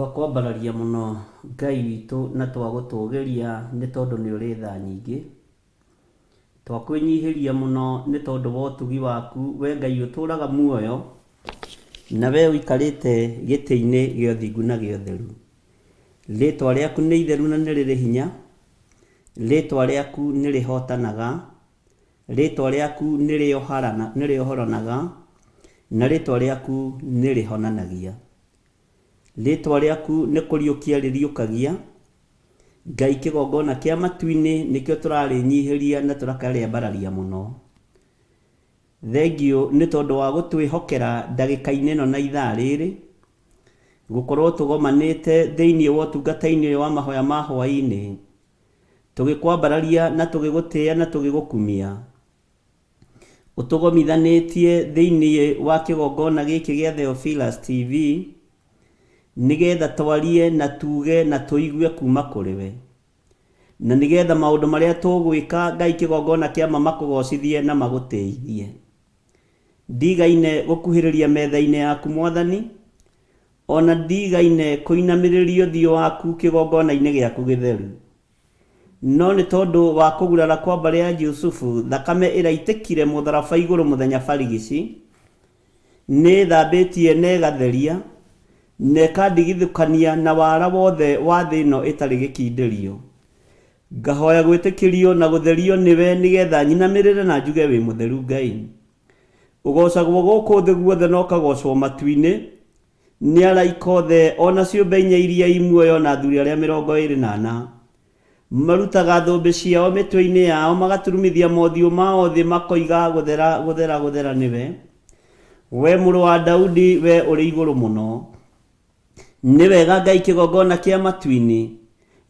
Twakwambararia mũno Ngai witũ na twagũtũgĩria nĩ tondũ nĩ ũrĩ tha nyingĩ. Twakwĩnyihĩria mũno nĩ tondũ wa ũtugi waku we Ngai ũtũraga muoyo na we ũikarĩte gĩtĩ-inĩ gĩa ũthingu na gĩa ũtheru. Rĩtwa rĩaku nĩ itheru na nĩ rĩrĩ hinya, rĩtwa rĩaku nĩ rĩhotanaga, rĩtwa rĩaku nĩ rĩohoranaga, na rĩtwa rĩaku nĩ rĩhonanagia. Rĩtwa rĩaku nĩ kũriũkia rĩriũkagia, Ngai kĩgongona kĩa matu-inĩ nĩkĩo tũrarĩnyihĩria na tũrakarĩambararia mũno. Thengiũ nĩ tondũ wa gũtwĩhokera ndagĩka-inĩ ĩno na ithaa rĩrĩ, gũkorwo tũgomanĩte thĩinĩ wa ũtungata-inĩ ũyũ wa mahoya ma hwaĩ-inĩ, tũgĩkwambararia na tũgĩgũtĩa na tũgĩgũkumia. Ũtũgomithanĩtie thĩinĩ wa kĩgongona gĩkĩ gĩa Theophilus TV, nĩgetha twarie na tuge na tũigue kuma kũrĩ we. Na nĩgetha maũndũ marĩa tũgwĩka Ngai kĩgongona kĩa ma makũgocithie na magũtĩithie. Ndigaine gũkuhĩrĩria metha-inĩ yaku Mwathani, ona ndigaine kũinamĩrĩria ũthiũ waku kĩgongona-inĩ gĩaku gĩtheru. No nĩ tondũ wa kũgurara kwa mbarĩ ya Jusufu, thakame ĩraitĩkire mũtharaba igũrũ mũthenya barigici, nĩ ĩthambĩtie na ĩgatheria, na ĩkandigithũkania na wara wothe wa thĩ ĩno ĩtarĩ gĩkindĩrio. Ngahoya gwĩtĩkĩrio na gũtherio nĩwe nĩgetha nyinamĩrĩre na njuge wĩ mũtheru Ngai. Ũgocagwo gũkũ thĩ guothe na ũkagocwo matu-inĩ, Nĩ araika othe, o na ciũmbe inya iria i muoyo na athuri arĩa 24. Marutaga thũmbĩ ciao mĩtwe-inĩ yao, magaturumithia mothiũ mao thĩ, makoiga, Gũthera, gũthera, gũthera nĩwe, wee Mũrũ wa Daudi, wee ũrĩ igũrũ mũno. Nĩ wega Ngai kĩgongona kĩa matu-inĩ,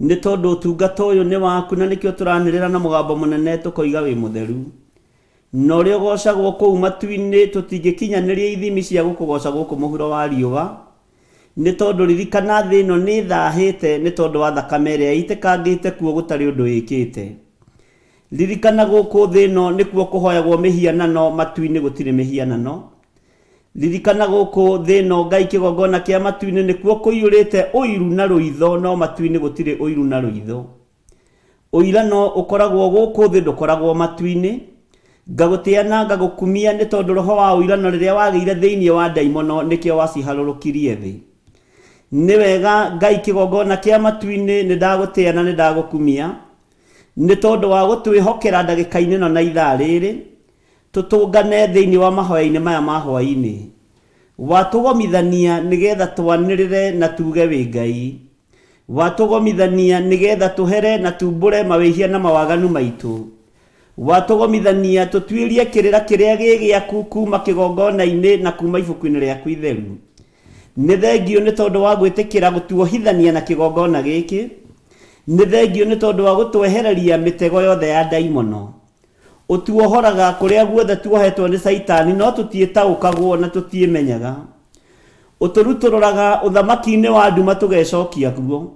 nĩ tondũ ũtungata ũyũ nĩ waku na nĩkĩo tũranĩrĩra na mũgambo mũnene tũkoiga wĩ mũtheru. Na ũrĩa ũgoocagwo kũu matu-inĩ, tũtingĩkinyanĩria ithimi cia gũkũgooca gũkũ mũhuro wa riũa, nĩ tondũ ririkana thĩ ĩno nĩ ĩthahĩte nĩ tondũ wa thakame ĩrĩa ĩitĩkangĩte kuo gũtarĩ ũndũ ĩkĩte. Ririkana gũkũ thĩ ĩno nĩkuo kũhoyagwo mĩhianano, matu-inĩ gũtirĩ mĩhianano. Ririkana gũkũ thĩ ĩno Ngai kĩgongona kĩa matu-inĩ nĩkuo kũiyũrĩte ũiru na rũitho, no matu-inĩ gũtirĩ ũiru na rũitho. Ũirano ũkoragwo gũkũ thĩ ndũkoragwo matu-inĩ. Ngagũtĩa na ngagũkumia nĩ tondũ roho wa ũirano rĩrĩa wagĩire thĩinĩ wa ndaimono nĩkĩo waciharũrũkirie thĩ. Nĩ wega Ngai kĩgongona kĩa matu-inĩ nĩ ndagũtĩa na nĩ ndagũkumia nĩ tondũ wa gũtwĩhokera ndagĩka-inĩ ĩno na ithaa rĩrĩ tũtũngane thĩinĩ wa mahoya-inĩ maya ma hwaĩ-inĩ. Watũgomithania nĩgetha twanĩrĩre na tuge wĩ Ngai. Watũgomithania nĩgetha tũhere na tumbũre mawĩhia na mawaganu maitũ. Watũgomithania tũtuĩrie kĩrĩra kĩrĩa gĩ gĩaku kuma kĩgongona-inĩ na kuma ibuku-inĩ rĩaku itheru. Nĩ thengiũ nĩ tondũ wa gwĩtĩkĩra gũtuohithania na kĩgongona gĩkĩ. Nĩ thengiũ nĩ tondũ wa gũtwehereria mĩtego yothe ya ndaimono. Ũtuohoraga kũrĩa guothe tuohetwo nĩ Caitani no tũtiĩtaũkagwo na tũtiĩmenyaga. Ũtũrutũrũraga ũthamaki-inĩ wa nduma tũgecokia kuo.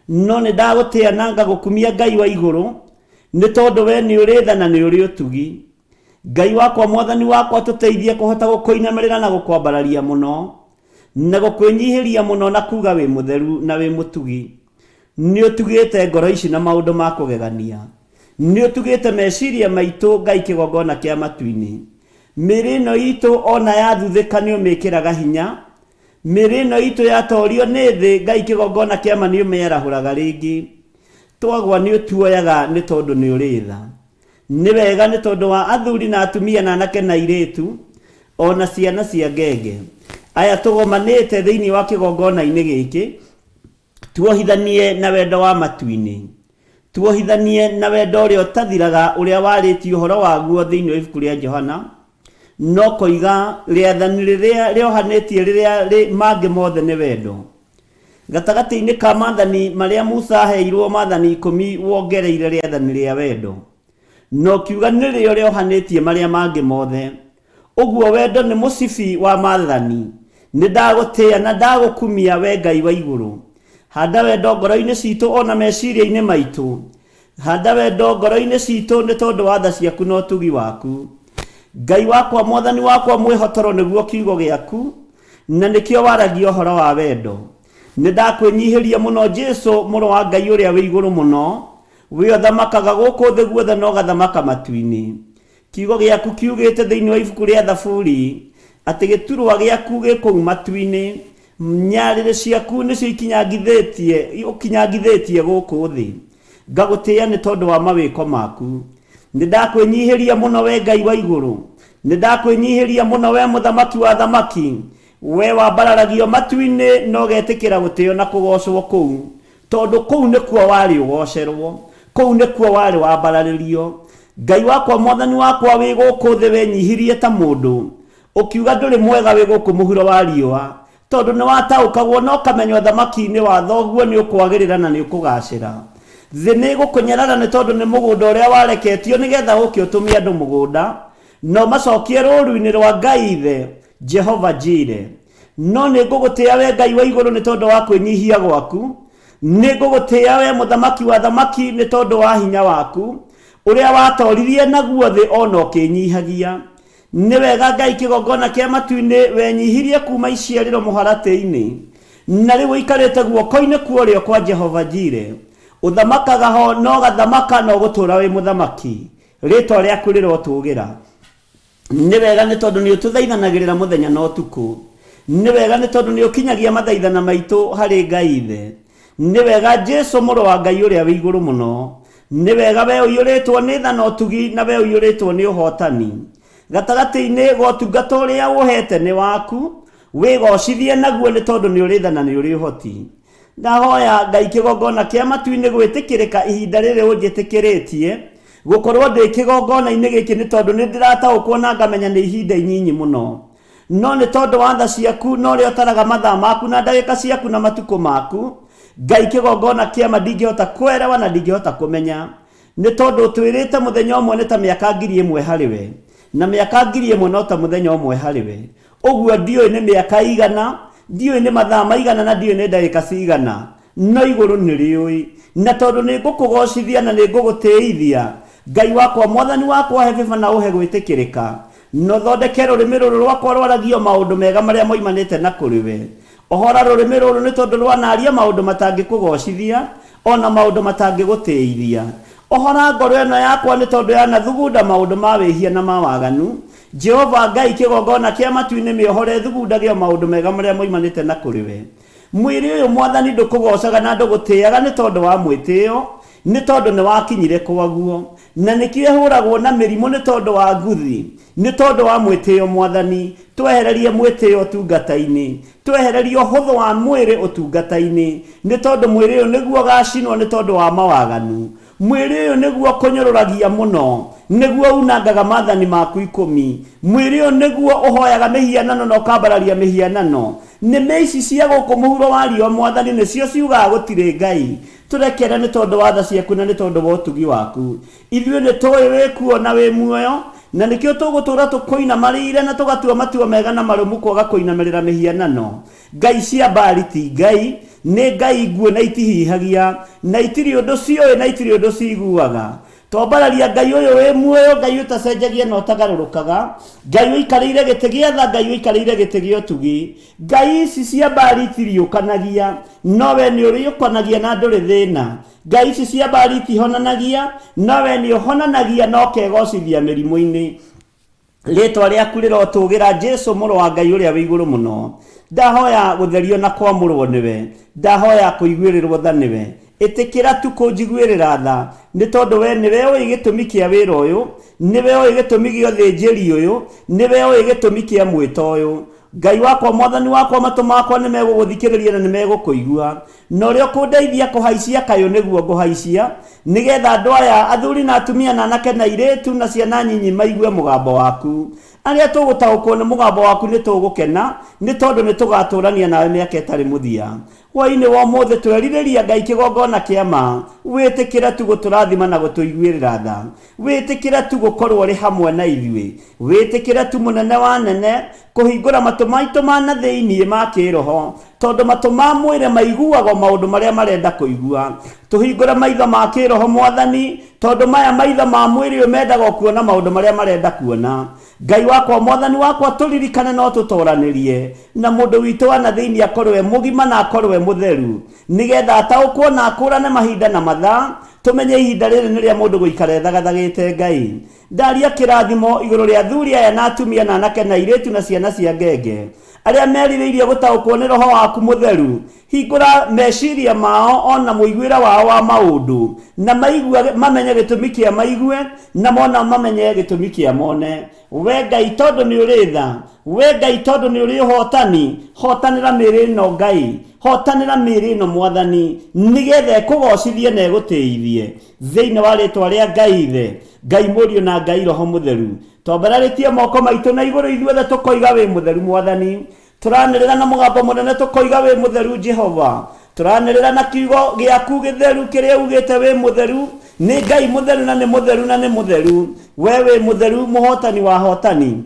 No nĩ ndagũtĩa na ngagũkumia Ngai wa igũrũ, nĩ tondũ we nĩ ũrĩ tha na nĩ ũrĩ ũtugi. Ngai wakwa Mwathani wakwa tũteithie kũhota gũkũinamĩrĩra na gũkwambararia mũno, na gũkwĩnyihĩria mũno na kuga wĩ mũtheru na wĩ mũtugi. Nĩ ũtugĩte ngoro ici na maũndũ ma kũgegania. Nĩ ũtugĩte meciria maitũ Ngai kĩgongona kĩa matu-inĩ. Mĩĩrĩ ĩno itũ ona yathuthĩka nĩ ũmĩkĩraga hinya. Mĩĩrĩ ĩno itũ yatorio nĩ thĩ Ngai kĩgongona kĩa ma nĩ ũmĩarahũraga rĩngĩ. Twagwa nĩ ũtuoyaga nĩ tondũ nĩ ũrĩ tha. Nĩ wega nĩ tondũ wa athuri na atumia na anake na airĩtu ona ciana cia ngenge. Aya tũgomanĩte thĩinĩ wa kĩgongona-inĩ gĩkĩ Tuohithanie na wendo wa matu-inĩ. Tuohithanie na wendo ũrĩa ũtathiraga ũrĩa warĩtie ũhoro waguo thĩinĩ wa ibuku rĩa Johana, no koiga rĩathani rĩrĩa rĩohanĩtie rĩrĩa rĩ mangĩ mothe nĩ wendo. Gatagatĩ-inĩ ka maathani marĩa Musa aheirwo maathani ikũmi wongereire rĩathani rĩa wendo. Na ũkiuga nĩrĩo rĩohanĩtie marĩa mangĩ mothe. Ũguo wendo nĩ mũcibi wa maathani. Nĩ ndagũtĩa na ndagũkumia we Ngai wa igũrũ. Handa wendo ngoro-inĩ citũ o na meciria-inĩ maitũ. Handa wendo ngoro-inĩ citũ nĩ tondũ wa tha ciaku na ũtugi waku. Ngai wakwa Mwathani wakwa mwĩhotoro nĩguo kiugo gĩaku, na nĩkĩo waragia ũhoro wa wendo. Nĩ ndakwĩnyihĩria mũno Jesu, mũrũ wa Ngai ũrĩa wĩ igũrũ mũno, we ũthamakaga gũkũ thĩ guothe na ũgathamaka matu-inĩ. Kiugo gĩaku kiugĩte thĩinĩ wa ibuku rĩa Thaburi atĩ gĩturwa gĩaku gĩ kũu matu-inĩ, nyarĩrĩ ciaku nĩcio ikinyangithĩtie, ũkinyangithĩtie gũkũ thĩ. Ngagũtĩĩa nĩ tondũ wa mawĩko maku. Nĩ ndakwĩnyihĩria mũno wee Ngai wa igũrũ, nĩ ndakwĩnyihĩria mũno wee Mũthamaki wa athamaki, wee wambararagio matu-inĩ na ũgetĩkĩra gũtĩo na kũgoocwo kũu, tondũ kũu nĩkuo warĩ ũgoocerwo, kũu nĩkuo warĩ wambararĩrio. Ngai wakwa, Mwathani wakwa, wĩ gũkũ thĩ wenyihirie ta mũndũ, ũkiuga ndũrĩ mwega wĩ gũkũ mũhuro wa riũa, tondũ nĩ wataũkagwo na ũkamenya ũthamaki-inĩ wa thoguo nĩ ũkwagĩrĩra na nĩ ũkũgaacĩra. Thĩ nĩ ĩgũkũnyarara nĩ tondũ nĩ mũgũnda ũrĩa wareketio nĩgetha ũke ũtũme andũ mũgũnda, na ũmacokie rũũru-inĩ rwa Ngai Ithe, Jehova Jire. No nĩ ngũgũtĩĩa wee Ngai wa igũrũ nĩ tondũ wa kwĩnyihia gwaku, nĩ ngũgũtĩĩa wee Mũthamaki wa athamaki nĩ tondũ wa hinya waku, ũrĩa watooririe naguo thĩ o na ũkĩĩnyihagia. Nĩ wega Ngai kĩgongona kĩa matu-inĩ wenyihirie kuuma iciarĩro mũharatĩ-inĩ, na rĩu ũikarĩte guoko-inĩ kwa ũrĩo kwa Jehova Jire. Ũthamakaga ho na ũgathamaka na ũgũtũũra wĩ mũthamaki. Rĩĩtwa rĩaku rĩrotũũgĩra. Nĩ wega nĩ tondũ nĩ ũtũthaithanagĩrĩra mũthenya na ũtukũ. Nĩ wega nĩ tondũ nĩ ũkinyagia mathaithana maitũ harĩ Ngai Ithe. Nĩ wega Jesu mũrũ wa Ngai ũrĩa wĩ igũrũ mũno. Nĩ wega we ũiyũrĩtwo nĩ tha na ũtugi na we ũiyũrĩtwo nĩ ũhotani. Gatagatĩ-inĩ ga ũtungata ũrĩa ũhete nĩ waku, wĩgocithie naguo nĩ tondũ nĩ ũrĩ tha na nĩ ũrĩ ũhoti. Ndahoya Ngai kĩgongona kĩa matu-inĩ gwĩtĩkĩrĩka ihinda rĩrĩ ũnjĩtĩkĩrĩtie gũkorwo ndĩ kĩgongona-inĩ gĩkĩ nĩ tondũ nĩ ndĩrataũkwo na ngamenya nĩ ihinda inyinyi mũno. No nĩ tondũ wa tha ciaku na ũrĩa ũtaraga mathaa maku na ndagĩka ciaku na matukũ maku, Ngai kĩgongona kĩa ma ndingĩhota kwerewa na ndingĩhota kũmenya. Nĩ tondũ ũtwĩrĩte mũthenya ũmwe nĩ ta mĩaka 1000 harĩ we, na mĩaka 1000 no ta mũthenya ũmwe harĩ we. Ũguo ndiũĩ nĩ mĩaka ĩigana, ndiũĩ nĩ mathaa maigana na ndiũĩ nĩ ndagĩka cigana, no igũrũ nĩ rĩũĩ. Na tondũ nĩ ngũkũgoocithia na nĩ ngũgũtĩithia, Ngai wakwa, Mwathani wakwa, he bĩba na ũhe gwĩtĩkĩrĩka, na ũthondeke rũrĩmĩ rũrũ rwakwa rwaragio maũndũ mega marĩa moimanĩte na kũrĩ we. Ohora rũrĩmĩ rũrũ nĩ tondũ rwanaaria maũndũ matangĩkũgoocithia, o na maũndũ matangĩgũtĩĩithia. Ohora ngoro ĩno yakwa nĩ tondũ yanathugunda maũndũ ma wĩhia na ma waganu. Jehova Ngai, kĩgongona kĩa matu-inĩ mĩohore ĩthugundage o maũndũ mega marĩa moimanĩte na kũrĩ we. Mwĩrĩ ũyũ, Mwathani, ndũkũgoocaga na ndũgũtĩĩaga nĩ tondũ wa mwĩtĩĩo, nĩ tondũ nĩwakinyire kwaguo. Na nĩkĩo ĩhũragwo na mĩrimũ nĩ tondũ wa nguthi, nĩ tondũ wa mwĩtĩĩo, Mwathani. Twehererie mwĩtĩĩo ũtungata-inĩ. Twehererie ũhũthũ wa mwĩrĩ ũtungata-inĩ, nĩ tondũ mwĩrĩ ũyũ nĩguo ũgacinwo nĩ tondũ wa mawaganu. Mwĩrĩ ũyũ nĩguo ũkũnyũrũragia mũno, nĩguo unangaga maathani maku ikũmi. Mwĩrĩ ũyũ nĩguo ũhoyaga mĩhianano na ũkambararia mĩhianano. Nĩmĩ ici cia gũkũ mũhuro wa riũa, Mwathani, nĩcio ciugaga gũtirĩ Ngai. Tũrekere nĩ tondũ wa tha ciaku na nĩ tondũ wa ũtugi waku. Ithuĩ nĩ tũĩ wĩ kuo na wĩ muoyo, na nĩkĩo tũgũtũũra tũkũinamarĩire na tũgatua matua mega na marũmu kwaga kũinamĩrĩra mĩhianano. Ngai cia Baali ti ngai, nĩ ngai nguũ na itihihagia, na itirĩ ũndũ ciũĩ na itirĩ ũndũ ciiguaga. Twambararia Ngai ũyũ wĩ muoyo, Ngai ũtacenjagia na ũtagarũrũkaga, Ngai ũikarĩire gĩtĩ gĩa tha, Ngai ũikarĩire gĩtĩ gĩa ũtugi. Ngai ici cia Baali itiriũkanagia, no wee nĩũriũkanagia na ndũrĩ thĩna. Ngai ici cia Baali itihonanagia, no wee nĩũhonanagia na ũkegocithia mĩrimũ-inĩ. Rĩĩtwa rĩaku rĩrotũũgĩra, Jesu, Mũrũ wa Ngai ũrĩa wĩ igũrũ mũno. Ndahoya gũtherio na kwamũrwo nĩwe. Ndahoya kũiguĩrĩrwo tha nĩwe. Ĩtĩkĩra tu kũnjiguĩrĩra tha, nĩ tondũ wee nĩwe ũĩ gĩtũmi kĩa wĩra ũyũ, nĩwe ũĩ gĩtũmi gĩa ũthĩnjĩri ũyũ, nĩwe ũĩ gĩtũmi kĩa mwĩto ũyũ. Ngai wakwa, Mwathani wakwa, matũ makwa nĩmegũgũthikĩrĩria na nĩmegũkũigua. Na ũrĩa ũkũndeithia kũhaicia kayũ nĩguo ngũhaicia, nĩgetha andũ aya, athuri na atumia na anake na airĩtu na ciana nyinyi maigue mũgambo waku. Arĩa tũgũtaũkwo nĩ mũgambo waku nĩtũgũkena, nĩ tondũ nĩtũgatũũrania nawe mĩaka ĩtarĩ mũthia. Hwaĩ-inĩ wa ũmũthĩ twerirĩria Ngai kĩgongona kĩa ma, wĩtĩkĩre tu gũtũrathima na gũtũiguĩrĩra tha. Wĩtĩkĩre tu gũkorwo ũrĩ hamwe na ithuĩ. Wĩtĩkĩre tu mũnene wa anene kũhingũra matũ maitũ ma na thĩinĩ ma kĩĩroho. Tondũ matũ ma mwĩrĩ maiguaga o maũndũ marĩa marenda kũigua. Tũhingũre maitho ma kĩroho Mwathani, tondũ maya maitho ma mwĩrĩ ũyũ mendaga o kuona maũndũ marĩa marenda kuona. Ngai wakwa, Mwathani wakwa, tũririkane na ũtũtoranĩrie na mũndũ witũ wa na thĩinĩ akorwo e mũgima na akorwo e mũtheru, nĩgetha ataũkwo na akũrane mahinda na mathaa, tũmenye ihinda rĩrĩ nĩ rĩa mũndũ gũikara ethagathagĩte Ngai. Ndaria kĩrathimo igũrũ rĩa athuri aya na atumia na anake na airĩtu na ciana cia ngenge, arĩa merirĩirie gũtaũkwo nĩ Roho waku Mũtheru. Hingũra meciria mao o na mũiguĩre wao wa maũndũ, na maiguage, mamenye gĩtũmi kĩa maigue, na mona mamenye gĩtũmi kĩa mone. We Ngai, tondũ nĩ ũrĩ tha, we Ngai, tondũ nĩ ũrĩ ũhotani, hotanĩra mĩĩrĩ ĩno Ngai, hotanĩra mĩĩrĩ ĩno Mwathani, nĩgetha ĩkũgocithie na ĩgũtĩithie. Thĩinĩ wa rĩtwa rĩa Ngai Ithe, Ngai Mũriũ na Ngai Roho Mũtheru, twambararĩtie moko maitũ na igũrũ ithuothe tũkoiga wĩ mũtheru Mwathani. Tũranĩrĩra na mũgambo mũnene tũkoiga wĩ mũtheru Jehova. Tũranĩrĩra na kiugo gĩaku gĩtheru kĩrĩa ugĩte wĩ mũtheru. Nĩ Ngai mũtheru na nĩ mũtheru na nĩ mũtheru. We wĩ mũtheru mũhotani wa ahotani.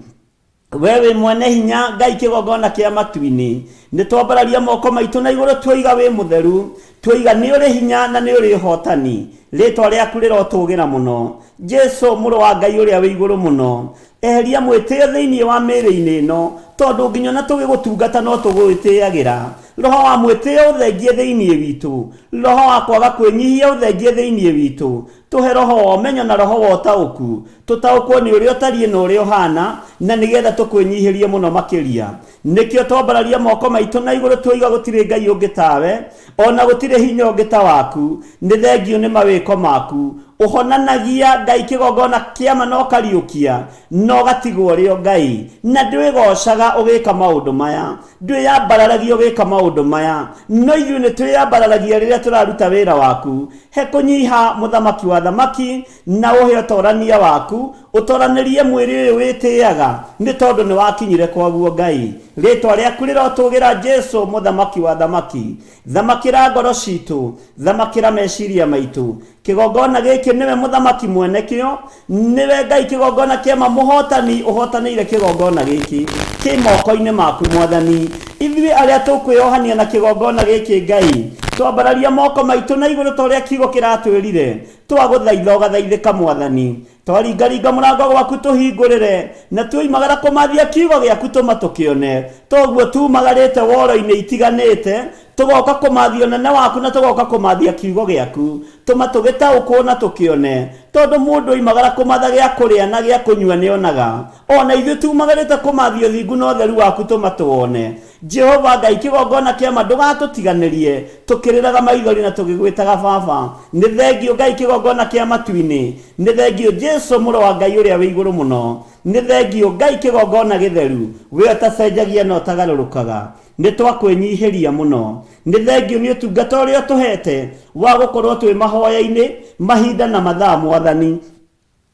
We wĩ mwene hinya Ngai kĩgongona kĩa matu-inĩ. Nĩ twambararia moko maitũ na igũrũ tuoiga wĩ mũtheru. Tuoiga nĩ ũrĩ hinya na nĩ ũrĩ ũhotani. Rĩtwa rĩaku rĩrotũgĩra mũno. Jesu mũrũ wa Ngai ũrĩa wĩ igũrũ mũno. Eheria mwĩtĩo thĩinĩ wa mĩĩrĩ-inĩ ĩno, tondũ nginya ona tũgĩgũtungata no tũgwĩtĩagĩra. Roho wa mwĩtĩo ũthengie thĩinĩ witũ. Roho wa kwaga kwĩnyihia ũthengie thĩinĩ witũ. Tũhe roho wa ũmenyo na roho wa ũtaũku, tũtaũkwo nĩ ũrĩa ũtariĩ na ũrĩa ũhaana, na nĩgetha tũkwĩnyihĩrie mũno makĩria. Nĩkĩo twambararia moko maitũ na igũrũ tuoiga gũtirĩ Ngai ũngĩ tawe, o na gũtirĩ hinya ũngĩ ta waku. Nĩ thengiũ nĩ mawĩko maku. Ũhonanagia, Ngai, kĩgongona kĩa ma na ũkariũkia, na ũgatigwo ũrĩ o Ngai. Na ndwĩgoocaga ũgĩka maũndũ maya. Ndwĩyambararagia ũgĩka maũndũ maya. No ithuĩ nĩ twĩyambararagia rĩrĩa tũraruta wĩra waku. He kũnyiha, Mũthamaki wa athamaki, na ũhe ũtorania waku, ũtoranĩrie mwĩrĩ ũyũ wĩtĩaga, nĩ tondũ nĩ wakinyire kwaguo Ngai. Rĩtwa rĩaku rĩrotũgĩra Jesu, Mũthamaki wa athamaki. Thamakĩra ngoro citũ, thamakĩra meciria maitũ. Kĩgongona gĩkĩ nĩwe Mũthamaki mwene kĩo, nĩwe Ngai kĩgongona kĩama mũhotani ũhotanĩire kĩgongona gĩkĩ. Kĩ moko-inĩ maku Mwathani. Ithuĩ arĩa tũkwĩohania na kĩgongona gĩkĩ Ngai, twambararia moko maitũ na igũrũ ta ũrĩa kiugo kĩratwĩrire, twagũthaitha ũgathaithĩka Mwathani. Twaringaringa mũrango gwaku tũhingũrĩre, na tuoimagara kũmathia kiugo gĩaku tũma tũkĩone. Toguo tumagarĩte woro-inĩ itiganĩte, tũgoka kũmathia ũnene waku na tũgoka kũmathia kiugo gĩaku. Tũma tũgĩtaũkwo na tũkĩone. Tondũ mũndũ oimagara kũmatha gĩa kũrĩa na gĩa kũnyua nĩonaga. O na ithuĩ tumagarĩte kũmathia ũthingu na ũtheru waku tũma tũwone. Jehova Ngai kĩgongona kĩa ma ndũgatũtiganĩrie, tũkĩrĩraga maithori na tũgĩgwĩtaga Baba. Nĩ thengiũ Ngai kĩgongona kĩa matu-inĩ. Nĩ thengiũ Jesu mũrũ wa Ngai ũrĩa wĩ igũrũ mũno. Nĩ thengiũ Ngai kĩgongona gĩtheru, we ũtacenjagia na ũtagarũrũkaga. Nĩ twakwĩnyihĩria mũno. Nĩ thengiũ nĩ ũtungata ũrĩa ũtũhete wa gũkorwo twĩ mahoya-inĩ mahinda na mathaa Mwathani.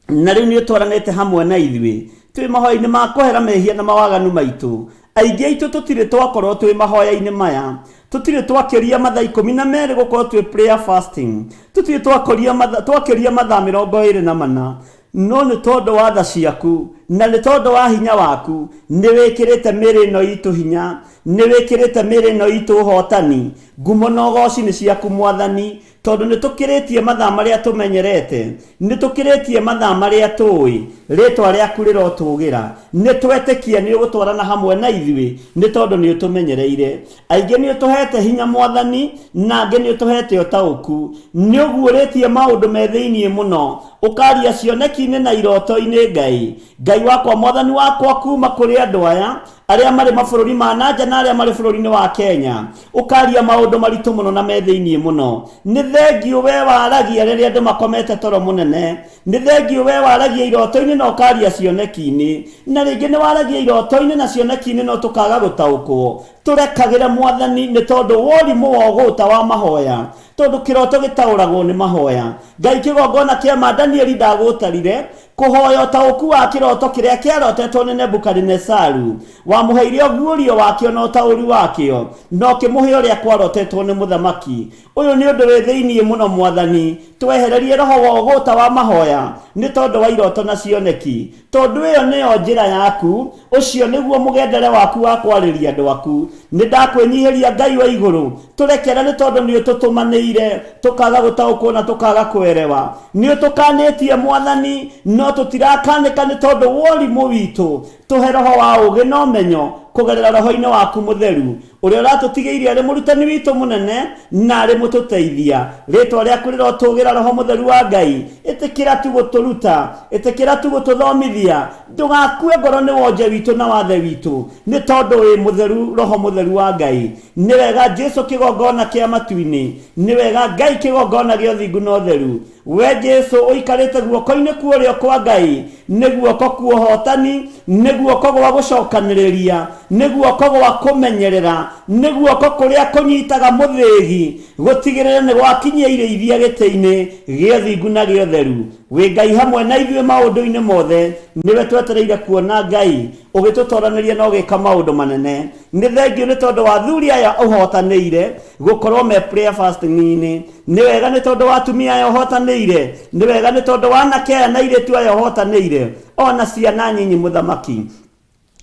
Na rĩu nĩ ũtwaranĩte hamwe na ithuĩ twĩ mahoya-inĩ ma kũhera mehia na mawaganu maitũ. Aingĩ aitũ tũtirĩ twakorwo twĩ mahoya-inĩ maya. Tũtirĩ twakĩria mathaa 12 gũkorwo twĩ prayer fasting. Tũtirĩ twakĩria mathaa 24. No nĩ tondũ wa tha ciaku, na nĩ tondũ wa hinya waku, nĩ wĩkĩrĩte mĩĩrĩ ĩno itũ hinya, nĩ wĩkĩrĩte mĩĩrĩ ĩno itũ ũhotani. Ngumo na ũgooci nĩ ciaku Mwathani, tondũ nĩ tũkĩrĩtie mathaa marĩa tũmenyerete, nĩ tũkĩrĩtie mathaa marĩa tũĩ. Rĩtwa rĩaku rĩrotũgĩra. Nĩ twetĩkia nĩ ũgũtwarana hamwe na ithuĩ, nĩ tondũ nĩ ũtũmenyereire. Aingĩ nĩ ũtũhete hinya Mwathani, na angĩ nĩ ũtũhete ũtaũku. Nĩ ũguũrĩtie maũndũ me thĩinĩ mũno, ũkaria cioneki-inĩ na iroto-inĩ Ngai. Ngai wakwa Mwathani wakwa kuma kũrĩ andũ aya, arĩa marĩ mabũrũri ma na nja na arĩa marĩ bũrũri-inĩ wa Kenya, ũkaria maũndũ maritũ mũno na me thĩinĩ mũno. Nĩ thengiũ we waragia rĩrĩa andũ makomete toro mũnene. Nĩ thengiũ we waragia iroto-inĩ na ũkaria cioneki-inĩ. Na rĩngĩ nĩ waragia iroto-inĩ na cioneki-inĩ no tũkaga gũtaũkwo. Tũrekagĩre Mwathani nĩ tondũ wa ũrimũ wa ũgũta wa mahoya, tondũ kĩroto gĩtaũragwo nĩ mahoya. Ngai kĩgongona kĩa ma Danieli ndagũtarire kũhoya ũtaũku wa kĩroto kĩrĩa kĩarotetwo nĩ Nebukadinesaru. Wamũheire ũguũrio wakĩo na ũtaũri wakĩo, na ũkĩmũhe ũrĩa kwarotetwo nĩ mũthamaki. Ũyũ nĩ ũndũ wĩ thĩinĩ mũno Mwathani, twehererie roho wa ũgũta wa mahoya nĩ tondũ wa iroto na cioneki, tondũ ĩyo nĩyo njĩra yaku, ũcio nĩguo mũgendere waku wa kwarĩria andũ aku. Nĩ ndakwĩnyihĩria Ngai wa igũrũ, tũrekere nĩ tondũ nĩ ũtũtũmanĩire tũkaga gũtaũkwo na tũkaga kwerewa. Nĩ ũtũkanĩtie Mwathani, no tũtirakanĩka nĩ tondũ wa ũrimũ witũ. Tũhe roho wa ũũgĩ na ũmenyo kũgerera roho-inĩ waku mũtheru, ũrĩa ũratũtigĩirie arĩ mũrutani witũ mũnene na arĩ mũtũteithia. Rĩĩtwa rĩaku rĩrotũũgĩra Roho Mũtheru wa Ngai. Ĩtĩkĩra tu gũtũruta, ĩtĩkĩra tu gũtũthomithia. Ndũgakue ngoro nĩ wonje witũ na wathe witũ, nĩ tondũ wĩ mũtheru, Roho Mũtheru wa Ngai. Nĩ wega Jesu kĩgongona kĩa matu-inĩ, nĩ wega Ngai kĩgongona gĩa ũthingu na ũtheru. We Jesu ũikarĩte guoko-inĩ kwa ũrĩo kwa Ngai, nĩ guoko kwa ũhotani, nĩ guoko gwa gũcokanĩrĩria, nĩ guoko gwa kũmenyerera, nĩ guoko kũrĩa kũnyitaga mũthĩgi, gũtigĩrĩra nĩ gwakinyia irĩithia gĩtĩ-inĩ gĩa ũthingu na gĩa ũtheru. Wĩ Ngai hamwe na ithuĩ maũndũ-inĩ mothe, nĩwe twetereire kuona Ngai ũgĩtũtoranĩria na ũgĩka maũndũ manene. Nĩ thengiũ nĩ tondũ wa athuri aya ũhotanĩire gũkorwo me prayer fasting-inĩ. Nĩ wega nĩ tondũ wa atumia aya ũhotanĩire. Nĩ wega nĩ tondũ wa anake aya na airĩtu aya ũhotanĩire, o na ciana nyinyi mũthamaki.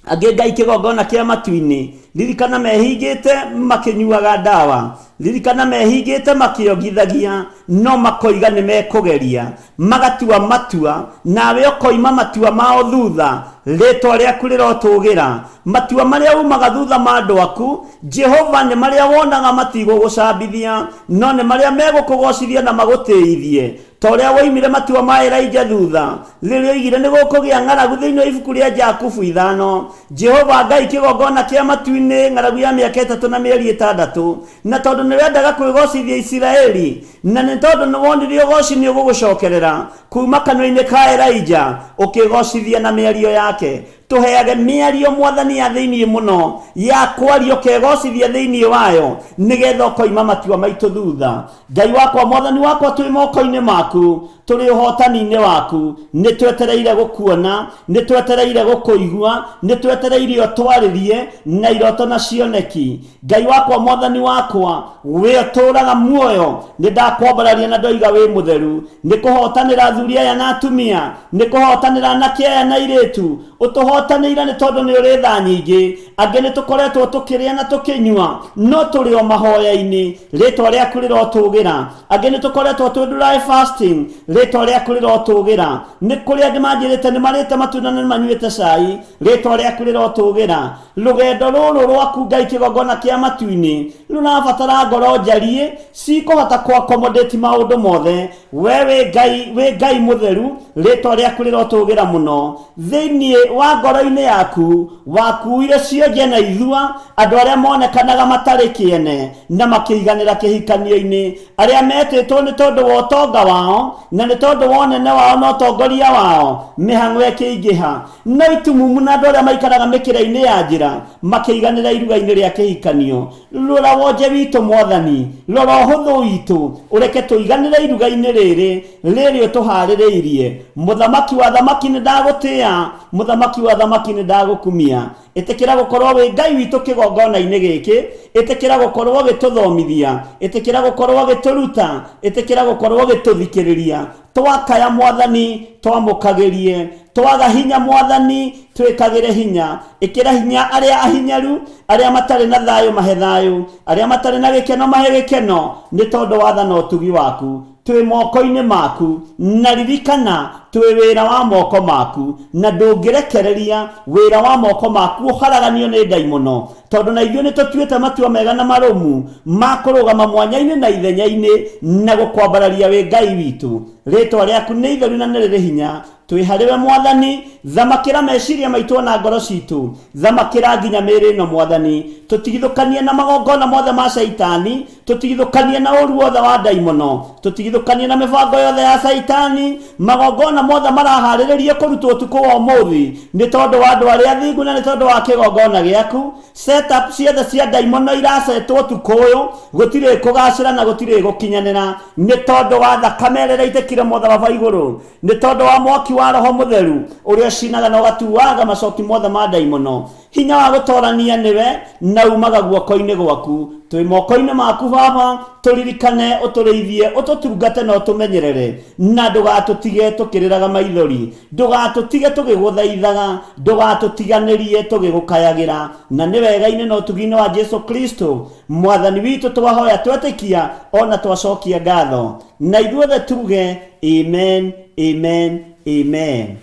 Angĩ Ngai kĩgongona kĩa matu-inĩ, ririkana mehingĩte makĩnyuaga ndawa, ririkana mehingĩte makĩongithagia, no makoiga nĩ mekũgeria, magatua matua, nawe ũkoima matua mao thutha, rĩtwa rĩaku rĩrotũgĩra. Matua marĩa umaga thutha ma andũ aku, Jehova, nĩ marĩa wonaga matigũgũcambithia, no nĩ marĩa megũkũgocithia na magũtĩithie. Ta ũrĩa woimire matua ma Elija thutha, rĩrĩa oigire nĩ gũkũgĩa ng'aragu thĩinĩ wa ibuku rĩa Jakubu ithano. Jehova Ngai kĩgongona kĩa matu-inĩ, ng'aragu ya mĩaka 3 na mĩeri 6. Na tondũ nĩ wendaga kwĩgocithia Isiraeli, na nĩ tondũ nĩ wonire ũgoci nĩ ũgũgũcokerera kuuma kanua-inĩ ka Elija, ũkĩgocithia na mĩario yake. Tũheage mĩario Mwathani ya thĩinĩ mũno, ya kwaria ũkegocithia thĩinĩ wayo, nĩgetha ũkoima matua maitũ thutha. Ngai wakwa, Mwathani wakwa, twĩ moko-inĩ maku, tũrĩ ũhotani-inĩ waku. Nĩ twetereire gũkuona, nĩ twetereire gũkũigua, nĩ twetereire ũtwarĩrie na iroto na cioneki. Ngai wakwa, Mwathani wakwa, we ũtũũraga muoyo, nĩ ndakwambararia na ndoiga wĩ mũtheru. Nĩ kũhotanĩra athuri aya na atumia, nĩ kũhotanĩra anake aya na airĩtu. Ũtũhotanĩire nĩ tondũ nĩ ũrĩ tha nyingĩ. Angĩ nĩ tũkoretwo tũkĩrĩa na tũkĩnyua, no tũrĩ o mahoya-inĩ. Rĩtwa rĩaku rĩrotũgĩra. Angĩ nĩ tũkoretwo twĩ dry fasting, rĩtwa rĩaku rĩrotũgĩra. Nĩ kũrĩ angĩ manjĩrĩte nĩ marĩte matunda na nĩ manyuĩte cai, rĩtwa rĩaku rĩrotũgĩra. Rũgendo rũrũ rwaku Ngai kĩgongona kĩa matu-inĩ rũrabatara ngoro njariĩ cikũhota kũ accommodate maũndũ mothe. We wĩ Ngai, wĩ Ngai mũtheru, rĩtwa rĩaku rĩrotũgĩra mũno. Thĩinĩ wa ngoro-inĩ yaku wakuire cionje na ithua, andũ arĩa monekanaga matarĩ kĩene na makĩiganĩra kĩhikanio-inĩ, arĩa metĩtwo nĩ tondũ wa ũtonga wao na nĩ tondũ wa ũnene wao na ũtongoria wao, mĩhang'o ĩkĩingĩha. No itumumu na andũ arĩa maikaraga mĩkĩra-inĩ ya njĩra makĩiganĩra iruga-inĩ rĩa kĩhikanio. Rora wonje witũ, Mwathani, rora ũhũthũ witũ, ũreke tũiganĩre iruga-inĩ rĩrĩ, rĩrĩ ũtũhaarĩrĩirie. Mũthamaki wa athamaki nĩ ndagũtĩa, Mũthamaki wa athamaki nĩ ndagũkumia. Ĩtĩkĩra gũkorwo wĩ Ngai witũ kĩgongona-inĩ gĩkĩ, ĩtĩkĩra gũkorwo ũgĩtũthomithia, ĩtĩkĩra gũkorwo ũgĩtũruta, ĩtĩkĩra gũkorwo ũgĩtũthikĩrĩria. Twakaya Mwathani, twamũkagĩrie. Twaga hinya Mwathani, twĩkagĩre hinya. Ĩkĩra hinya arĩa ahinyaru, arĩa matarĩ na thayũ mahe thayũ, arĩa matarĩ na gĩkeno mahe gĩkeno, nĩ tondũ wa tha na ũtugi waku. Twĩ moko-inĩ maku, na ririkana twĩ wĩra wa moko maku, na ndũngĩrekereria wĩra wa moko maku ũharaganio nĩ ndaimono, tondũ na ithuĩ nĩ tũtuĩte matua mega na marũmu ma kũrũgama mwanya-inĩ na ithenya-inĩ na gũkwambararia wĩ Ngai witũ. Rĩĩtwa rĩaku nĩ itheru na nĩ rĩrĩ hinya. Twĩ harĩ we Mwathani, thamakĩra meciria maitũ ona ngoro citũ, thamakĩra nginya mĩĩrĩ ĩno Mwathani, tũtigithũkanie na magongona mothe ma Shaitani, tũtigithũkanie na ũru wothe wa ndaimono, tũtigithũkanie na mĩbango yothe ya Shaitani, magongona mothe maraharĩrĩrio kũrutwo ũtukũ wa ũmũthĩ nĩ tondũ wa andũ arĩa athingu na nĩ tondũ wa kĩgongona gĩaku. Setup ciothe cia ndaimono irasetwo ũtukũ ũyũ, gũtirĩ kũgacĩra na gũtirĩ gũkinyanĩra, nĩ tondũ wa thakame ĩrĩa ĩraitĩkire mũtharaba igũrũ, nĩ tondũ wa mwaki wa Roho Mũtheru ũrĩa ũcinaga na ũgatuaga macoki mothe ma ndaimono. Hinya wa gũtorania nĩwe na umaga guoko-inĩ gwaku. Twĩ moko-inĩ maku Baba, tũririkane, ũtũrĩithie, ũtũtungate na ũtũmenyerere, na ndũgatũtige tũkĩrĩraga maithori, ndũgatũtige tũgĩgũthaithaga, ndũgatũtiganĩrie tũgĩgũkayagĩra. Na nĩ wega-inĩ na ũtugi-inĩ wa Jesu Kristo Mwathani witũ twahoya twetĩkia ona twacokia ngatho, na ithuothe tuge amen, amen, amen.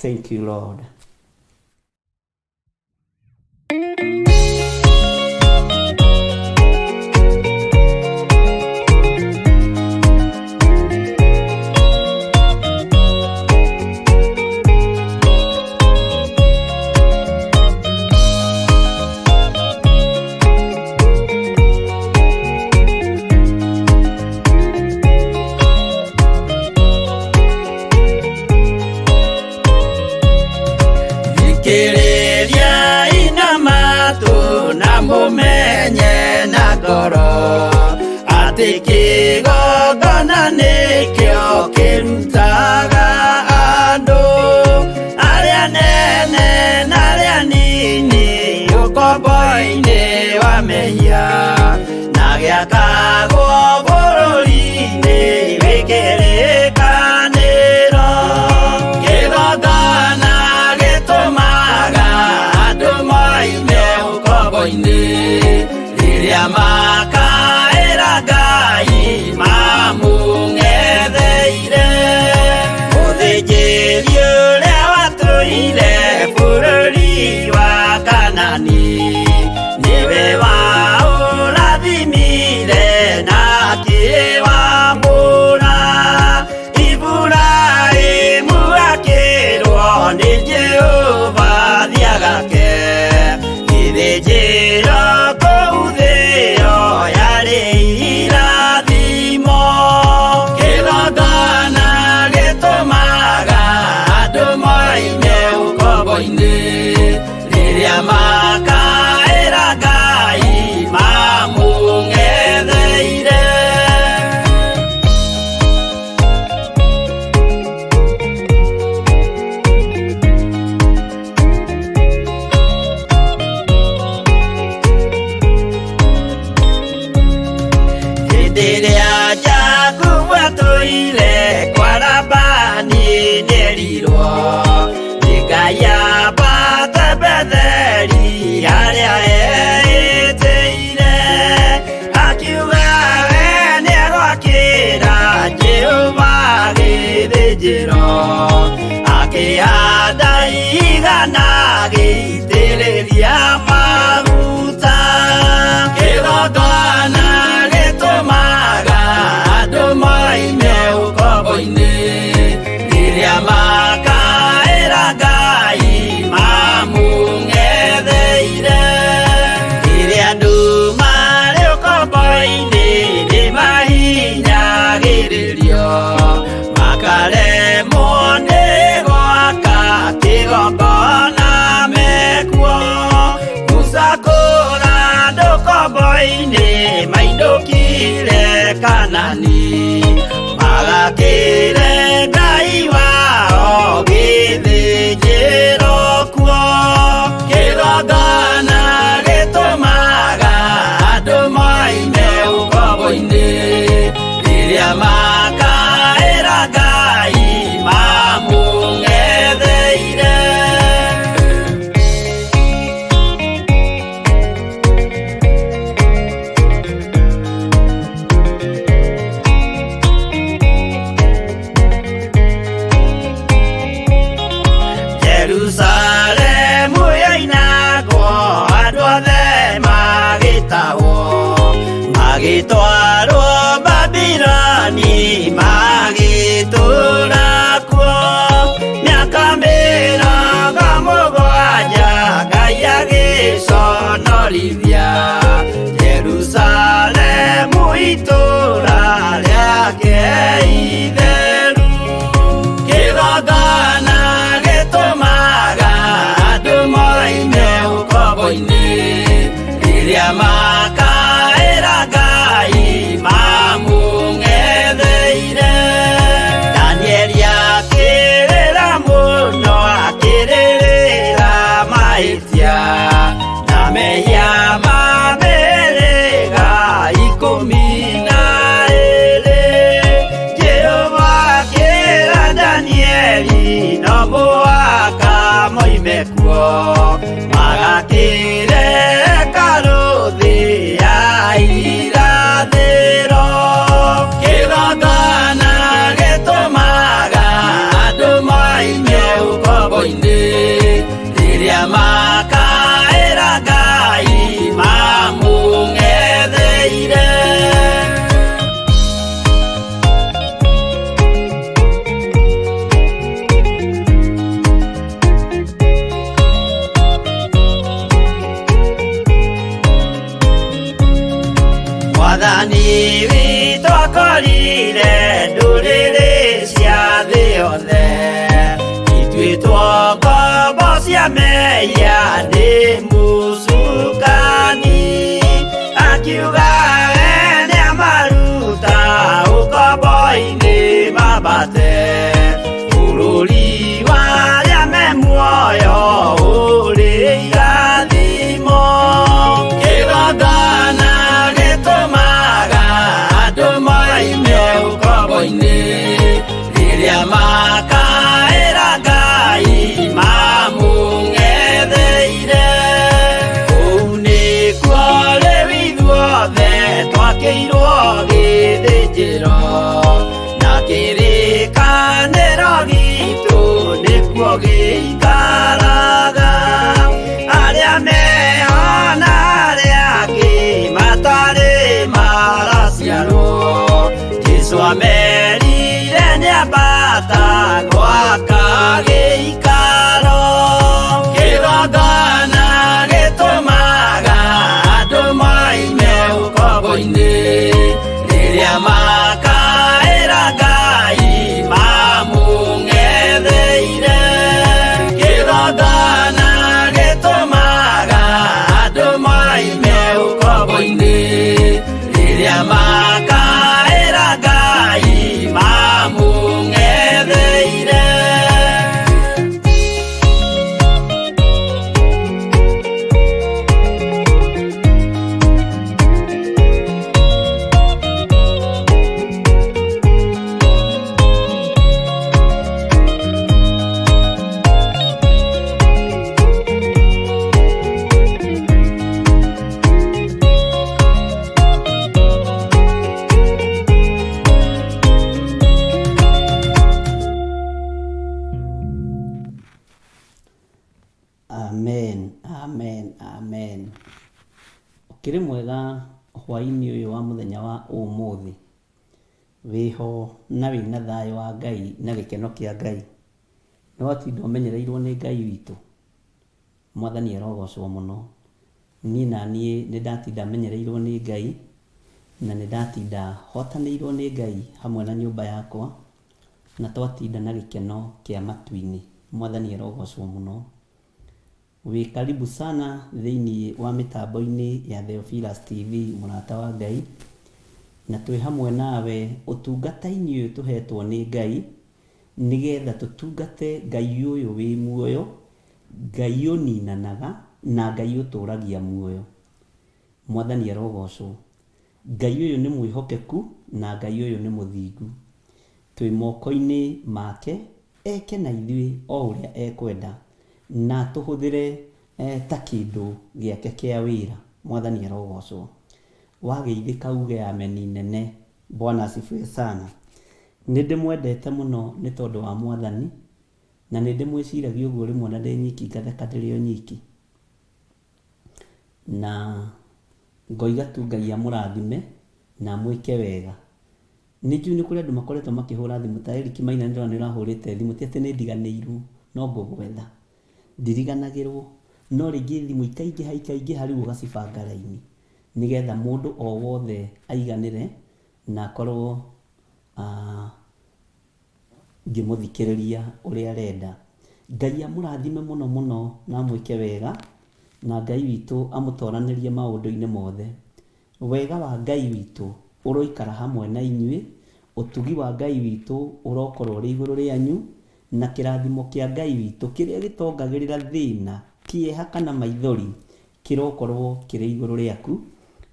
Thank you Lord. Thikĩrĩriai na matũ na mũmenye na ngoro atĩ kĩgongona nĩkĩo kĩrutaga andũ arĩa nene na arĩa nini ũkombo-inĩ wa mehia na gĩakagwo bũrũri-inĩ wĩ kĩrĩkanĩro. Kĩgongona gĩtũmaga andũ moime ũkombo-inĩ rĩrĩa makaĩra Ngai mamũng'etheire. Mũthĩnjĩri ũrĩa watũire bũrũri wa Kanani nĩwe waũrathimire na akĩwamũra. Iburahĩmu akĩrwo nĩ Jehova thiagake gĩthĩnjĩro kũu thĩo yarĩ irathimo. Kĩgongona gĩtũmaga andũ moime ũkombo-inĩ rĩrĩa makaĩra Ngai mamũng'etheire. Hĩndĩ ĩrĩa Jakubu atũire kwa Labani nĩerirwo nĩ Ngai ambate Betheli harĩa eĩtĩire, akiuga we nĩegwakĩra Jehova gĩthĩnjĩro, akĩhanda igana agĩitĩrĩria maguta. Kĩgongona gĩtũmaga andũ moime ũkombo-inĩ rĩrĩa makaĩra Ngai mamũng'etheire. Rĩrĩa andũ marĩ ũkombo-inĩ nĩmahinyagĩrĩrio, makaremwo nĩ gwaka kĩgongona mekuo. Musa kũra andũ ũkombo-inĩ mainũkire Kanani, magakĩre Ngai wao gĩthĩnjĩro kuo. Kĩgongona gĩtũmaga andũ moime ũkombo-inĩ rĩrĩa makaĩra Ngai mamũng'etheire. Jerusalemu yoinagwo andũ othe magĩtahwo, magĩtwarwo Babiloni magĩtũũra kuo. Mĩaka 70 Ngai agĩconorithia Jerusalemu itũũra rĩake itheru. Kĩgongona gĩtũmaga andũ moime ũkombo-inĩ rĩrĩa makaĩra Ngai mamũng'etheire. Danieli akĩrĩra mũno akĩrĩrĩra mahĩtia mekuo magakĩre hekarũ thĩ ya irathĩro. Kĩgongona gĩtũmaga andũ moime ũkombo-inĩ rĩrĩa makaĩra Ngai mamũng'etheire. Mwathani witũ akorire ndũrĩrĩ cia thĩ yothe ituĩtwo ngombo cia mehia nĩ mũcukani, akiuga we nĩamaruta ũkombo-inĩ mambate bũrũri wa arĩa me muoyo ũrĩ irathimo. Kĩgongona gĩtũmaga andũ moime ũkombo-inĩ rĩrĩa makaĩra Ngai mamũng'etheire. Kũu nĩkuo rĩu ithuothe twakĩirwo gĩthĩnjĩro na kĩrĩkanĩro gitũ nĩkuo gĩikaraga. Arĩa meho na arĩa angĩ matarĩ maraciarwo, Jesũ amerire nĩambata gwaka gĩikaro. Kĩgongona gĩtũmaga andũ moime ũkombo-inĩ rĩrĩa makaĩra Ngai mamũng'etheire. Kĩgongona gĩtũmaga andũ moime ũkombo-inĩ rĩrĩa makaĩra Ngai mamũng'etheire. Amen, amen, amen. Ũkĩrĩ mwega hwaĩ-inĩ ũyũ wa mũthenya wa ũmũthĩ. Wĩho na wĩna thayũ wa Ngai na gĩkeno kĩa Ngai. Nĩ watinda ũmenyereirwo nĩ Ngai witũ. Mwathani arogocwo mũno. Niĩ na niĩ nĩ ndatinda menyereirwo nĩ Ngai na nĩ ndatinda hotanĩirwo nĩ Ngai hamwe na nyũmba yakwa na twatinda na gĩkeno kĩa matu-inĩ. Mwathani arogocwo mũno. Wĩ karibu sana thĩinĩ wa mĩtambo-inĩ ya Theophilus TV mũrata wa Ngai, na twĩ hamwe nawe ũtungata-inĩ ũyũ tũhetwo nĩ Ngai, nĩgetha tũtungate Ngai ũyũ wĩ muoyo, Ngai ũninanaga na Ngai ũtũragia muoyo. Mwathani arogocwo. Ngai ũyũ nĩ mwĩhokeku na Ngai ũyũ nĩ mũthingu. Twĩ moko-inĩ make eke na ithuĩ o ũrĩa ekwenda na atũhũthĩre ta kĩndũ gĩake kĩa wĩra. Mwathani arogocwo. Wageithĩka uge ameni nene. Bwana asifiwe sana. Nĩ ndĩmwendete mũno nĩ tondũ wa Mwathani na nĩ ndĩmwĩciragia ũguo rĩmwe na ndĩ nyiki ngatheka ndĩrĩ o nyiki. Na ngoiga tu Ngai amũrathime na amwĩke wega. Nĩ njũĩ nĩ kũrĩ andũ makoretwo makĩhũra thimũ ta Eric Maina nĩ ndĩrona nĩ ũrahũrĩte thimũ, ti atĩ nĩ ndiganĩirwo no ngũgwetha. Ndiriganagĩrwo no rĩngĩ thimũ ikaingĩha ikaingĩha rĩu ũgacibanga raini nĩgetha mũndũ o wothe aiganĩre na akorwo ngĩmũthikĩrĩria ũrĩa arenda. Ngai amũrathime mũno mũno na amwĩke wega, na Ngai witũ amũtoranĩrie maũndũ-inĩ mothe. Wega wa Ngai witũ ũroikara hamwe na inyuĩ, ũtugi wa Ngai witũ ũrokorwo ũrĩ igũrũ rĩanyu, na kĩrathimo kĩa Ngai witũ kĩrĩa gĩtongagĩrĩra thĩna, kĩeha kana maithori kĩrokorwo kĩrĩ igũrũ rĩaku,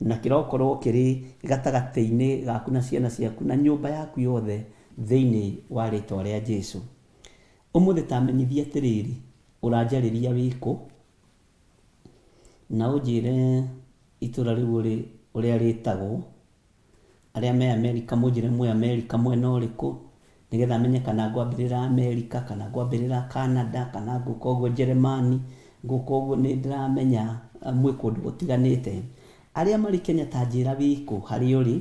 na kĩrokorwo kĩrĩ gatagatĩ-inĩ gaku na ciana ciaku na nyũmba yaku yothe thĩinĩ wa rĩtwa rĩa Jesu. Ũmũthĩ ta menyithia atĩrĩrĩ, Ũranjarĩria wĩ kũ, na ũnjĩre itũra rĩu ũrĩ ũrĩa rĩtagwo. Arĩa me Amerika mũnjĩre mwĩ Amerika mwena ũrĩkũ, nĩgetha menye kana ngwambĩrĩra Amerika, kana ngwambĩrĩra Canada, kana ngũka ũguo Njeremani, ngũka ũguo nĩ ndĩramenya mwĩ kũndũ gũtiganĩte. Arĩa marĩ Kenya ta njĩra wĩ kũ harĩa ũrĩ,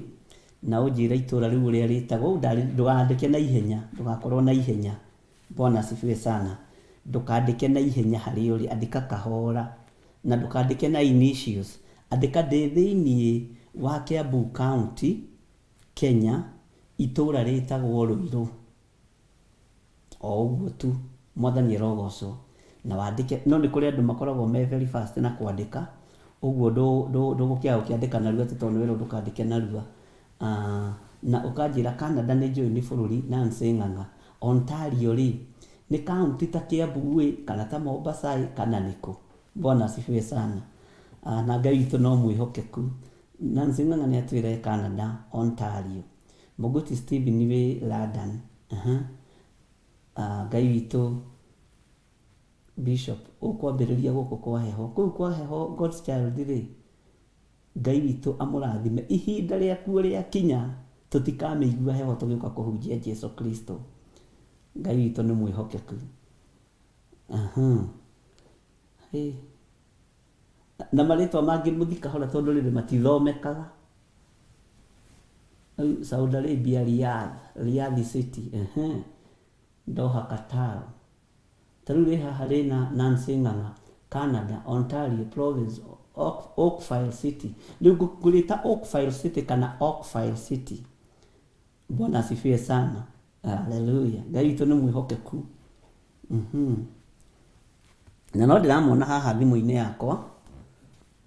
na ũnjĩre itũra rĩu ũrĩa rĩtagwo, ndũgandĩke na ihenya, ndũgakorwo na ihenya. Bwana asifiwe sana. Ndũkandĩke na ihenya harĩa ũrĩ, andĩka kahora. Na ndũkandĩke na initials. Andĩka ndĩ thĩiniĩ wa Kiambu County, Kenya, itũra rĩtagwo Ruiru. O ũguo tu. Mwathani arogocwo. Na wandĩke, no nĩ kũrĩ andũ makoragwo me very fast na kwandĩka, ũguo ndũgũkĩaga gũkĩandĩka narua atĩ tondũ nĩ werwo ndũkandĩke narua. Na ũkanjĩra Canada nĩ njũĩ nĩ bũrũri Nancy Ng'ang'a. Ontario rĩ, nĩ county ta Kiambu ĩ, kana ta Mombasa ĩ, kana nĩ kũ? Bwana asifiwe sana. Na Ngai witũ no mwĩhokeku. Nancy Ng'ang'a nĩ atwĩra e Canada, Ontario. Mũgũti Stephen wĩ London. Ngai witũ Bishop, ũkwambĩrĩria gũkũ kwa heho. Kũu kwa heho God's child rĩ, Ngai witũ amũrathime. Ihinda rĩakuo rĩakinya, tũtikamĩigua heho tũgĩũka kũhunjia Jesu Kristo. Ngai witũ nĩ mwĩhokeku. Hĩ. Na marĩtwa mangĩ mũthi kahora tondũ rĩrĩ matithomekaga. Rĩu Saudi Arabia Riyadh, Riyadh City. Doha Qatar. Ta rĩu rĩ haha rĩna Nancy Ng'ang'a, Canada, Ontario Province, Oakville City. Rĩu ngũrĩta Oakville City kana Oakville City. Bwana asifiwe sana. Hallelujah. Ngai witũ nĩ mwĩhokeku. Na no ndĩramona haha thimũ-inĩ yakwa,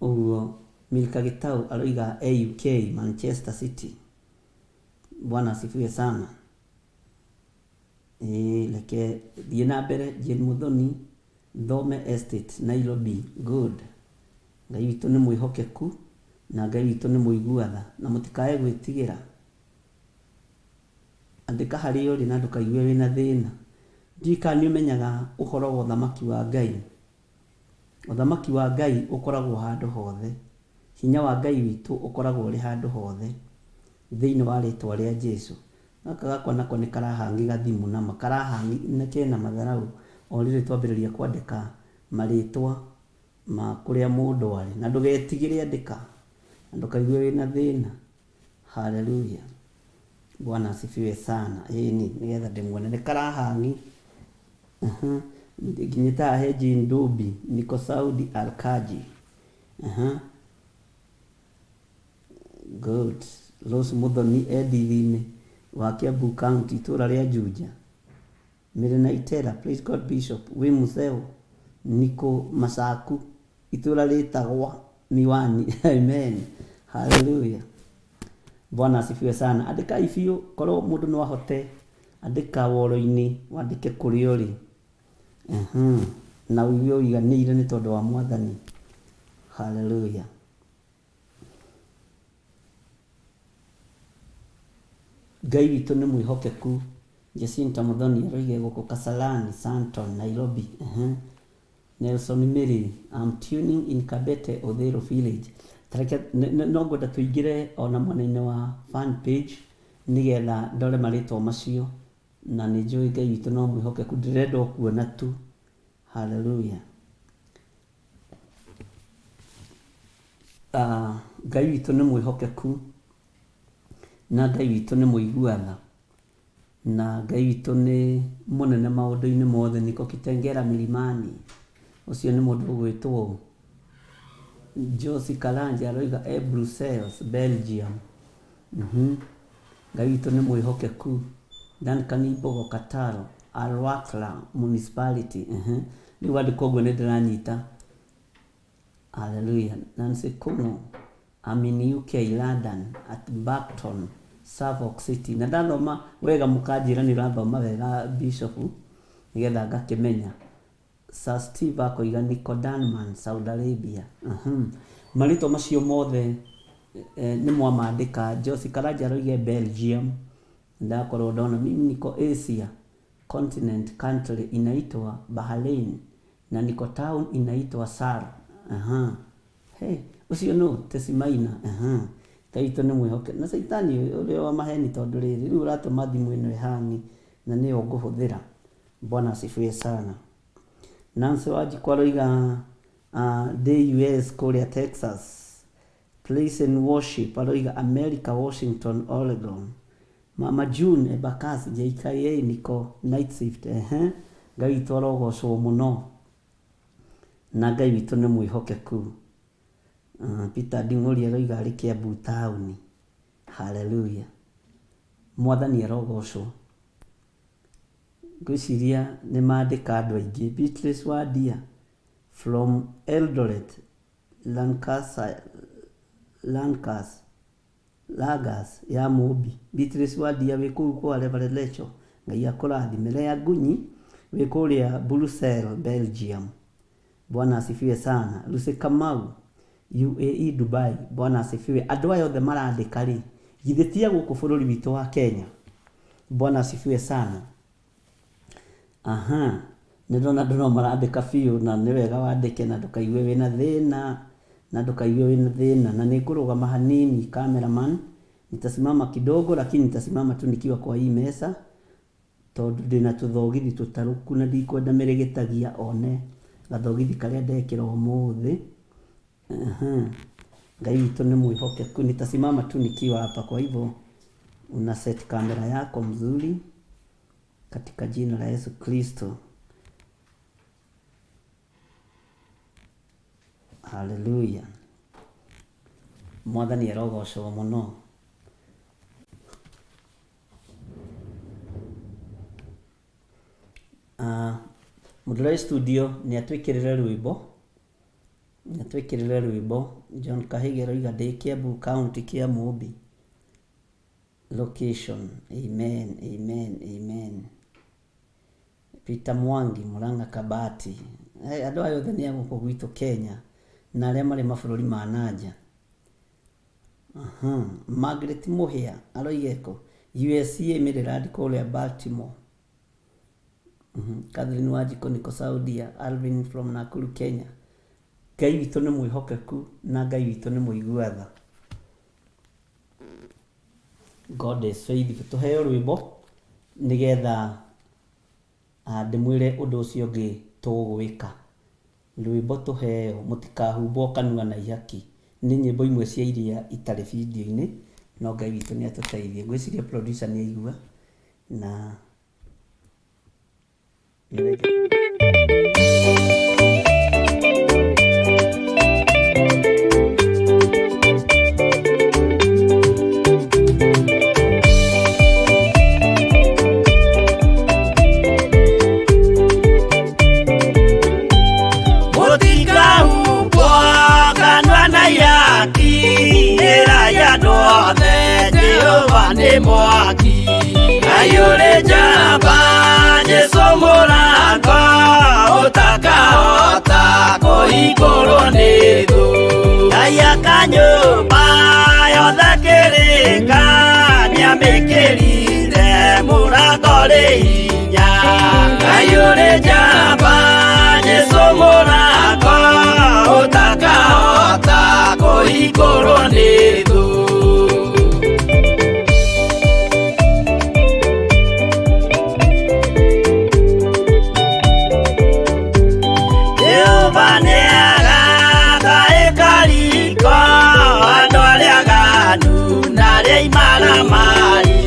ũguo Milka Gĩtaũ aroiga e UK, Manchester City. Bwana asifiwe sana. Ĩĩ reke thiĩ na mbere Jane Muthoni, Thome Estate, Nairobi. Good. Ngai witũ nĩ mwĩhokeku na Ngai witũ nĩ mũigua tha na mũtikae gwĩtigĩra. Andĩka harĩa ũrĩ na ndũkaigue wĩna thĩna. Ndiũĩ kana nĩ ũmenyaga ũhoro wa ũthamaki wa Ngai. Ũthamaki wa Ngai ũkoragwo handũ hothe. Hinya wa Ngai witũ ũkoragwo ũrĩ handũ hothe. Thĩinĩ wa rĩtwa rĩa Jesu. Gaka gakwa nako nĩ karahangi gathimũ nama. Karahangi na kena matharaũ o rĩrĩ twambĩrĩria kwandĩka marĩtwa ma kũrĩa mũndũ arĩ. Na ndũgetigĩre andĩka. Na ndũkaigue wĩna thĩna. Hallelujah. Bwana asifiwe sana. Ĩni, nĩgetha ndĩmuone. Nĩ karahangi. Nginyĩte haha he Jean Ndubi, niko Saudi Alkaji. Good. Rose Muthoni e Ndithinĩ wa Kiambu County, itũra rĩa Juja. Mary Naitera, praise God Bishop, wĩ Mutheu, niko Masaku, itũra rĩtagwa Miwani. Amen. Hallelujah. Bwana asifiwe sana. Andĩkai biũ, korwo mũndũ no ahote, andĩka woro-inĩ, wandĩke kũrĩa ũrĩ. Na ũigue ũiganĩire nĩ tondũ wa Mwathani. Hallelujah. Ngai witũ nĩ mwĩhokeku. Jacinta Muthoni aroiga gũkũ Kasarani, Santon, Nairobi. Nelson Mary, I'm tuning in Kabete, Uthiru Village. Tareke no ngwenda tũingĩre ona mwena-inĩ wa fan page nĩgetha ndore marĩtwa macio na nĩ njũĩ Ngai witũ no mwĩhokeku ndĩrenda o kuona tu. Hallelujah. Ngai witũ nĩ mwĩhokeku na Ngai witũ nĩ mũigua tha na Ngai witũ nĩ mũnene maũndũ-inĩ mothe. Niko Kitengela Milimani, ũcio nĩ mũndũ ũgwĩtwo Josi Karanja aroiga e Brussels, Belgium. Ngai witũ nĩ mwĩhokeku. Duncan Mbogo Qatar, Al Wakra Municipality. Rĩu wandĩka ũguo nĩ ndĩranyita. Hallelujah. Nancy Kumu, I'm in UK, London, at Barton, Suffolk City. Na ndathoma wega mũkanjĩra nĩ ũrathoma wega Bishop, nĩgetha ngakĩmenya. Sir Steve akoiga niko Dunman, Saudi Arabia. Marĩtwa macio mothe nĩ mwamandĩka. Josie Karanja aroiga Belgium. Ndakorwo ndona mimi niko Asia continent country inaitwa Bahrain. Na niko town inaitwa Sar. Aha. Hey, ũcio nũ Tesimaina. Aha. Ngai witũ nĩ mwĩhoke na caitani ũrĩa wa maheni tondũ rĩrĩ rĩu ũratũma thimũ ĩno ĩhang'i na nĩyo ngũhũthĩra. Bwana asifiwe sana. Nancy Wanjikũ aroiga ndĩ US kũrĩa Texas. Praise and worship aroiga America, Washington, Oregon. Mama June Embakasi JKA niko night shift. Ehe. Ngai witũ arogocwo mũno na Ngai witũ nĩ mwĩhokeku. Peter Nding'ũri aroiga arĩ Kiambu taũni. Hallelujah. Mwathani arogocwo. Ngwĩciria nĩ mandĩka andũ aingĩ. Beatrice Wandia from Eldoret, Lancaster, Lancaster, Langas ya Mũmbi. Beatrice Wandia wĩ kũu kwa Reverend Lecho. Ngai akũrathime. Lea Ngunyi wĩ kũrĩa Brussels, Belgium. Bwana asifiwe sana. Lucy Kamau UAE Dubai. Bwana asifiwe. Andũ aya othe marandĩka rĩ, githĩ ti a gũkũ bũrũri witũ wa Kenya? Bwana asifiwe sana. Aha. Nĩ ndona andũ no marandĩka biũ na nĩ wega wandĩke na ndũkaigue wĩna thĩna na ndũkaigue wĩna thĩna na nĩ ngũrũgama hanini cameraman, nitasimama kidogo lakini nitasimama tu nikiwa kwa hii mesa tondũ ndĩna tũthogithi tũtarũku na ndikwenda mĩrĩgĩtagia one gathogithi karĩa ndekĩra ũmũthĩ. Aha. Ngai witũ nĩ mwĩhokeku. Nitasimama tu nikiwa hapa, kwa hivyo una set kamera yako mzuri katika jina la Yesu Kristo. Haleluya. Mwathani arogocwo mũno. Mũndũ ũrĩa wĩ studio nĩ atwĩkĩrĩre rwĩmbo, nĩ atwĩkĩrĩre rwĩmbo. John Kahige aroiga ndĩ Kiambu county kĩa Mũmbi location. Amen, amen, amen. Peter Mwangi Murang'a Kabati. Hey, andũ aya othe nĩ a gũkũ gwitũ Kenya na arĩa marĩ mabũrũri ma nanja. Aha. Margaret Mũhĩa aroiga ĩkũ? USA Maryland kũrĩa Baltimore. Catherine Wanjikũ niko Saudia. Alvin from Nakuru Kenya. Ngai witũ nĩ mwĩhokeku na Ngai witũ nĩ mũigua tha. God is faithful. Tũheo rwĩmbo nĩgetha ndĩmwĩre ũndũ ũcio ũngĩ tũgwĩka. Rwĩmbo tũheo mũtikahumbwo kanua na ihaki. Nĩ nyĩmbo imwe cia iria itarĩ video-inĩ no Ngai witũ nĩ atũteithie. Ngwĩciria producer nĩ aigua na nĩ Mũtikahumbwo kanua na ihaki, ĩrai andũ othe Jehova nĩ mwaki. Ngai ũrĩ njamba, Jesũ mũrango, ũtakahota kũhingũrwo nĩ thũ. Ngai aka nyũmba yothe kĩrĩka, nĩamĩkĩrire mũrango rĩ hinya. Ngai ũrĩ njamba, Jesũ mũrango, ũtakahota kũhingũrwo nĩ thũ. Jehova nĩagaka ĩkariko andũ arĩa aganu na arĩa imaramari.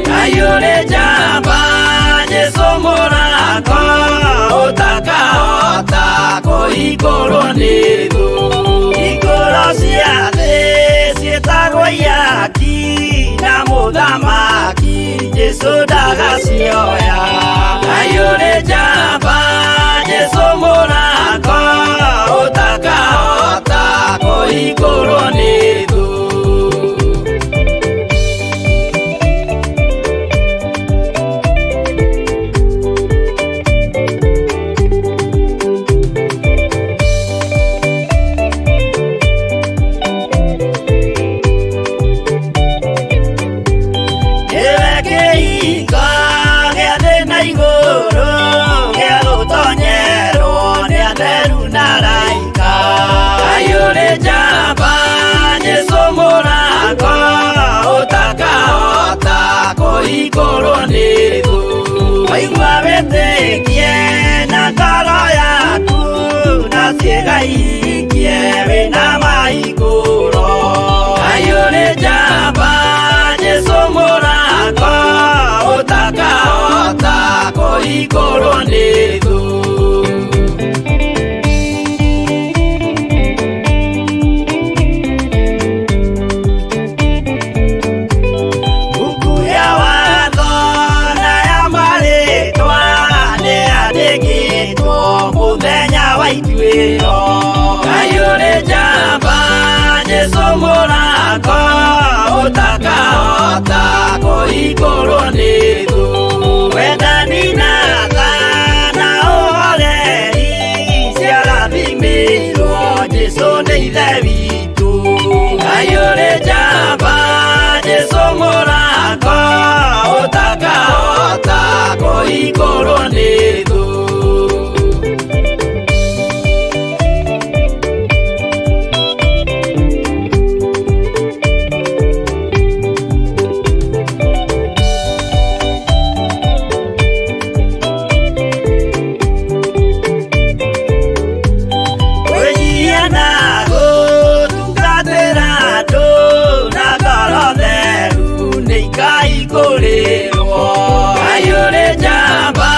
Ngai ũrĩ njamba, Jesũ mũrango, ũtakahota kũhingũrwo nĩ thũ. Hingũro cia thĩ ciĩtagwo ihaki, na mũthamaki Jesũ ndagacioya. Ngai ũrĩ njamba, Jesũ mũrango, ũtakahota kũhingũrwo nĩ thũ. Nĩwe kĩhingo gĩa thĩ na igũrũ, gĩa gũtonyerwo nĩ Kũhingũrwo nĩ thũ. Waigua wĩtĩkie na ngoro yaku na ciĩga ikie wĩna mahingũro. Ngai ũrĩ njamba Jesũ mũrango ũtakahota kũhingũrwo nĩ thũ. Buku ya watho na ya marĩtwa nĩyandĩkĩtwo mũthenya wa ituĩro. Ngai ũrĩ njamba Jesũ mũrango ũtakahota kũhingũrwo nĩ thũ. Wendani na tha na ũhoreri ciarathimĩirwo Jesũ nĩ ithe witũ. Ngai ũrĩ njamba Jesũ mũrango ũtakahota kũhingũrwo nĩ thũ. Kwĩnyihia na gũtungatĩra andũ na ngoro theru nĩikaihingũrĩrwo. Ngai ũrĩ njamba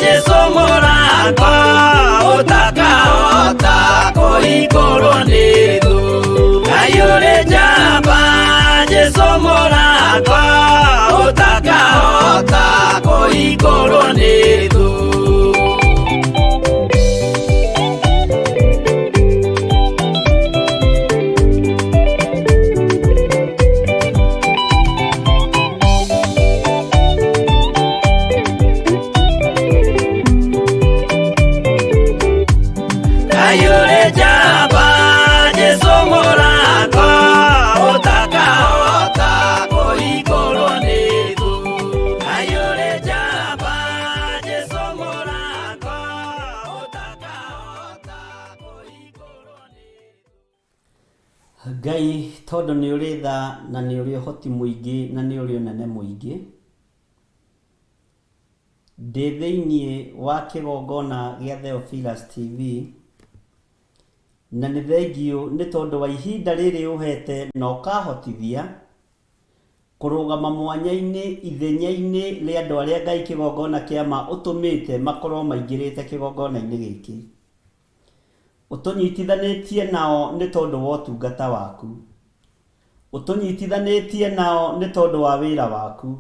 Jesũ mũrango ũtakahota kũhingũrwo nĩ thũ. Ngai ũrĩ njamba Jesũ mũrango ũtakahota kũhingũrwo nĩ thũ. Ngai ũrĩ njamba Jesũ mũrango ũtakahota kũhingũrwo nĩ thũ. Ngai ũrĩ njamba Jesũ mũrango ũtakahota kũhingũrwo nĩ thũ. Ngai tondũ nĩ ũrĩ tha na nĩ ũrĩ ũhoti mũingĩ na nĩ ũrĩ ũnene mũingĩ, ndĩ thĩinĩ wa kĩgongona gĩa Theophilus TV na nĩ thengiũ nĩ tondũ wa ihinda rĩrĩ ũhete na ũkahotithia kũrũgama mwanya-inĩ ithenya-inĩ rĩa andũ arĩa Ngai kĩgongona kĩa ma ũtũmĩte makorwo maingĩrĩte kĩgongona-inĩ gĩkĩ. Ũtũnyitithanĩtie nao nĩ tondũ wa ũtungata waku. Ũtũnyitithanĩtie nao nĩ tondũ wa wĩra waku.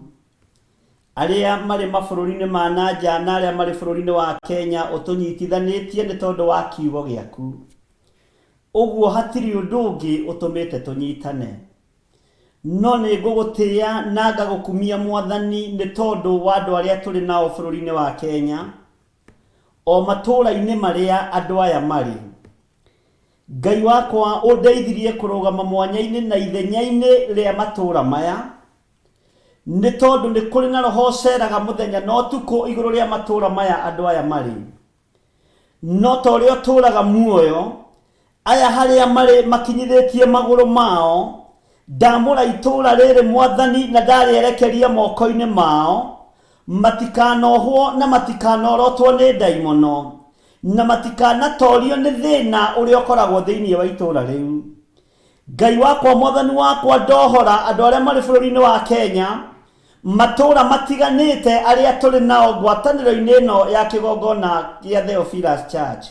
Arĩa marĩ mabũrũri-inĩ ma na nja na arĩa marĩ bũrũri-inĩ wa Kenya ũtũnyitithanĩtie nĩ tondũ wa kiugo gĩaku. Ũguo hatirĩ ũndũ ũngĩ ũtũmĩte tũnyitane. No nĩ ngũgũtĩĩa na ngagũkumia Mwathani nĩ tondũ wa andũ arĩa tũrĩ nao bũrũri-inĩ wa Kenya, o matũũra-inĩ marĩa andũ aya marĩ. Ngai wakwa ũndeithirie kũrũgama mwanya-inĩ na ithenya-inĩ rĩa matũũra maya, nĩ tondũ nĩ kũrĩ na roho ũceraga mũthenya na ũtukũ igũrũ rĩa matũũra maya andũ aya marĩ. No ta ũrĩa ũtũũraga muoyo, aya harĩa marĩ makinyithĩtie magũrũ mao, ndamũra itũũra rĩrĩ Mwathani na ndarĩerekeria moko-inĩ mao, matikanohwo na matikanorotwo nĩ ndaimono, na matikanatorio nĩ thĩna ũrĩa ũkoragwo thĩinĩ wa itũũra rĩu. Ngai wakwa Mwathani wakwa ndohora andũ arĩa marĩ bũrũri-inĩ wa Kenya, matũũra matiganĩte arĩa tũrĩ nao ngwatanĩro-inĩ ĩno ya kĩgongona gĩa Theophilus Church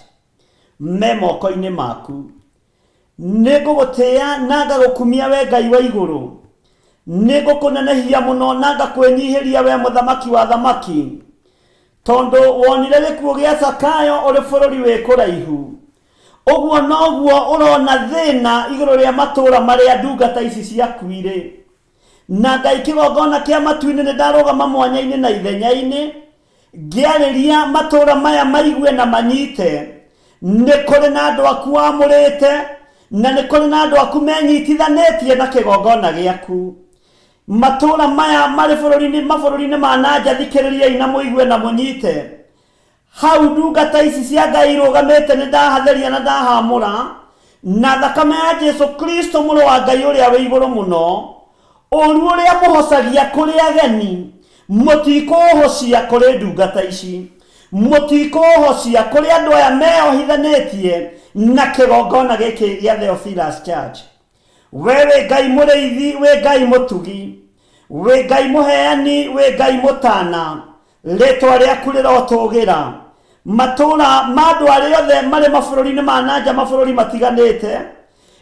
me moko-inĩ maku. Nĩ ngũgũtĩĩa na ngagũkumia we Ngai wa igũrũ. Nĩ ngũkũnenehia mũno na ngakwĩnyihĩria we mũthamaki wa thamaki. Tondũ wonire gĩkuũ gĩa Zakayo ũrĩ bũrũri wĩ kũraihu. Ũguo noguo ũrona thĩna igũrũ rĩa matũũra marĩa ndungata ici ciaku irĩ. Na Ngai kĩgongona kĩa matu-inĩ nĩ ndarũgama mwanya-inĩ na ithenya-inĩ, ngĩarĩria matũũra maya maigue na manyite. Nĩ kũrĩ na andũ aku wamũrĩte, na nĩ kũrĩ na andũ aku menyitithanĩtie na kĩgongona gĩaku. Matũũra maya marĩ bũrũri-inĩ mabũrũri-inĩ ma na nja thikĩrĩriai na mũigue na mũnyite. Hau ndungata ici cia Ngai irũgamĩte nĩ ndahatheria na ndahamũra na thakame ya Jesu Kristo mũrũ wa Ngai ũrĩa wĩ igũrũ mũno. Ũru ũrĩa mũhocagia kũrĩ ageni Mũtikũũhocia kũrĩ ndungata ici, mũtikũũhocia kũrĩ andũ aya meohithanĩtie na kĩgongona gĩkĩ gĩa Theophilus Church. We wĩ Ngai mũrĩithi, wĩ Ngai mũtugi, wĩ Ngai mũheani, wĩ Ngai mũtana, rĩtwa rĩaku rĩrotũgĩra. Matũũra ma andũ arĩa othe marĩ mabũrũri-inĩ ma na nja, mabũrũri matiganĩte,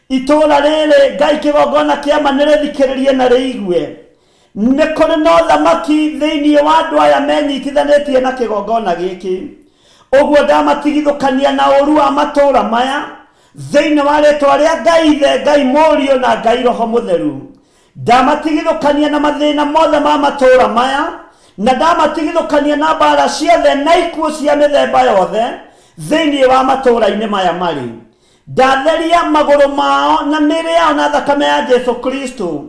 itũũra rĩrĩ Ngai kĩgongona kĩa ma nĩrĩthikĩrĩrie na rĩigue. Nĩ kũrĩ na ũthamaki thĩinĩ wa andũ aya menyitithanĩtie na kĩgongona gĩkĩ. Ũguo ndamatigithũkania na ũũru wa matũũra maya, thĩinĩ wa rĩtwa rĩa Ngai Ithe, Ngai Mũriũ na Ngai Roho Mũtheru. Ndamatigithũkania na mathĩna mothe ma matũũra maya, na ndamatigithũkania na mbaara ciothe na ikuũ cia mĩthemba yothe thĩinĩ wa matũũra-inĩ maya marĩ. Ndatheria magũrũ mao na mĩĩrĩ yao na thakame ya Jesu Kristo,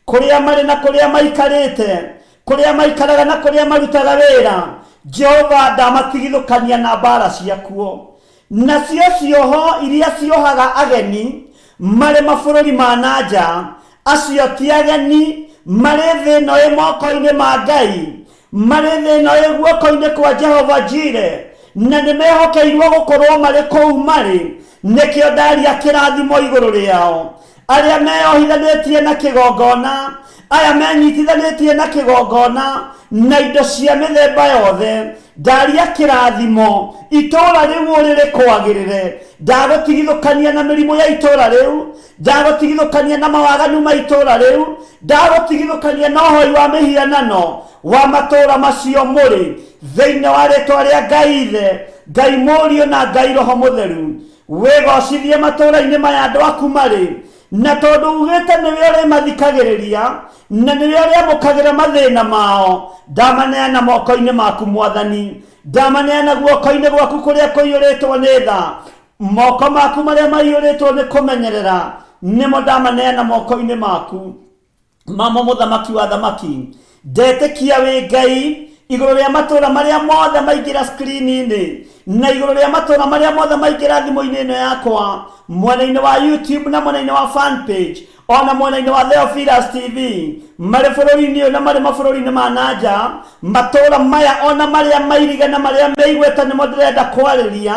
kũrĩa marĩ na kũrĩa maikarĩte, kũrĩa maikaraga na kũrĩa marutaga wĩra. Jehova, ndamatigithũkania na mbaara ciakuo. Nacio cioho iria ciohaga ageni marĩ mabũrũri ma na nja, acio ti ageni, marĩ thĩ ĩno ĩ moko-inĩ ma Ngai, marĩ thĩ ĩno ĩ guoko-inĩ kwa Jehova Jire, na nĩ mehokeirwo gũkorwo marĩ kũu marĩ. Nĩkĩo ndaria kĩrathimo igũrũ rĩao. Arĩa meyohithanĩtie na kĩgongona, aya menyitithanĩtie na kĩgongona na indo cia mĩthemba yothe, ndaria kĩrathimo itũũra rĩu ũrĩ rĩkwagĩrĩre. Ndagũtigithũkania na mĩrimũ ya itũũra rĩu, ndagũtigithũkania na mawaganu ma itũũra rĩu, ndagũtigithũkania na ũhoi wa mĩhianano wa matũũra macio mũrĩ, thĩinĩ wa rĩtwa rĩa Ngai Ithe, Ngai Mũriũ na Ngai Roho Mũtheru. Wĩgocithie matũũra-inĩ maya andũ aku marĩ, na tondũ ugĩte nĩwe ũrĩmathikagĩrĩria na nĩwe ũrĩamũkagĩra mathĩna mao, ndamaneana moko-inĩ maku Mwathani, ndamaneana guoko-inĩ gwaku kũrĩa kũiyũrĩtwo nĩ tha, moko maku marĩa maiyũrĩtwo nĩ kũmenyerera, nĩmo ndamaneana moko-inĩ maku. Mamo mũthamaki wa thamaki, ndetĩkia wĩ Ngai igũrũ rĩa matũũra marĩa mothe maingĩra screen-inĩ na igũrũ rĩa matũũra marĩa mothe maingĩra thimũ-inĩ ĩno yakwa, mwena-inĩ wa YouTube na mwena-inĩ wa fan page ona mwena-inĩ wa Theophilus TV, marĩ bũrũri-inĩ ũyũ na marĩ mabũrũri-inĩ ma na nja, matũũra maya ona marĩa mairige na marĩa meigweta nĩmo ndĩrenda kwarĩria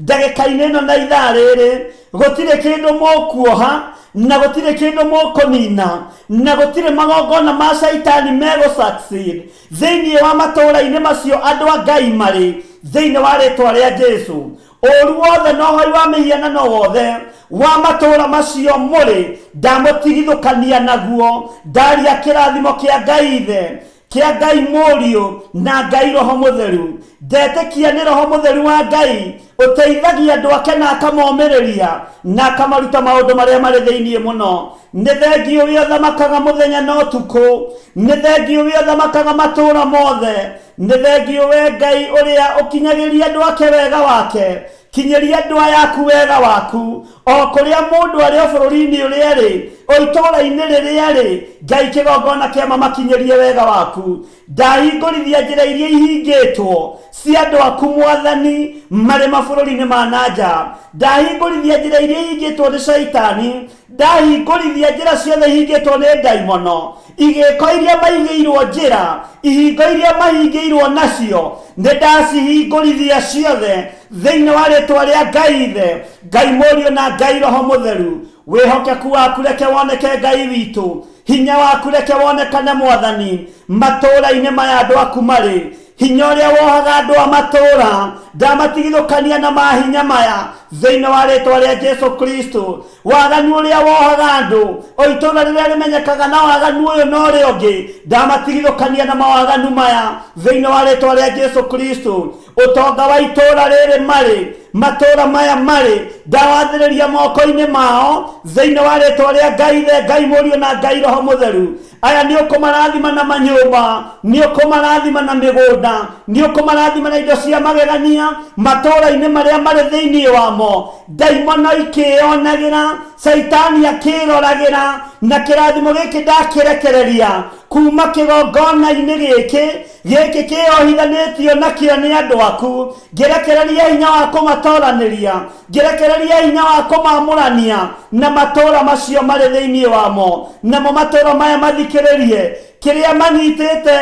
ndagĩka-inĩ ĩno na ithaa rĩrĩ. Gũtirĩ kĩndũ mũkuoha na gũtirĩ kĩndũ mũkũnina na gũtirĩ magongona ma caitani megũ succeed thĩinĩ wa matũũra-inĩ macio andũ a Ngai marĩ, thĩinĩ wa rĩtwa rĩa Jesu. Ũũru wothe na ũhoi wa mĩhianano wothe wa matũũra macio mũrĩ, ndamũtigithũkania naguo. Ndaria kĩrathimo kĩa Ngai Ithe, kĩa Ngai Mũriũ na Ngai Roho Mũtheru. Ndetĩkia nĩ Roho Mũtheru wa Ngai ũteithagia andũ ake na akamomĩrĩria na akamaruta maũndũ marĩa marĩ thĩinĩ mũno. Nĩ thengiũ we ũthamakaga mũthenya na ũtukũ, nĩ thengiũ we ũthamakaga matũũra mothe, nĩ thengiũ we Ngai ũrĩa ũkinyagĩria andũ ake wega wake. Kinyĩria andũ aya aku wega waku, o kũrĩa mũndũ arĩ, o bũrũri-inĩ ũrĩa arĩ, o itũũra-inĩ rĩrĩa arĩ. Ngai kĩgongona kĩa mamakinyĩrie wega waku. Ndahingũrithia njĩra iria ihingĩtwo cia andũ aku Mwathani marĩ mabũrũri-inĩ ma na nja. Ndahingũrithia njĩra iria ihingĩtwo nĩ Shaitani. Ndahingũrithia njĩra ciothe ihingĩtwo nĩ ndaimono. Igĩko iria maigĩirwo njĩra, ihingo iria mahingĩirwo nacio, nĩ ndacihingũrithia ciothe thĩinĩ wa rĩtwa rĩa Ngai Ithe, Ngai Mũriũ na Ngai Roho Mũtheru. Wĩhokeku waku reke woneke Ngai witũ, hinya waku reke wonekane Mwathani matũũra-inĩ maya andũ aku marĩ. Hinya ũrĩa wohaga andũ a matũũra ndamatigithũkania na mahinya maya thĩinĩ wa rĩtwa rĩa Jesu Kristo. Waganu ũrĩa wohaga andũ, o itũũra rĩrĩa rĩmenyekaga na waganu ũyũ na ũrĩa ũngĩ, ndamatigithũkania na mawaganu maya thĩinĩ wa rĩtwa rĩa Jesu Kristo. Ũtonga wa itũũra rĩrĩ marĩ, matũũra maya marĩ, ndawathĩrĩria moko-inĩ mao thĩinĩ wa rĩtwa rĩa Ngai Ithe, Ngai Mũriũ na Ngai Roho Mũtheru. Aya nĩ ũkũmarathima na manyũmba, nĩ ũkũmarathima na mĩgũnda, nĩ ũkũmarathima na indo cia magegania matũũra-inĩ marĩa marĩ thĩinĩ wamo. Ndaimono ikĩyonagĩra, Caitani akĩroragĩra, na kĩrathimo gĩkĩ ndakĩrekereria kuma kĩgongona-inĩ gĩkĩ, gĩkĩ kĩyohithanĩtio nakĩo nĩ andũ aku. Ngĩrekereria hinya wa kũmatoranĩria, ngĩrekereria hinya wa kũmamũrania na matũũra macio marĩ thĩinĩ wamo, namo matũũra maya mathikĩrĩrie. Kĩrĩa manyitĩte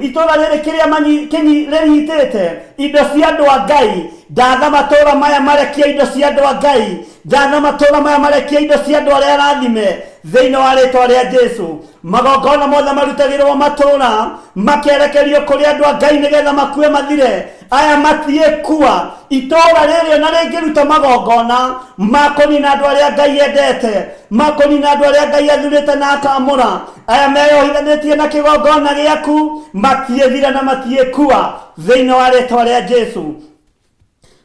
itũũra rĩrĩ, kĩrĩa rĩnyitĩte indo cia andũ a Ngai, ndatha matũũra maya marekie indo cia andũ a Ngai, ndatha matũũra maya marekie indo cia andũ arĩa arathime thĩinĩ wa rĩtwa rĩa Jesu. Magongona mothe marutagĩrwo matũũra makerekerio kũrĩ andũ a Ngai nĩgetha makue mathire. Aya matiĩkua. Itũũra rĩrĩ ona rĩngĩruta magongona ma kũnina andũ arĩa Ngai endete, ma kũnina andũ arĩa Ngai athurĩte na akamũra, aya meyohithanĩtie na kĩgongona gĩaku matiĩthira na matiĩkua thĩinĩ wa rĩtwa rĩa Jesu.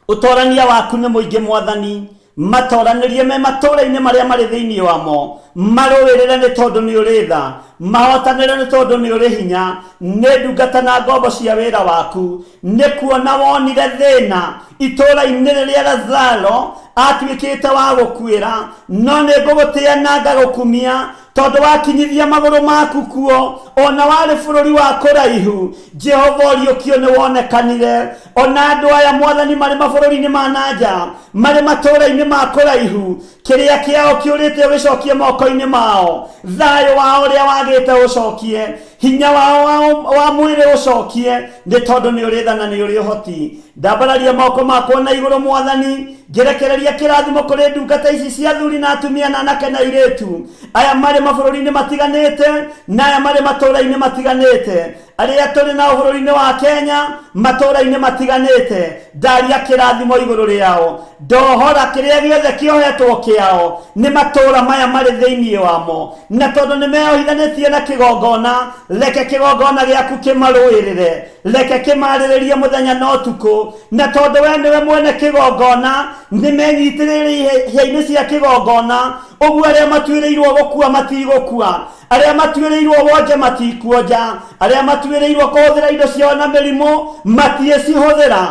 Ũtorania waku nĩ mũingĩ Mwathani, matoranĩrie me matũũra-inĩ marĩa marĩ thĩinĩ wamo, marũĩrĩre nĩ tondũ nĩ ũrĩ tha, mahotanĩre nĩ tondũ nĩ ũrĩ hinya. Nĩ ndungata na ngombo cia wĩra waku, nĩ kuona wonire thĩna itũũra-inĩ rĩrĩa Lazaro atuĩkĩte wa gũkuĩra, no nĩ ngũgũtĩa na ngagũkumia tondũ wakinyithia magũrũ maku kuo, ona warĩ bũrũri wa kũraihu. Jehova, ũriũkio nĩ wonekanire. Ona andũ aya Mwathani marĩ mabũrũri-inĩ ma nanja, marĩ matũũra-inĩ ma kũraihu, kĩrĩa kĩao kĩũrĩte ũgĩcokie moko-inĩ mao, thayũ wao ũrĩa wagĩte ũcokie, hinya wao wa mwĩrĩ ũcokie, nĩ tondũ nĩ ũrĩ tha na nĩ ũrĩ ũhoti. Ndambararia moko makwa na igũrũ Mwathani, ngĩrekereria kĩrathimo kũrĩ ndungata ici cia athuri na atumia na anake na airĩtu, aya marĩ mabũrũri-inĩ matiganĩte na aya marĩ matũũra-inĩ matiganĩte, arĩa tũrĩ nao bũrũri-inĩ wa Kenya matũũra-inĩ matiganĩte. Ndaria kĩrathimo igũrũ rĩao, ndohora kĩrĩa gĩothe kĩohetwo kĩao nĩ matũũra maya marĩ thĩinĩ wamo, na tondũ nĩ meyohithanĩtie na kĩgongona, reke kĩgongona gĩaku kĩmarũĩrĩre, reke kĩmarĩrĩrie mũthenya na ũtukũ. Na tondũ we nĩwe mwene kĩgongona, nĩ menyitĩrĩire hĩa-inĩ cia kĩgongona, ũguo arĩa matuĩrĩirwo gũkua matigũkua, arĩa matuĩrĩirwo wonje matikuonja, arĩa matuĩrĩirwo kũhũthĩra indo ciao na mĩrimũ matiĩcihũthĩra,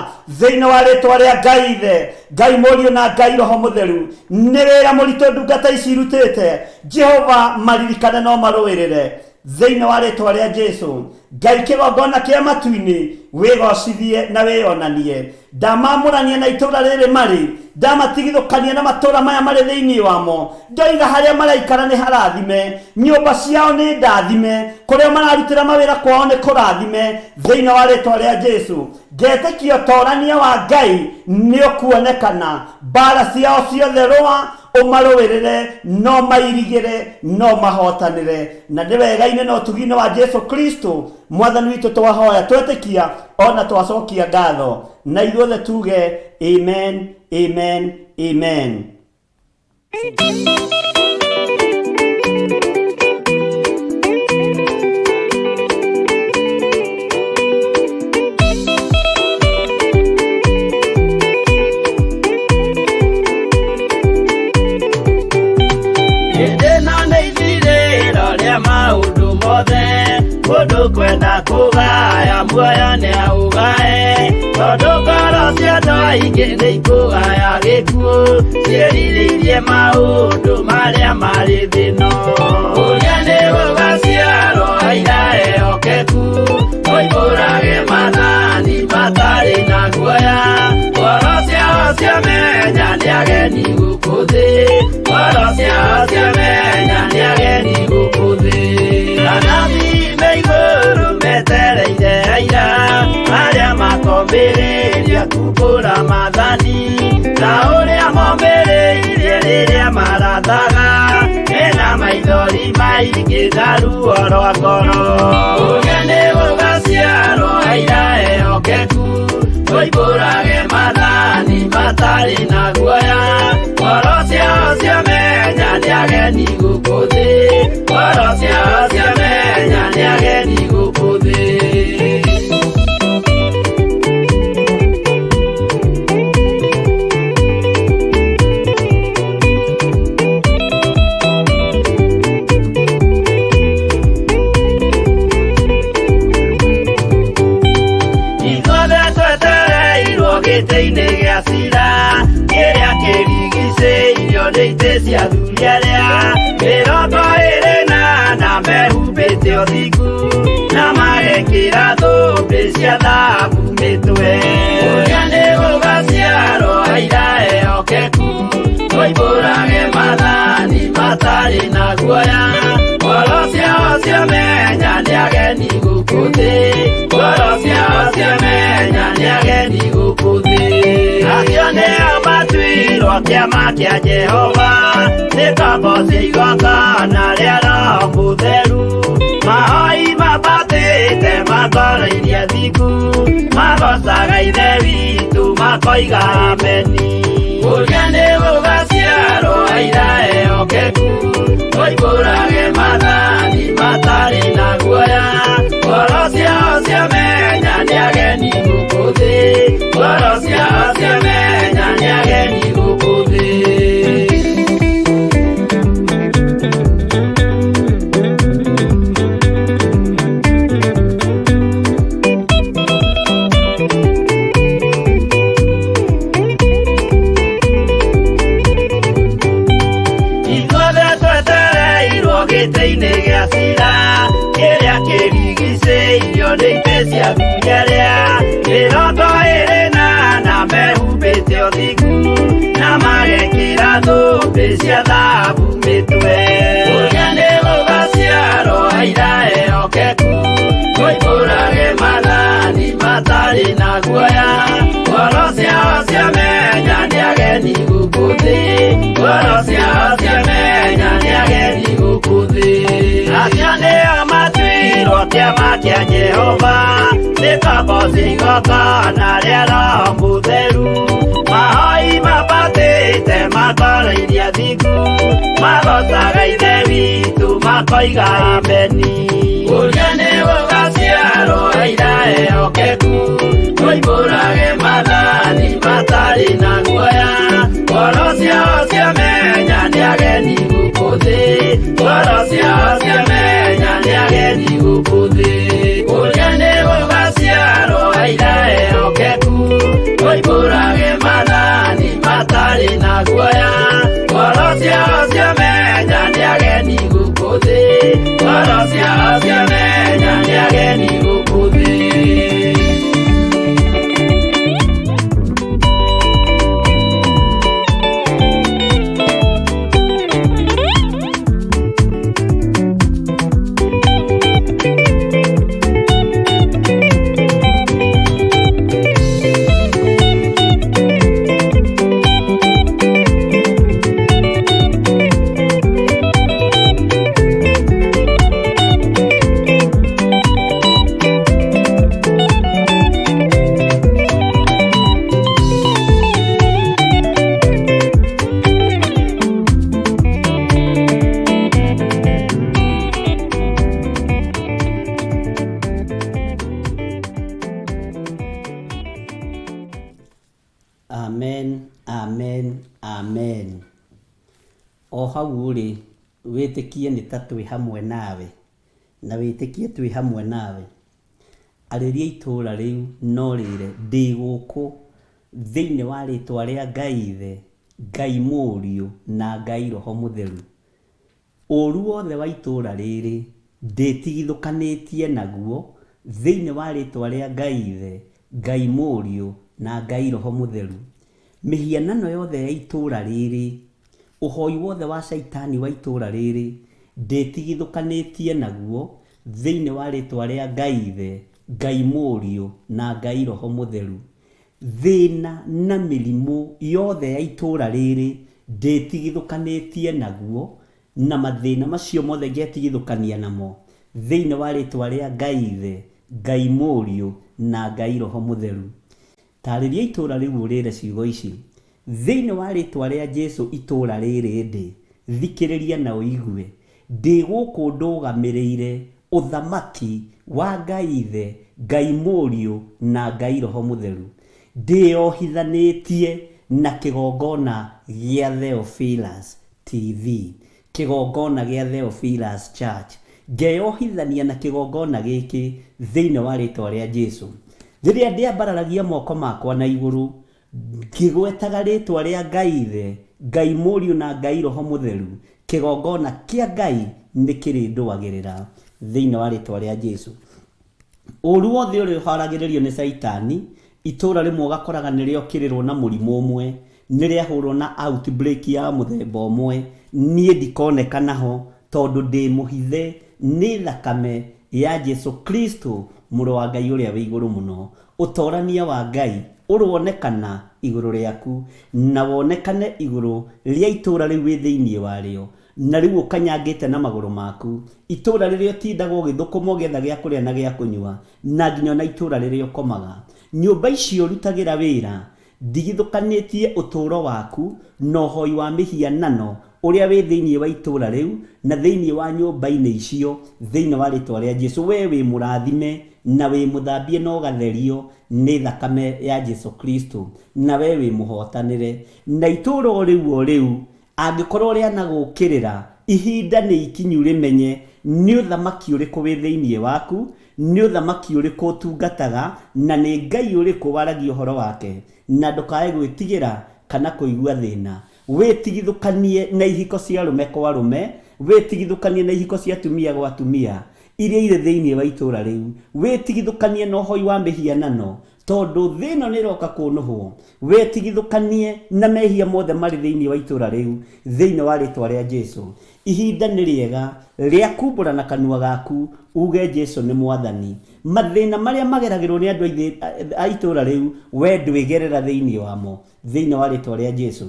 thĩinĩ wa rĩtwa rĩa Ngai Ithe, Ngai Mũriũ na Ngai Roho Mũtheru. Nĩ wĩra mũritũ ndungata ici irutĩte. Jehova, maririkane no marũĩrĩre thĩinĩ wa rĩtwa rĩa Jesu. Ngai kĩgongona kĩa matu-inĩ, wĩgocithie na wĩyonanie. Ndamamũrania na itũũra rĩrĩ marĩ, ndamatigithũkania na matũũra maya marĩ thĩinĩ wamo. Ndoiga harĩa maraikara nĩ harathime, nyũmba ciao nĩ ndathime, kũrĩa mararutĩra mawĩra kwao nĩ kũrathime, thĩinĩ wa rĩtwa rĩa Jesu. Ngetĩkia ũtorania wa Ngai nĩ ũkuonekana, mbara ciao ciothe rũa ũmarũĩrĩre, no mairigĩre, no mahotanĩre. Na nĩ wega-inĩ na ũtugi-inĩ wa Jesu Kristo Mwathani witũ twahoya, twetĩkia ona twacokia ngatho, na ithuothe tuge amen, amen, amen. Hĩndĩ ĩno nĩ ithirĩro rĩa maũndũ mothe, mũndũ kwenda kũgaya muoyo nĩ aũgae, tondũ ngoro cia andũ aingĩ nĩ ikũgaya gĩkuũ, ciĩrirĩirie maũndũ marĩa marĩ thĩ ĩno. Ũrĩa nĩ gũgaciarwo aira ehokeku, moimbũrage maathani matarĩ na guoya, ngoro ciao ciamenya nĩ ageni gũkũ thĩ, ngoro ciao ciamenya nĩ ageni gũkũ thĩ. Anabii me igũrũ metereire aira arĩa makombĩrĩria kumbũra maathani, ta ũrĩa mombĩrĩirie rĩrĩa marathaga, mena maithori maingĩ na ruo rwa ngoro. Ũrĩa nĩ gũgaciarwo aira ehokeku, moimbũrage maathani matarĩ na guoya, ngoro ciao ciamenya nĩ ageni gũkũ thĩ, ngoro ciao ciamenya nĩ ageni gũkũ thĩ. Ithuothe twetereirwo gĩtĩ-inĩ gĩa cira, kĩrĩa kĩrigicĩirio nĩ itĩ cia athuri arĩa 24 mehumbĩte ũthingu na magekĩra thũmbĩ cia thahabu mĩtwe. Ũrĩa nĩ gũgaciarwo aira ehokeku, moimbũrage maathani matarĩ na guoya, ngoro ciao cia ciamenya nĩ ageni gũkũ thĩ, ngoro ciao ciamenya nĩ ageni gũkũ thĩ. Acio nĩo matuirwo kĩama kĩa Jehova, nĩ ngombo cia igongona rĩa Roho Mũtheru. Mahoi mambatĩte ma ngoro iria thingu, magocaga Ithe witũ makoiga ameni. Ũrĩa nĩ gũgaciarwo aira ehokeku, moimbũrage maathani matarĩ na guoya. Ngoro ciao ciamenya nĩ ageni gũkũ thĩ, ngoro ciao ciamenya nĩ ageni gũkũ thĩ. Ithuothe twetereirwo gĩtĩ-inĩ gĩa cira, kĩrĩa kĩrigicĩirio nĩ itĩ cia athuri arĩa 24 na mehumbĩte ũthingu, na magekĩra thũmbĩ cia thahabu mĩtwe. Ũrĩa nĩ gũgaciarwo aira ehokeku, moimbũrage maathani matarĩ na guoya. Ngoro ciao ciamenya nĩ ageni gũkũ thĩ, ngoro ciao ciamenya nĩ ageni gũkũ thĩ. Acio nĩo matuirwo kĩama kĩa Jehova, nĩ ngombo cia igongona rĩa Roho Mũtheru. Mahoi mambatĩte ma ngoro iria thingu, magocaga Ithe witũ makoiga ameni. Ũrĩa nĩ gũgaciarwo aira ehokeku, moimbũrage maathani matarĩ na guoya. Ngoro ciao ciamenya nĩ ageni gũkũ thĩ, ngoro ciao ciamenya nĩ ageni gũkũ thĩ. Ũrĩa nĩ gũgaciarwo aira ehokeku, moimbũrage maathani matarĩ na guoya. Ngoro ciao ciamenya nĩ ageni gũkũ thĩ, ngoro ciao ciamenya nĩ ageni gũkũ thĩ. Amen, amen, amen. O hau ũrĩ, wĩtĩkie nĩ ta twĩ hamwe nawe, na wĩtĩkie twĩ hamwe nawe. Arĩria itũũra rĩu na ũrĩre, ndĩ gũkũ thĩinĩ wa rĩtwa rĩa Ngai Ithe, Ngai Mũriũ, na Ngai Roho Mũtheru. Ũũru wothe wa itũũra rĩrĩ ndĩtigithũkanĩtie naguo thĩinĩ wa rĩtwa rĩa Ngai Ithe, Ngai Mũriũ, na Ngai Roho Mũtheru. Mĩhianano yothe ya itũũra rĩrĩ, ũhoi wothe wa Shaitani wa itũũra rĩrĩ, ndĩtigithũkanĩtie naguo thĩinĩ wa rĩtwa rĩa Ngai Ithe, Ngai Mũriũ, na Ngai Roho Mũtheru. Thĩna na mĩrimũ yothe ya itũũra rĩrĩ ndĩtigithũkanĩtie naguo, na mathĩna macio mothe ngetigithũkania namo thĩinĩ wa rĩtwa rĩa Ngai Ithe, Ngai Mũriũ, na Ngai Roho Mũtheru. Taarĩria itũũra rĩu ũrĩĩre ciugo ici, Thĩinĩ wa rĩĩtwa rĩa Jesu itũũra rĩrĩ ndĩ, thikĩrĩria na ũigue. Ndĩ gũkũ ndũgamĩrĩire ũthamaki wa Ngai Ithe, Ngai Mũriũ, na Ngai Roho Mũtheru. Ndĩyohithanĩtie na kĩgongona gĩa Theophilus TV. Kĩgongona gĩa Theophilus Church. Ngeyohithania na kĩgongona gĩkĩ thĩinĩ wa rĩtwa rĩa Jesu. Rĩrĩa ndĩambararagia moko makwa na igũrũ, ngĩgwetaga rĩtwa rĩa Ngai Ithe, Ngai Mũriũ na Ngai Roho Mũtheru, kĩgongona kĩa Ngai nĩ kĩrĩndũagĩrĩra thĩinĩ wa rĩtwa rĩa Jesu. Ũũru wothe ũrĩa ũharagĩrĩrio nĩ Caitani, itũũra rĩmwe ũgakoraga nĩ rĩokĩrĩrwo na mũrimũ ũmwe, nĩ rĩahũrwo na outbreak ya mũthemba ũmwe, niĩ ndikonekana ho tondũ ndĩ mũhithe nĩ thakame ya Jesu Kristo mũrũ wa Ngai ũrĩa wĩ igũrũ mũno. Ũtorania wa Ngai ũronekana igũrũ rĩaku na wonekane igũrũ rĩa itũũra rĩu wĩ thĩinĩ warĩo, na rĩu ũkanyangĩte na magũrũ maku, itũũra rĩrĩa ũtindaga ũgĩthũkũma ũgĩetha gĩa kũrĩa na gĩa kũnyua, na nginya ona itũũra rĩrĩa ũkomaga. Nyũmba icio ũrutagĩra wĩra, ndigithũkanĩtie ũtũũro waku na ũhoi wa mĩhianano ũrĩa wĩ thĩinĩ wa itũũra rĩu na thĩinĩ wa nyũmba-inĩ icio, thĩinĩ wa rĩtwa rĩa Jesu. Wee wĩ mũrathime na wĩ mũthambie na ũgatherio nĩ thakame ya Jesu Kristo, na wee wĩ mũhotanĩre. Na itũũra o rĩu o rĩu Angĩkorwo rĩanagũũkĩrĩra, ihinda nĩ ikinyu rĩmenye nĩ ũthamaki ũrĩkũ wĩ thĩinĩ waku, nĩ ũthamaki ũrĩkũ ũtungataga, na nĩ Ngai ũrĩkũ waragia ũhoro wake, na ndũkae gwĩtigĩra kana kũigua thĩna. Wĩtigithũkanie na ihiko cia arũme kwa arũme, wĩtigithũkanie na ihiko cia atumia gwa atumia, iria irĩ thĩinĩ wa itũũra rĩu. Wĩtigithũkanie na ũhoi wa mĩhianano, Tondũ thĩ ĩno nĩ ĩroka kũnũhwo, wetigithũkanie na mehia mothe marĩ thĩinĩ wa itũũra rĩu, thĩinĩ wa rĩtwa rĩa Jesu. Ihinda nĩ rĩega rĩa kumbũra na kanua gaku uge Jesu nĩ Mwathani. Mathĩna marĩa mageragĩrwo nĩ andũ a itũũra rĩu, we ndwĩgerera thĩinĩ wamo, thĩinĩ wa rĩtwa rĩa Jesu.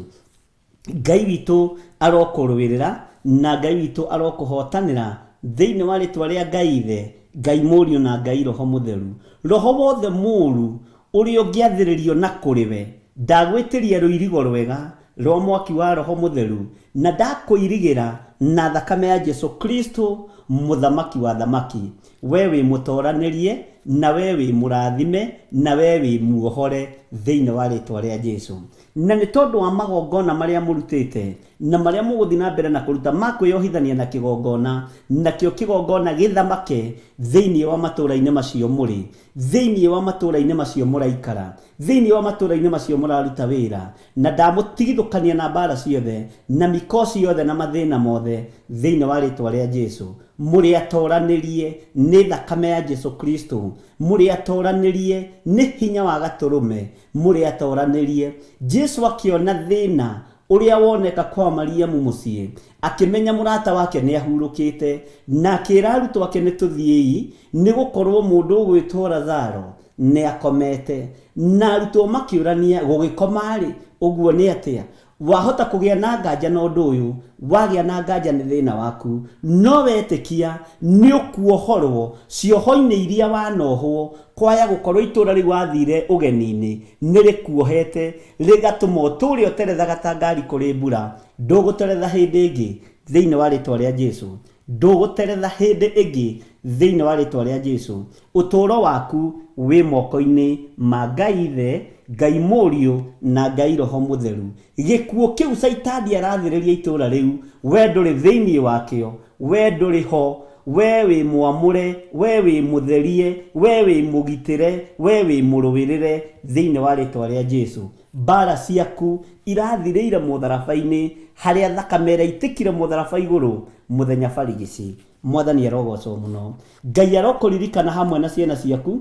Ngai witũ arokũrũĩrĩra na Ngai witũ arokũhotanĩra thĩinĩ wa rĩtwa rĩa Ngai Ithe, Ngai Mũriũ na Ngai Roho Mũtheru. Roho wothe mũũru ũrĩa ũngĩathĩrĩrio na kũrĩ we, ndagwĩtĩria rũirigo rwega rwa mwaki wa Roho Mũtheru, na ndakũirigĩra na thakame ya Jesu Kristo Mũthamaki wa athamaki. We wĩ mũtoranĩrie, na we wĩ mũrathime, na we wĩ muohore thĩinĩ wa rĩtwa rĩa Jesu. Na nĩ tondũ wa magongona marĩa mũrutĩte, na marĩa mũgũthiĩ na mbere na kũruta ma kwĩyohithania na kĩgongona, nakĩo kĩgongona gĩthamake thĩinĩ wa matũũra-inĩ macio mũrĩ, thĩinĩ wa matũũra-inĩ macio mũraikara, thĩinĩ wa matũũra-inĩ macio mũraruta wĩra, na ndamũtigithũkania na mbaara ciothe, na mĩkosi yothe na mathĩna mothe, thĩinĩ wa rĩĩtwa rĩa Jesu. Mũrĩ atoranĩrie nĩ thakame ya Jesu Kristo. Mũrĩ atoranĩrie nĩ hinya wa Gatũrũme. Mũrĩ atoranĩrie. Jesu akĩona thĩna ũrĩa woneka kwa Mariamu mũciĩ, akĩmenya mũrata wake nĩ ahurũkĩte, na akĩra arutwo ake nĩ tũthiĩi, nĩ gũkorwo mũndũ ũgwĩtwo Lazaro nĩ akomete. Na arutwo makĩũrania, gũgĩkoma-rĩ, ũguo nĩ atĩa? Wahota kũgĩa na nganja na ũndũ ũyũ, wagĩa na nganja nĩ thĩna waku, no wetĩkia nĩ ũkuohorwo cioho-inĩ iria wanohwo, kwaya gũkorwo itũra rĩu wathire ũgeni-inĩ nĩ rĩkuohete rĩgatũma ũtũre ũterethaga ta ngari kũrĩ mbura, ndũgũteretha hĩndĩ ĩngĩ thĩinĩ wa rĩtwa rĩa Jesu. Ndũgũteretha hĩndĩ ĩngĩ thĩinĩ wa rĩtwa rĩa Jesu. Ũtũũro waku wĩ moko-inĩ ma Ngai Ithe, Ngai Mũriũ na Ngai Roho Mũtheru. Gĩkuũ kĩu Caitani arathĩrĩria itũũra rĩu, we ndũrĩ thĩinĩ wakĩo, we ndũrĩ ho. We wĩ mwamũre, we wĩ mũtherie, we wĩ mũgitĩre, we wĩ mũrũĩrĩre thĩinĩ wa rĩtwa rĩa Jesu. Mbaara ciaku irathirĩire mũtharaba-inĩ, harĩa thakame ĩraitĩkire mũtharaba igũrũ mũthenya barigici. Mwathani arogocwo mũno. Ngai arokũririkana hamwe na ciana ciaku,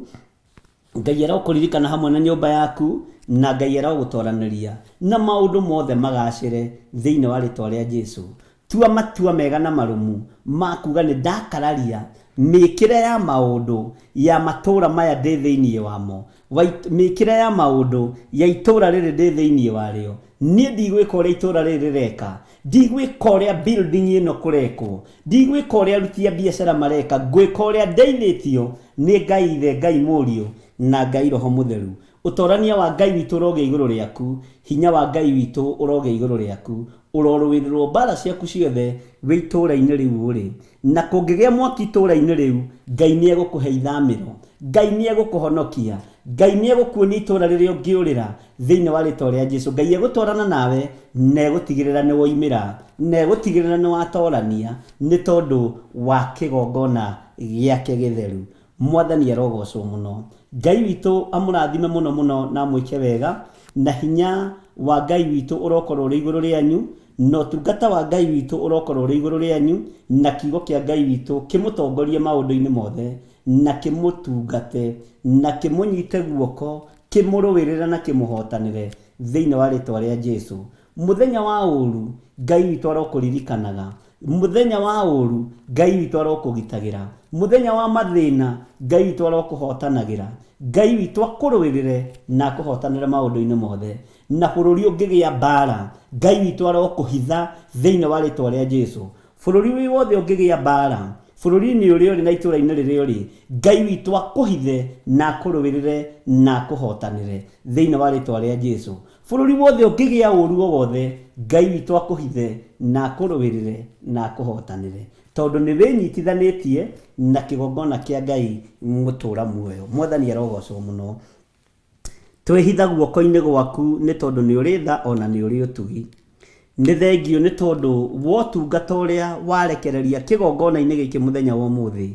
Ngai arokũririkana hamwe na nyũmba yaku, na Ngai arogũtoranĩria na maũndũ mothe magacĩre thĩinĩ wa rĩtwa rĩa Jesu. Tua matua mega na marũmu ma kuga nĩ ndakararia mĩkĩre ya maũndũ ya matũũra maya ndĩ thĩinĩ wamo, mĩkĩre ya maũndũ ya itũũra rĩrĩ ndĩ thĩinĩ warĩo. Niĩ ndigwĩka ũrĩa itũũra rĩrĩ rĩreka, ndigwĩka ũrĩa building ĩno kũrekwo, ndigwĩka ũrĩa aruti a biacara mareka, ngwĩka ũrĩa ndeithĩtio nĩ Ngai Ithe, Ngai Mũriũ na Ngai Roho Mũtheru. Ũtorania wa Ngai witũ ũrogĩa igũrũ rĩaku, hinya wa Ngai witũ ũrogĩa igũrũ rĩaku, ũrorũĩrĩrwo mbaara ciaku ciothe wĩ itũũra-inĩ rĩu ũrĩ. Na kũngĩgĩa mwaki itũũra-inĩ rĩu, Ngai nĩegũkũhe ithamĩro. Ngai nĩegũkũhonokia. Ngai nĩegũkuonia itũũra rĩrĩa ũngĩũrĩra thĩinĩ wa rĩtwa rĩa Jesu. Ngai egũtwarana nawe na egũtigĩrĩra nĩ woimĩra, na egũtigĩrĩra nĩ watorania nĩ tondũ wa kĩgongona gĩake gĩtheru. Mwathani arogocwo mũno. Ngai witũ amũrathime mũno mũno na amwĩke wega, na hinya wa Ngai witũ ũrokorwo ũrĩ igũrũ rĩanyu, na ũtungata wa Ngai witũ ũrokorwo ũrĩ igũrũ rĩanyu, na kiugo kĩa Ngai witũ kĩmũtongorie maũndũ-inĩ mothe, na kĩmũtungate, na kĩmũnyite guoko, kĩmũrũĩrĩre na kĩmũhotanĩre, thĩinĩ wa rĩtwa rĩa Jesu. Mũthenya wa ũru, Ngai witũ arokũririkanaga. Mũthenya wa ũũru, Ngai witũ arokũgitagĩra. Mũthenya wa mathĩna, Ngai witũ arokũhootanagĩra. Ngai witũ akũrũĩrĩre na akũhootanĩre maũndũ-inĩ mothe. Na bũrũri ũngĩgĩa mbaara, Ngai witũ arokũhitha thĩinĩ wa rĩĩtwa rĩa Jesu. Bũrũri wĩ wothe ũngĩgĩa mbaara, bũrũri-inĩ ũrĩa ũrĩ na itũũra-inĩ rĩrĩa ũrĩ, Ngai witũ akũhithe na akũrũĩrĩre na akũhootanĩre thĩinĩ wa rĩĩtwa rĩa Jesu. Bũrũri wothe ũngĩgĩa ũũru o wothe, Ngai witũ akũhithe na akũrũĩrĩre na akũhootanĩre, tondũ nĩ wĩnyitithanĩtie na kĩgongona kĩa Ngai mũtũũra muoyo. Mwathani arogocwo mũno. Twĩhitha guoko-inĩ gwaku nĩ tondũ nĩ ũrĩ tha o na nĩ ũrĩ ũtugi. Nĩ thengiũ nĩ tondũ wa ũtungata ũrĩa warekereria kĩgongona-inĩ gĩkĩ mũthenya wa ũmũthĩ.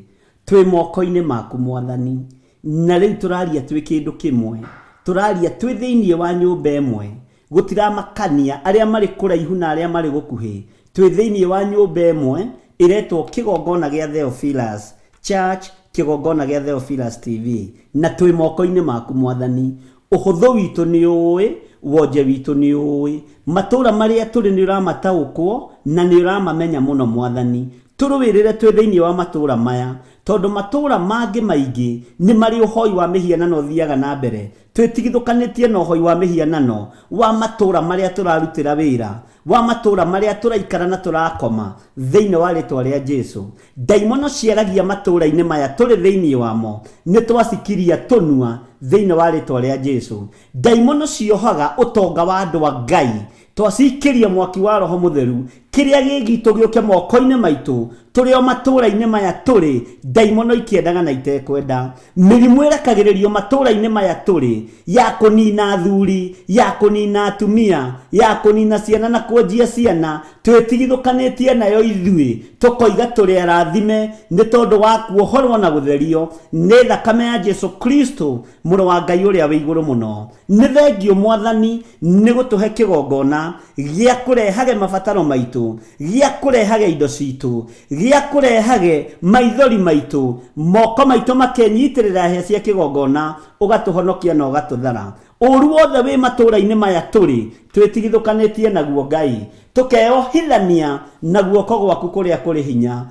Twĩ moko-inĩ maku Mwathani. Na rĩu tũraria twĩ kĩndũ kĩmwe. Tũraria twĩ thĩinĩ wa nyũmba ĩmwe. Gũtiramakania arĩa marĩ kũraihu na arĩa marĩ gũkuhĩ. Twĩ thĩinĩ wa nyũmba ĩmwe ĩretwo kĩgongona gĩa Theophilus Church, kĩgongona gĩa Theophilus TV. Na twĩ moko-inĩ maku Mwathani. Ũhũthũ witũ nĩ ũũĩ, wonje witũ nĩ ũũĩ. Matũũra marĩa tũrĩ nĩ ũramataũkwo na nĩ ũramamenya mũno Mwathani. Tũrũĩrĩre twĩ thĩinĩ wa matũũra maya, tondũ matũũra mangĩ maingĩ nĩ marĩ ũhoi wa mĩhianano ũthiaga na mbere. Twĩtigithũkanĩtie na ũhoi wa mĩhianano wa matũũra marĩa tũrarutĩra wĩra, wa matũũra marĩa tũraikara na tũrakoma, thĩinĩ wa rĩtwa rĩa Jesu. Ndaimono ciaragia matũũra-inĩ maya tũrĩ thĩinĩ wamo, nĩ twacikiria tũnua thĩinĩ wa rĩtwa rĩa Jesu. Ndaimono ciohaga ũtonga wa andũ a Ngai, twacikĩria mwaki wa Roho Mũtheru, kĩrĩa gĩ gitũ gĩũke moko-inĩ maitũ, tũrĩ o matũũra-inĩ maya tũrĩ, ndaimono ikĩendaga na itekwenda. Mĩrimũ ĩrekagĩrĩrio matũũra-inĩ maya tũrĩ, ya kũnina athuri, ya kũnina atumia, ya kũnina ciana na kuonjia ciana, twĩtigithũkanĩtie nayo ithuĩ, tũkoiga tũrĩ arathime nĩ tondũ wa kuohorwo na gũtherio nĩ thakame ya Jesu Kristo, Mũrũ wa Ngai ũrĩa wĩ igũrũ mũno. Nĩ thengiũ Mwathani nĩ gũtũhe kĩgongona gĩa kũrehage mabataro maitũ, gĩa kũrehage indo citũ, gĩa kũrehage maithori maitũ, moko maitũ makenyitĩrĩra hĩa cia kĩgongona, ũgatũhonokia na ũgatũthara. Ũũru wothe wĩ matũũra-inĩ maya tũrĩ, twĩtigithũkanĩtie naguo Ngai, tũkeyohithania na guoko gwaku kũrĩa kũrĩ hinya.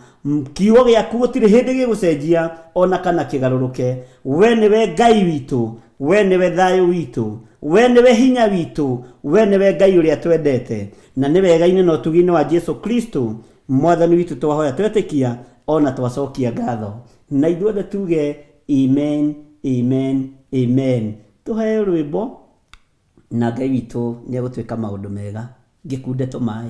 Kiugo gĩaku gũtirĩ hĩndĩ gĩgũcenjia o na kana kĩgarũrũke. We nĩwe Ngai witũ, we nĩwe thayũ witũ, we nĩwe hinya witũ, we nĩwe Ngai ũrĩa twendete. Na nĩ wega-inĩ na ũtugi-inĩ wa Jesu Kristo Mwathani witũ twahoya twetĩkia o na twacokia ngatho. Na ithuothe tuge amen, amen, amen. Tũheo rwĩmbo na Ngai witũ nĩ egũtwĩka maũndũ mega. Ngĩkunde tũmaĩ.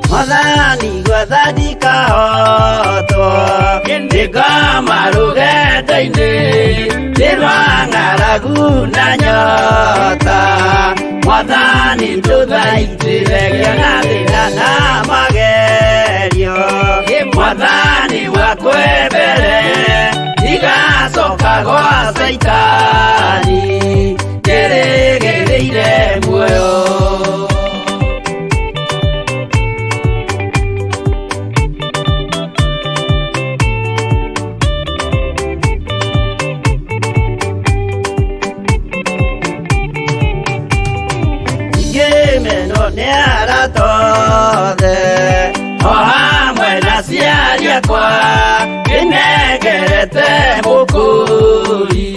Mwathani gwetha ndikahotwo ndikama rũgendo-inĩ ndĩ rwa ng'aragu na nyota Mwathani ndũthaitĩre ngĩona thĩna na magerio Mwathani wakwe mbere ndigacoka gwa Caitani ndĩrĩgĩrĩire muoyo. Ngĩmenwo nĩ arata othe o hamwe na aciari akwa ndĩnengerete mũkũri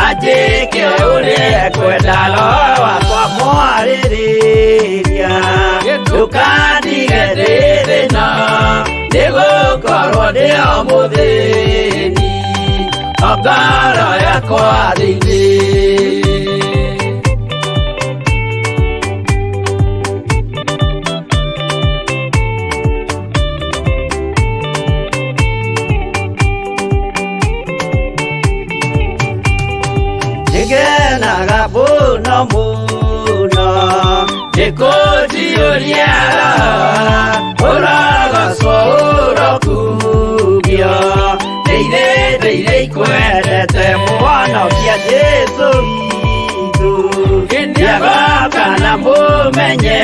anjĩke ũrĩa ekwenda roho wakwa mwarĩrĩria ndũkandige ndĩ thĩna nĩgũkorwo ndĩ o mũthĩni o ngoro yakwa thĩinĩ. Nĩngenaga mũno mũno nĩkũnjiyũria ũrogocwo ũrokumio ndĩire ndĩire ikwendete mũhonokia Jesũ witũ nĩagoka na mũmenye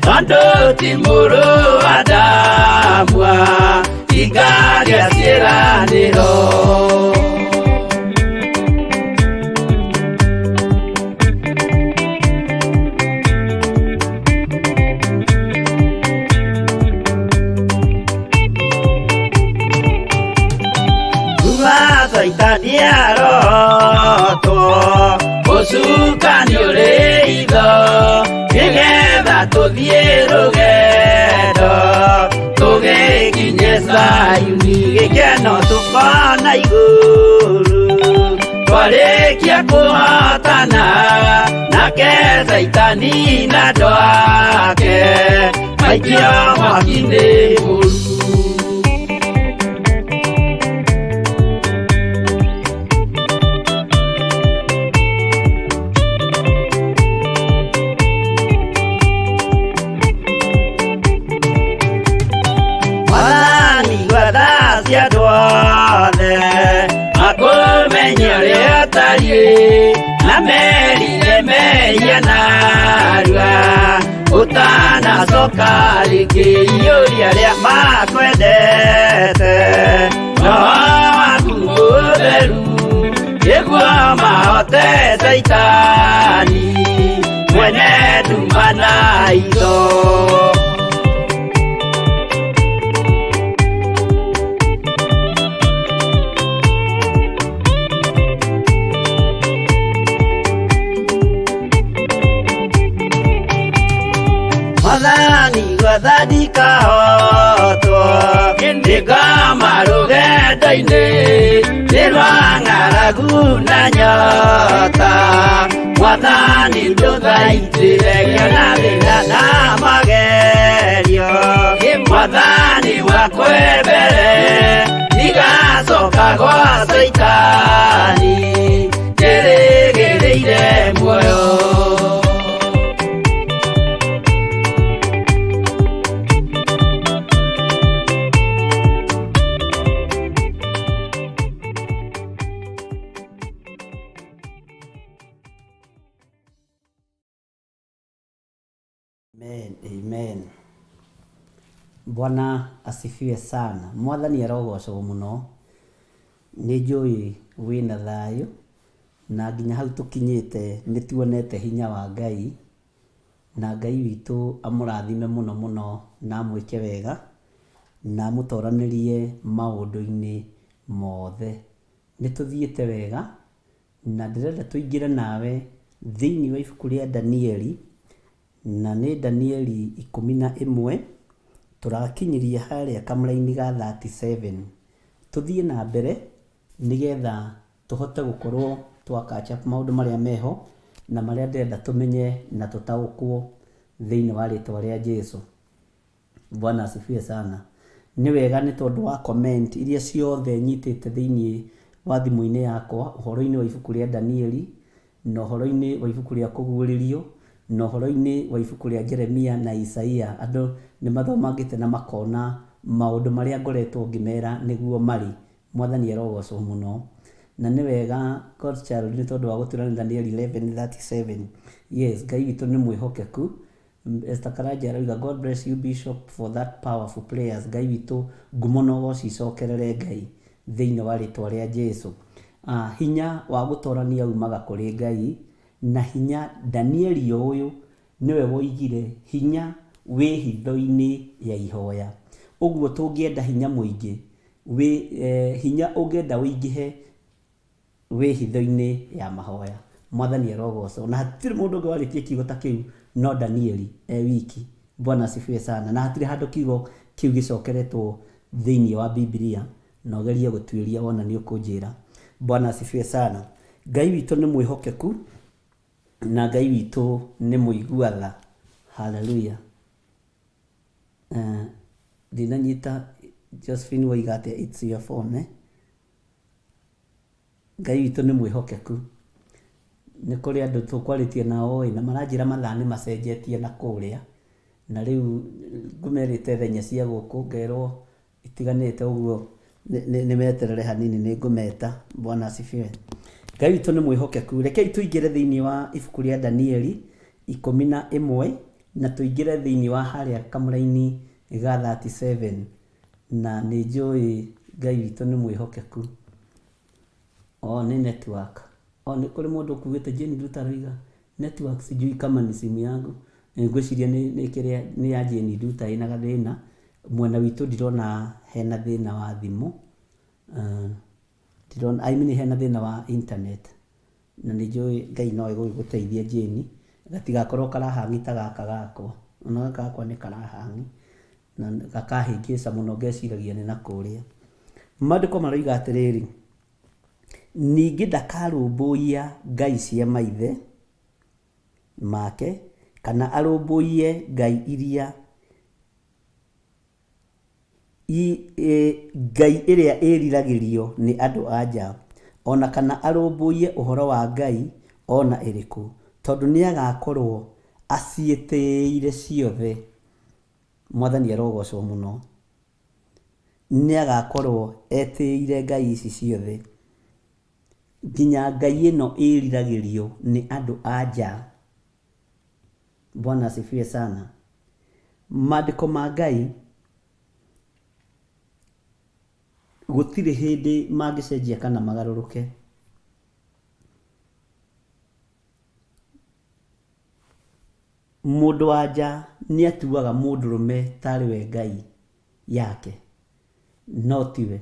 tondũ ti mũrũ wa Adamu. Nĩngagĩa ciĩranĩro. Kuma Caitani arotwo, ũcukani ũrĩ itho, nĩgetha tũthiĩ rũgendo, tũgĩkinye Zayuni, gĩkeno tũkona igũrũ. Twarĩkia kũhotana, nake Caitani na andũ ake, maikio mwaki-inĩ mũru. Mwathani gwetha cia andũ othe makũmenye ũrĩa ũtariĩ na merire mehia narua ũtanacoka rĩngĩ iyũria arĩa makwendete roho waku mũtheru nĩguo mahote Caitani mwene nduma na itho. Mwathani gwetha ndikahotwo nĩngoma rũgendo-inĩ nĩ rwa ng'aragu na nyota Mwathani ndũthaitĩre ngĩona thĩna na magerio Mwathani wakwe mbere ndigacoka gwa Caitani njĩrĩgĩrĩire muoyo. Amen, amen. Bwana asifiwe sana. Mwathani arogocwo mũno. Nĩ njũĩ wĩna thayũ na nginya hau tũkinyĩte nĩ tuonete hinya wa Ngai na Ngai witũ amũrathime mũno mũno na amwĩke wega na amũtoranĩrie maũndũ-inĩ mothe. Nĩ tũthiĩte wega na ndĩrenda tũingĩre nawe thĩinĩ wa ibuku rĩa Danieli na nĩ Danieli 11 tũrakinyirie harĩa kamũraini ga 37. Tũthiĩ na mbere nĩgetha tũhote gũkorwo twa catch up maũndũ marĩa meho na marĩa ndĩrenda tũmenye na tũtaũkwo thĩinĩ wa rĩtwa rĩa Jesu. Bwana asifiwe sana. Nĩ wega nĩ tondũ wa comment iria ciothe nyitĩte thĩinĩ wa thimũ-inĩ yakwa ũhoro-inĩ wa ibuku rĩa Danieli na ũhoro-inĩ wa ibuku rĩa Kũguũrĩrio na ũhoro-inĩ wa ibuku rĩa Jeremia na Isaia. Andũ nĩ mathomangĩte na makona maũndũ marĩa ngoretwo ngĩmera nĩguo marĩ. Mwathani arogocwo mũno. Na nĩ wega God's child nĩ tondũ wa gũtwĩra nĩ Daniel 11:37. Yes, Ngai witũ nĩ mwĩhokeku. Esther Karanja arauga God bless you Bishop for that powerful prayers. Ngai witũ ngumo na ũgoci icokerere Ngai thĩinĩ wa rĩtwa rĩa Jesu. Hinya wa gũtorania umaga kũrĩ Ngai na hinya Danieli o ũyũ nĩwe woigire hinya wĩ hitho-inĩ ya ihoya. Ũguo tũngĩenda hinya mũingĩ wĩ hinya ũngĩenda ũingĩhe wĩ hitho-inĩ ya mahoya. Mwathani arogocwo. Na hatirĩ mũndũ ũngĩ warĩtie kiugo ta kĩu no Danieli e wiki. Bwana asifiwe sana. Na hatirĩ handũ kiugo kĩu gĩcokeretwo thĩinĩ wa Bibilia na ũgerie gũtuĩria wona nĩ ũkũnjĩra. Bwana asifiwe sana. Ngai witũ nĩ mwĩhokeku na Ngai witũ nĩ mũigua tha. Hallelujah. Ndinanyita Josephine woiga atĩa it's your phone eh? Ngai witũ nĩ mwĩhokeku. Nĩ kũrĩ andũ tũkwarĩtie nao ĩ, na maranjĩra mathaa nĩ macenjetie na kũrĩa, na rĩu ngũmerĩte thenya cia gũkũ ngerwo itiganĩte ũguo nĩ meterere hanini nĩ ngũmeta. Bwana asifiwe. Ngai witũ nĩ mwĩhokeku. Rekei tũingĩre thĩinĩ wa ibuku rĩa Danieli 11 na tũingĩre thĩinĩ wa harĩa kamũraini ga 37. Na nĩ njũĩ Ngai witũ nĩ mwĩhokeku. Oh, nĩ network. Oh, nĩ kũrĩ mũndũ ũkugĩte Jane Nduta aroiga network sijui kama ni simu yangu. Ngwĩciria nĩ nĩ kĩrĩa nĩ ya Jane Nduta ĩna gathĩna. Mwena witũ ndirona hena thĩna wa thimũ. Ndirona, I mean hena thĩna wa internet. Na nĩ njũĩ Ngai no egũgĩgũteithia Jane, gatigakorwo karahangi ta gaka gakwa. Ona gaka gakwa nĩ karahangi na gakahĩngĩca mũno ngeciragia nĩ na kũrĩa. Maandĩko maroiga atĩrĩrĩ, ningĩ ndakarũmbũiya ngai cia maithe make, kana arũmbũiye ngai iria Ngai ĩrĩa ĩĩriragĩrio nĩ andũ-a-nja, o na kana arũmbũiye ũhoro wa ngai o na ĩrĩkũ, tondũ nĩagakorũo aciĩtĩĩire ciothe. Mwathani arogoocwo mũno. Nĩagakorũo etĩĩire ngai ici ciothe, nginya ngai ĩno ĩĩriragĩrio nĩ andũ-a-nja. Bwana asifiwe sana. Maandĩko ma Ngai gũtirĩ hĩndĩ mangĩcenjia kana magarũrũke. Mũndũ wa nja nĩ atuaga mũndũrũme tarĩ we ngai yake, no tiwe.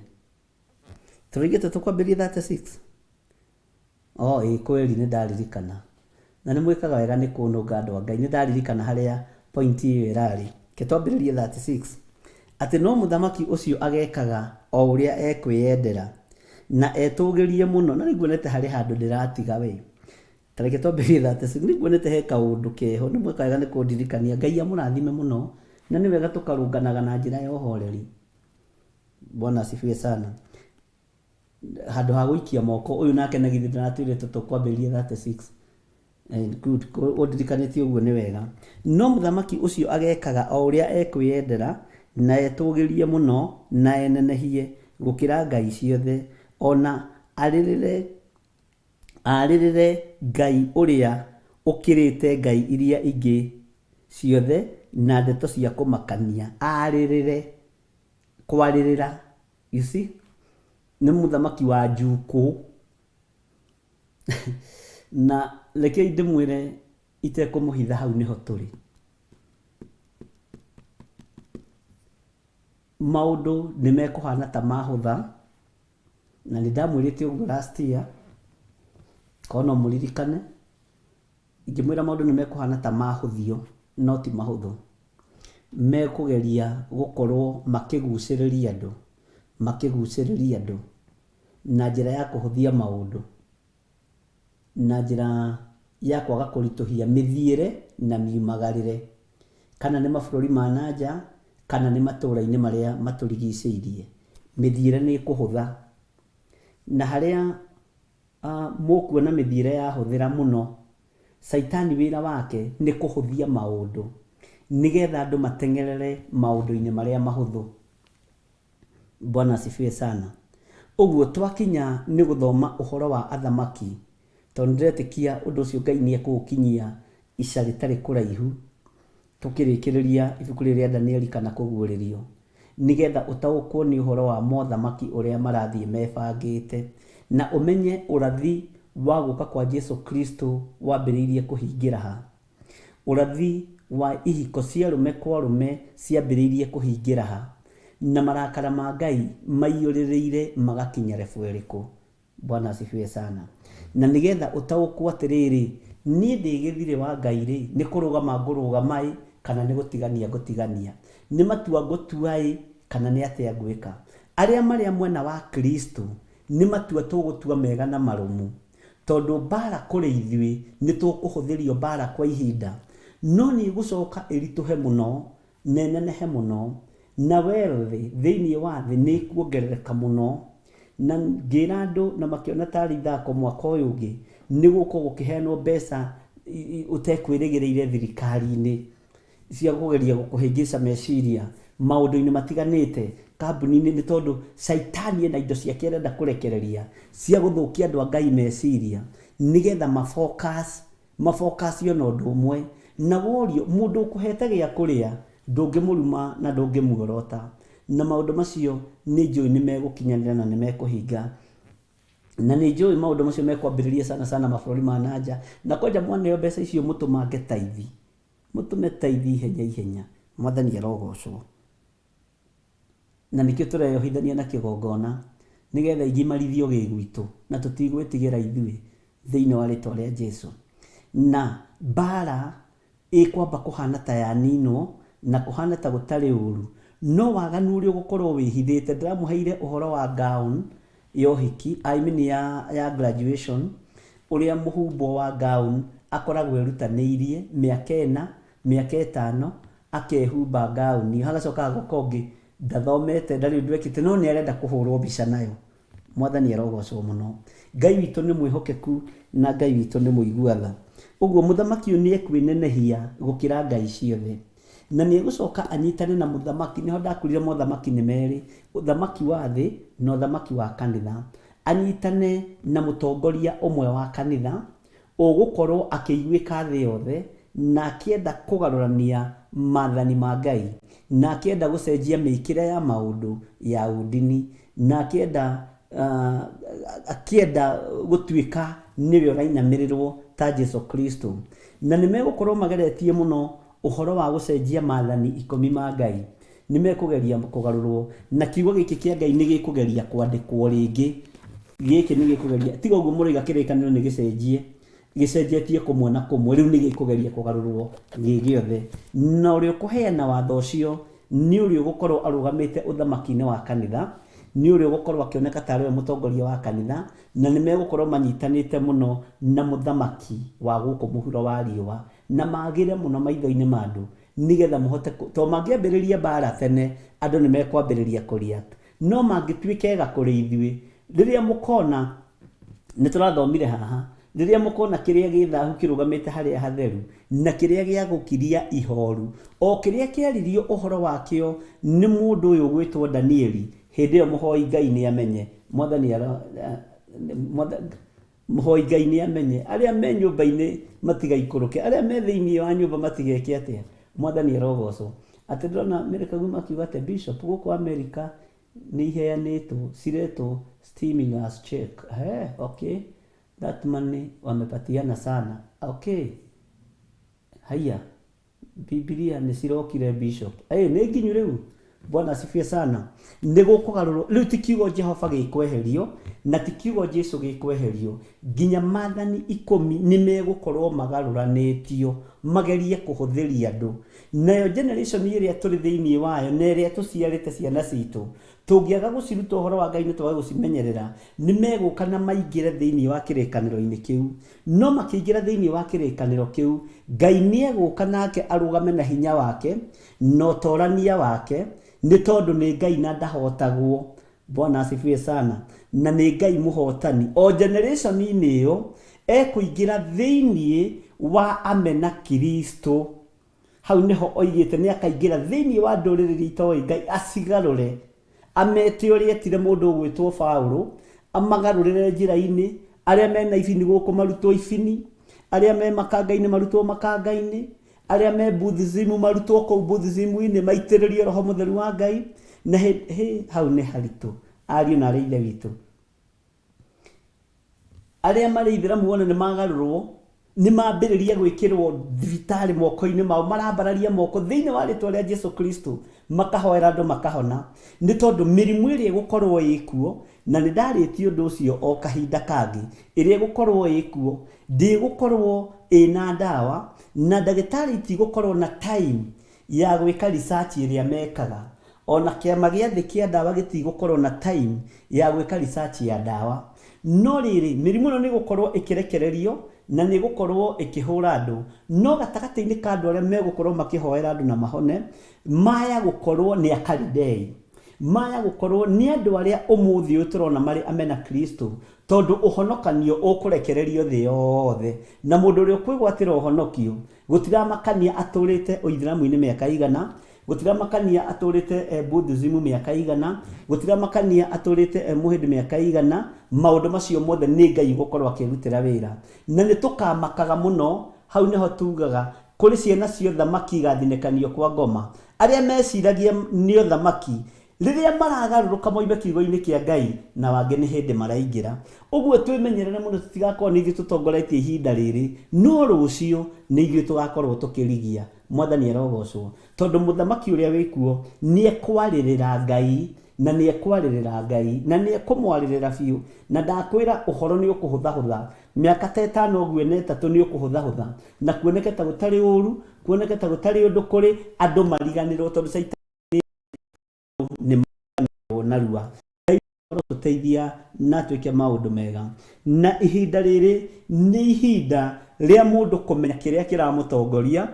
Tũraigĩte tũkwambĩrĩria 36? Oh ĩĩ kweli nĩ ndaririkana. Na nĩ mwĩkaga wega nĩ kũnũnga andũ a Ngai. Nĩ ndaririkana harĩa point ĩyo ĩrarĩ. Reke twambĩrĩrie 36. Atĩ no mũthamaki ũcio agekaga o ũrĩa ekwĩyendera, na etũgĩrie mũno. Na nĩ nguonete harĩ handũ ndĩratiga we. Ta reke twambĩrĩrie 36. Nĩ nguonete he kaũndũ keho. Nĩ mwĩkaga wega nĩ kũndirikania. Ngai amũrathime mũno. Na nĩ wega tũkarũnganaga na njĩra ya ũhoreri. Bwana asifiwe sana. Handũ ha gũikia moko, ũyũ nake na githĩ ndaratwĩrĩte tũkwambĩrĩria 36. Good, ũndirikanĩtie ũguo nĩ wega. No mũthamaki ũcio agekaga o ũrĩa ekwĩyendera, na etũgĩrie mũno, na enenehie gũkĩra ngai ciothe, o na arĩrĩre arĩrĩre Ngai ũrĩa ũkĩrĩte ngai iria ingĩ ciothe na ndeto cia kũmakania. Arĩrĩre, kwarĩrĩra, you see, nĩ mũthamaki wa njukũ. Na rekei ndĩmwĩre itekũmũhitha hau nĩho tũrĩ. Maũndũ nĩ mekũhana ta mahũtha, na nĩ ndamwĩrĩte ũguo last year, korwo no mũririkane, Ingĩmwĩra maũndũ nĩ mekũhana ta mahũthio, no ti mahũthũ. Mekũgeria gũkorwo makĩgucĩrĩria andũ, makĩgucĩrĩria andũ na njĩra ya kũhũthia maũndũ, na njĩra ya kwaga kũritũhia mĩthiĩre na miumagarĩre, kana nĩ mabũrũri ma na nja, kana nĩ matũra-inĩ marĩa matũrigicĩirie. Mĩthiĩre nĩ ĩkũhũtha. Na harĩa Mũkuona mĩthiĩre yahũthĩra mũno. Caitani wĩra wake nĩ kũhũthia maũndũ nĩgetha andũ mateng'erere maũndũ-inĩ marĩa mahũthũ. Bwana asifiwe sana. Ũguo twakinya nĩ gũthoma ũhoro wa athamaki, tondũ nĩndĩretĩkia ũndũ ũcio Ngai nĩ ekũũkinyia ica rĩtarĩ kũraihu. Tũkĩrĩkĩrĩria ibuku rĩrĩ rĩa Danieli kana Kũguũrĩrio, nĩgetha ũtaũkwo nĩ ũhoro wa mothamaki ũrĩa marathiĩ mebangĩte, na ũmenye ũrathi wa gũka kwa Jesu Kristo wambĩrĩirie kũhingĩra ha. Ũrathi wa ihiko cia arũme kwa arũme ciambĩrĩirie kũhingĩra ha, na marakara ma Ngai maiyũrĩrĩire magakinya level ĩrĩkũ. Bwana asifiwe sana. Na nĩgetha ũtaũkwo atĩrĩrĩ, niĩ ndĩ gĩthirĩ wa Ngai-rĩ, nĩ kũrũgama ngũrũgama-ĩ, kana nĩ gũtigania ngũtigania? Nĩ matua ngũtua-ĩ, kana nĩ atĩa ngwĩka? Arĩa marĩ a mwena wa Kristo, nĩ matua tũgũtua mega na marũmu. Tondũ mbaara kũrĩ ithuĩ, nĩ tũkũhũthĩrio mbaara kwa ihinda, no nĩ ĩgũcoka ĩritũhe mũno, na ĩnenehe mũno, na wealth thĩinĩ wa thĩ nĩ ĩkuongerereka mũno. Na ngĩra andũ na makĩona tarĩ ithako mwaka ũyũ ũngĩ, nĩ gũgũkorwo gũkĩheanwo mbeca ũtekwĩrĩgĩrĩire thirikari-inĩ cia kũgeria gũkũhĩngĩca meciria maũndũ-inĩ matiganĩte kambuni-inĩ, nĩ tondũ caitani ena indo ciake arenda kũrekereria cia gũthũkia andũ a Ngai meciria nĩgetha ma focus Mabokasio na ũndũ ũmwe. Na worio, mũndũ ũkũhete gĩa kũrĩa, ndũngĩmũruma na ndũngĩmuorota. Na maũndũ macio nĩ njũĩ nĩ megũkinyanĩra na nĩ mekũhinga. Na nĩ njũĩ maũndũ macio mekwambĩrĩria sana sana mabũrũri ma na nja. Na kwanja mwaneo mbeca icio mũtũmange taithi. Mũtũme taithi ihenya ihenya. Mwathani arogocwo. Na nĩkĩo tũreyohithania na kĩgongona, nĩgetha igimarithio gĩ gwitũ, na tũtigwĩtigĩra ithuĩ, thĩinĩ wa rĩtwa rĩa Jesu. Na mbara ĩkwamba kũhana ta yaninwo, na kũhana ta gũtarĩ ũru, no waganu ũrĩa ũgũkorwo wĩhithĩte, ndĩramũheire ũhoro wa gown ya ũhiki, I mean ya, ya graduation, ũrĩa mũhumbwo wa gown akoragwo erutanĩirie mĩaka ĩna, mĩaka ĩtano, akehumba ngaũni, hagacoka hagoka ũngĩ ndathomete ndarĩ ũndũ ekĩte no nĩ arenda kũhũrwo mbica nayo. Mwathani arogocwo mũno. Ngai witũ nĩ mwĩhokeku na Ngai witũ nĩ mũigua tha. Ũguo mũthamaki ũyũ nĩ ekwĩnenehia gũkĩra ngai ciothe. Na nĩ egũcoka anyitane na mũthamaki, nĩho ndakwĩrire mothamaki nĩ merĩ, ũthamaki wa thĩ na ũthamaki wa kanitha. Anyitane na mũtongoria ũmwe wa kanitha, ũgũkorwo akĩiguĩka thĩ yothe, na akĩenda kũgarũrania maathani ma Ngai, na akĩenda gũcenjia mĩĩkĩre ya maũndũ ya ũndini, na akĩenda akĩenda gũtuĩka nĩwe ũrainamĩrĩrwo ta Jesu Kristo. Na nĩ megũkorwo mageretie mũno ũhoro wa gũcenjia maathani ikũmi ma Ngai. Nĩ mekũgeria kũgarũrwo, na kiugo gĩkĩ kĩa Ngai nĩ gĩkũgeria kwandĩkwo rĩngĩ. Gĩkĩ nĩ gĩkũgeria, tiga ũguo mũroiga kĩrĩkanĩro nĩ gĩcenjie, gĩcenjetie kũmwe na kũmwe, rĩu nĩ gĩkũgeria kũgarũrwo gĩ gĩothe. Na ũrĩa ũkũheana watho ũcio nĩ ũrĩa ũgũkorwo arũgamĩte ũthamaki-inĩ wa kanitha, nĩ ũrĩa ũgũkorwo akĩoneka tarĩ we mũtongoria wa kanitha, na nĩ megũkorwo manyitanĩte mũno na mũthamaki wa gũkũ mũhuro wa riũa, na magĩre mũno maitho-inĩ ma andũ, nĩgetha mũhote kũ, tondũ mangĩambĩrĩria mbaara tene, andũ nĩ mekwambĩrĩria kũ react. No mangĩtuĩka ega kũrĩ ithuĩ, rĩrĩa mũkona, nĩ tũrathomire haha, rĩrĩa mũkona kĩrĩa gĩ thahu kĩrũgamĩte harĩa hatheru, na kĩrĩa gĩa gũkiria ihoru, o kĩrĩa kĩaririo ũhoro wakĩo nĩ mũndũ ũyũ ũgwĩtwo Danieli, hĩndĩ ĩyo mũhoi Ngai nĩamenye. Mwathani aro, Mũhoi Ngai nĩ amenye. Arĩa me nyũmba-inĩ matigaikũrũke, arĩa me thĩinĩ wa nyũmba matigeke atĩa? Mwathani arogocwo. Atĩ ndĩrona Mary Kaguma akiuga atĩ Bishop gũkũ Amerika nĩ iheanĩtwo, ciretwo stimulus check. He, okay. That money wamepatiana sana. Okay. Haiya. Bibilia nĩ cirokire bishop. Ĩ nĩ nginyu rĩu. Bwana asifiwe sana. Nĩ gũkũgarũrwo rĩu ti kiugo Jehova gĩkweherio na ti kiugo Jesu gĩkweherio nginya maathani ikũmi nĩ megũkorwo magarũranĩtio magerie kũhũthĩria andũ. Nayo generation ĩrĩa tũrĩ thĩinĩ wayo na ĩrĩa tũciarĩte ciana citũ tũngĩaga gũciruta ũhoro wa Ngai na twage gũcimenyerera nĩ megũka na maingĩre thĩinĩ wa kĩrĩkanĩro-inĩ kĩu. No makĩingĩra thĩinĩ wa kĩrĩkanĩro kĩu, Ngai nĩegũka nake arũgame na hinya wake na ũtorania wake, nĩ tondũ nĩ Ngai na ndahotagwo. Bwana asifiwe sana. Na nĩ Ngai mũhotani. O generation-inĩ ĩyo, ekũingĩra thĩinĩ wa amena Kristo. Hau nĩho oigĩte nĩ akaingĩra thĩinĩ wa ndũrĩrĩ iria itoĩ Ngai acigarũre, amete ũrĩa etire mũndũ ũgwĩtwo Paũlũ, amagarũrĩre njĩra-inĩ, arĩa mena ibini gũkũ marutwo ibini, arĩa me makanga-inĩ marutwo makanga-inĩ, arĩa me Buddhism marutwo kũu Buddhism-inĩ, maitĩrĩrio Roho Mũtheru wa Ngai. Na hĩ, hĩ, hau nĩ haritũ, ariũ na aarĩ a Ithe witũ. Arĩa marĩ Ithĩramu ona nĩ magarũrwo, nĩ mambĩrĩria gwĩkĩrwo thibitarĩ moko-inĩ mao, marambararia moko thĩinĩ wa rĩtwa rĩa Jesu Kristo, makahoera andũ makahona, nĩ tondũ mĩrimũ ĩrĩa ĩgũkorwo ĩkuo, na nĩ ndarĩtie ũndũ ũcio o kahinda kangĩ, ĩrĩa ĩgũkorwo ĩkuo, ndĩgũkorwo ĩna ndawa, na ndagĩtarĩ itigũkorwo na time ya gwĩka research ĩrĩa mekaga. Ona kĩama gĩa thĩ kĩa ndawa gĩtigũkorwo na time ya gwĩka research ya ndawa. No rĩrĩ, mĩrimũ ĩno nĩ ĩgũkorwo ĩkĩrekererio na nĩ ĩgũkorwo ĩkĩhũra andũ. No gatagatĩ-inĩ ka andũ arĩa megũkorwo makĩhoera andũ na mahone, maya gũkorwo nĩ Akalidei. Maya gũkorwo nĩ andũ arĩa ũmũthĩ ũyũ tũrona marĩ amena Kristo, tondũ ũhonokanio ũkũrekererio thĩ yothe. Na mũndũ ũrĩa ũkwĩgwatĩra ũhonokio, Gũtiramakania atũrĩte ũithiramu-inĩ mĩaka igana, gũtiramakania atũrĩte e Buddhism mĩaka igana, gũtiramakania atũrĩte e mũhĩndĩ mĩaka igana, maũndũ macio mothe nĩ Ngai ũgũkorwo akĩrutĩra wĩra. Na nĩ tũkamakaga mũno, hau nĩho tugaga kũrĩ ciana cia ũthamaki igathinĩkanio kwa ngoma. Arĩa meciragia nĩ ũthamaki, Rĩrĩa maragarũrũka moime kiugo-inĩ kĩa Ngai na wangĩ nĩ hĩndĩ maraingĩra. Ũguo twĩmenyerere mũno tũtigakorwo nĩ ithuĩ tũtongoretie ihinda rĩrĩ, no rũciũ nĩ ithuĩ tũgakorwo tũkĩrigia. Mwathani arogocwo. Tondũ mũthamaki ũrĩa wĩkuo nĩ ekwarĩrĩra Ngai, na nĩ ekwarĩrĩra Ngai, na nĩ ekũmwarĩrĩra biũ. Na ndakwĩra ũhoro nĩ ũkũhũthahũtha. Mĩaka ta ĩtano ũguo ĩna ĩtatũ nĩ ũkũhũthahũtha. Na kuoneke ta gũtarĩ ũru, kuoneke ta gũtarĩ ũndũ kũrĩ, andũ mariganĩrwo tondũ Caitani nĩ mariganĩrwo narua. Ngai arotũteithia na twĩke maũndũ mega. Na ihinda rĩrĩ nĩ ihinda rĩa mũndũ kũmenya kĩrĩa kĩramũtongoria,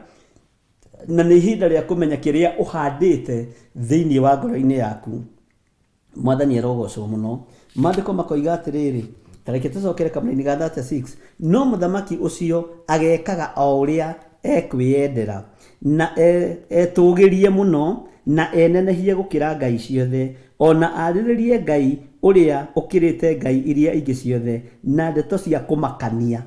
na nĩ ihinda rĩa kũmenya kĩrĩa ũhandĩte thĩinĩ wa ngoro-inĩ yaku. Mwathani arogocwo mũno. Maandĩko makoiga atĩrĩrĩ, ta reke tũcokere kamũraini ga 36, no mũthamaki ũcio agekaga o ũrĩa ekwĩyendera, na etũũgĩrie mũno, na enenehie gũkĩra ngai ciothe, o na arĩrĩrie Ngai ũrĩa ũkĩrĩte ngai iria ingĩ ciothe na ndeto cia kũmakania.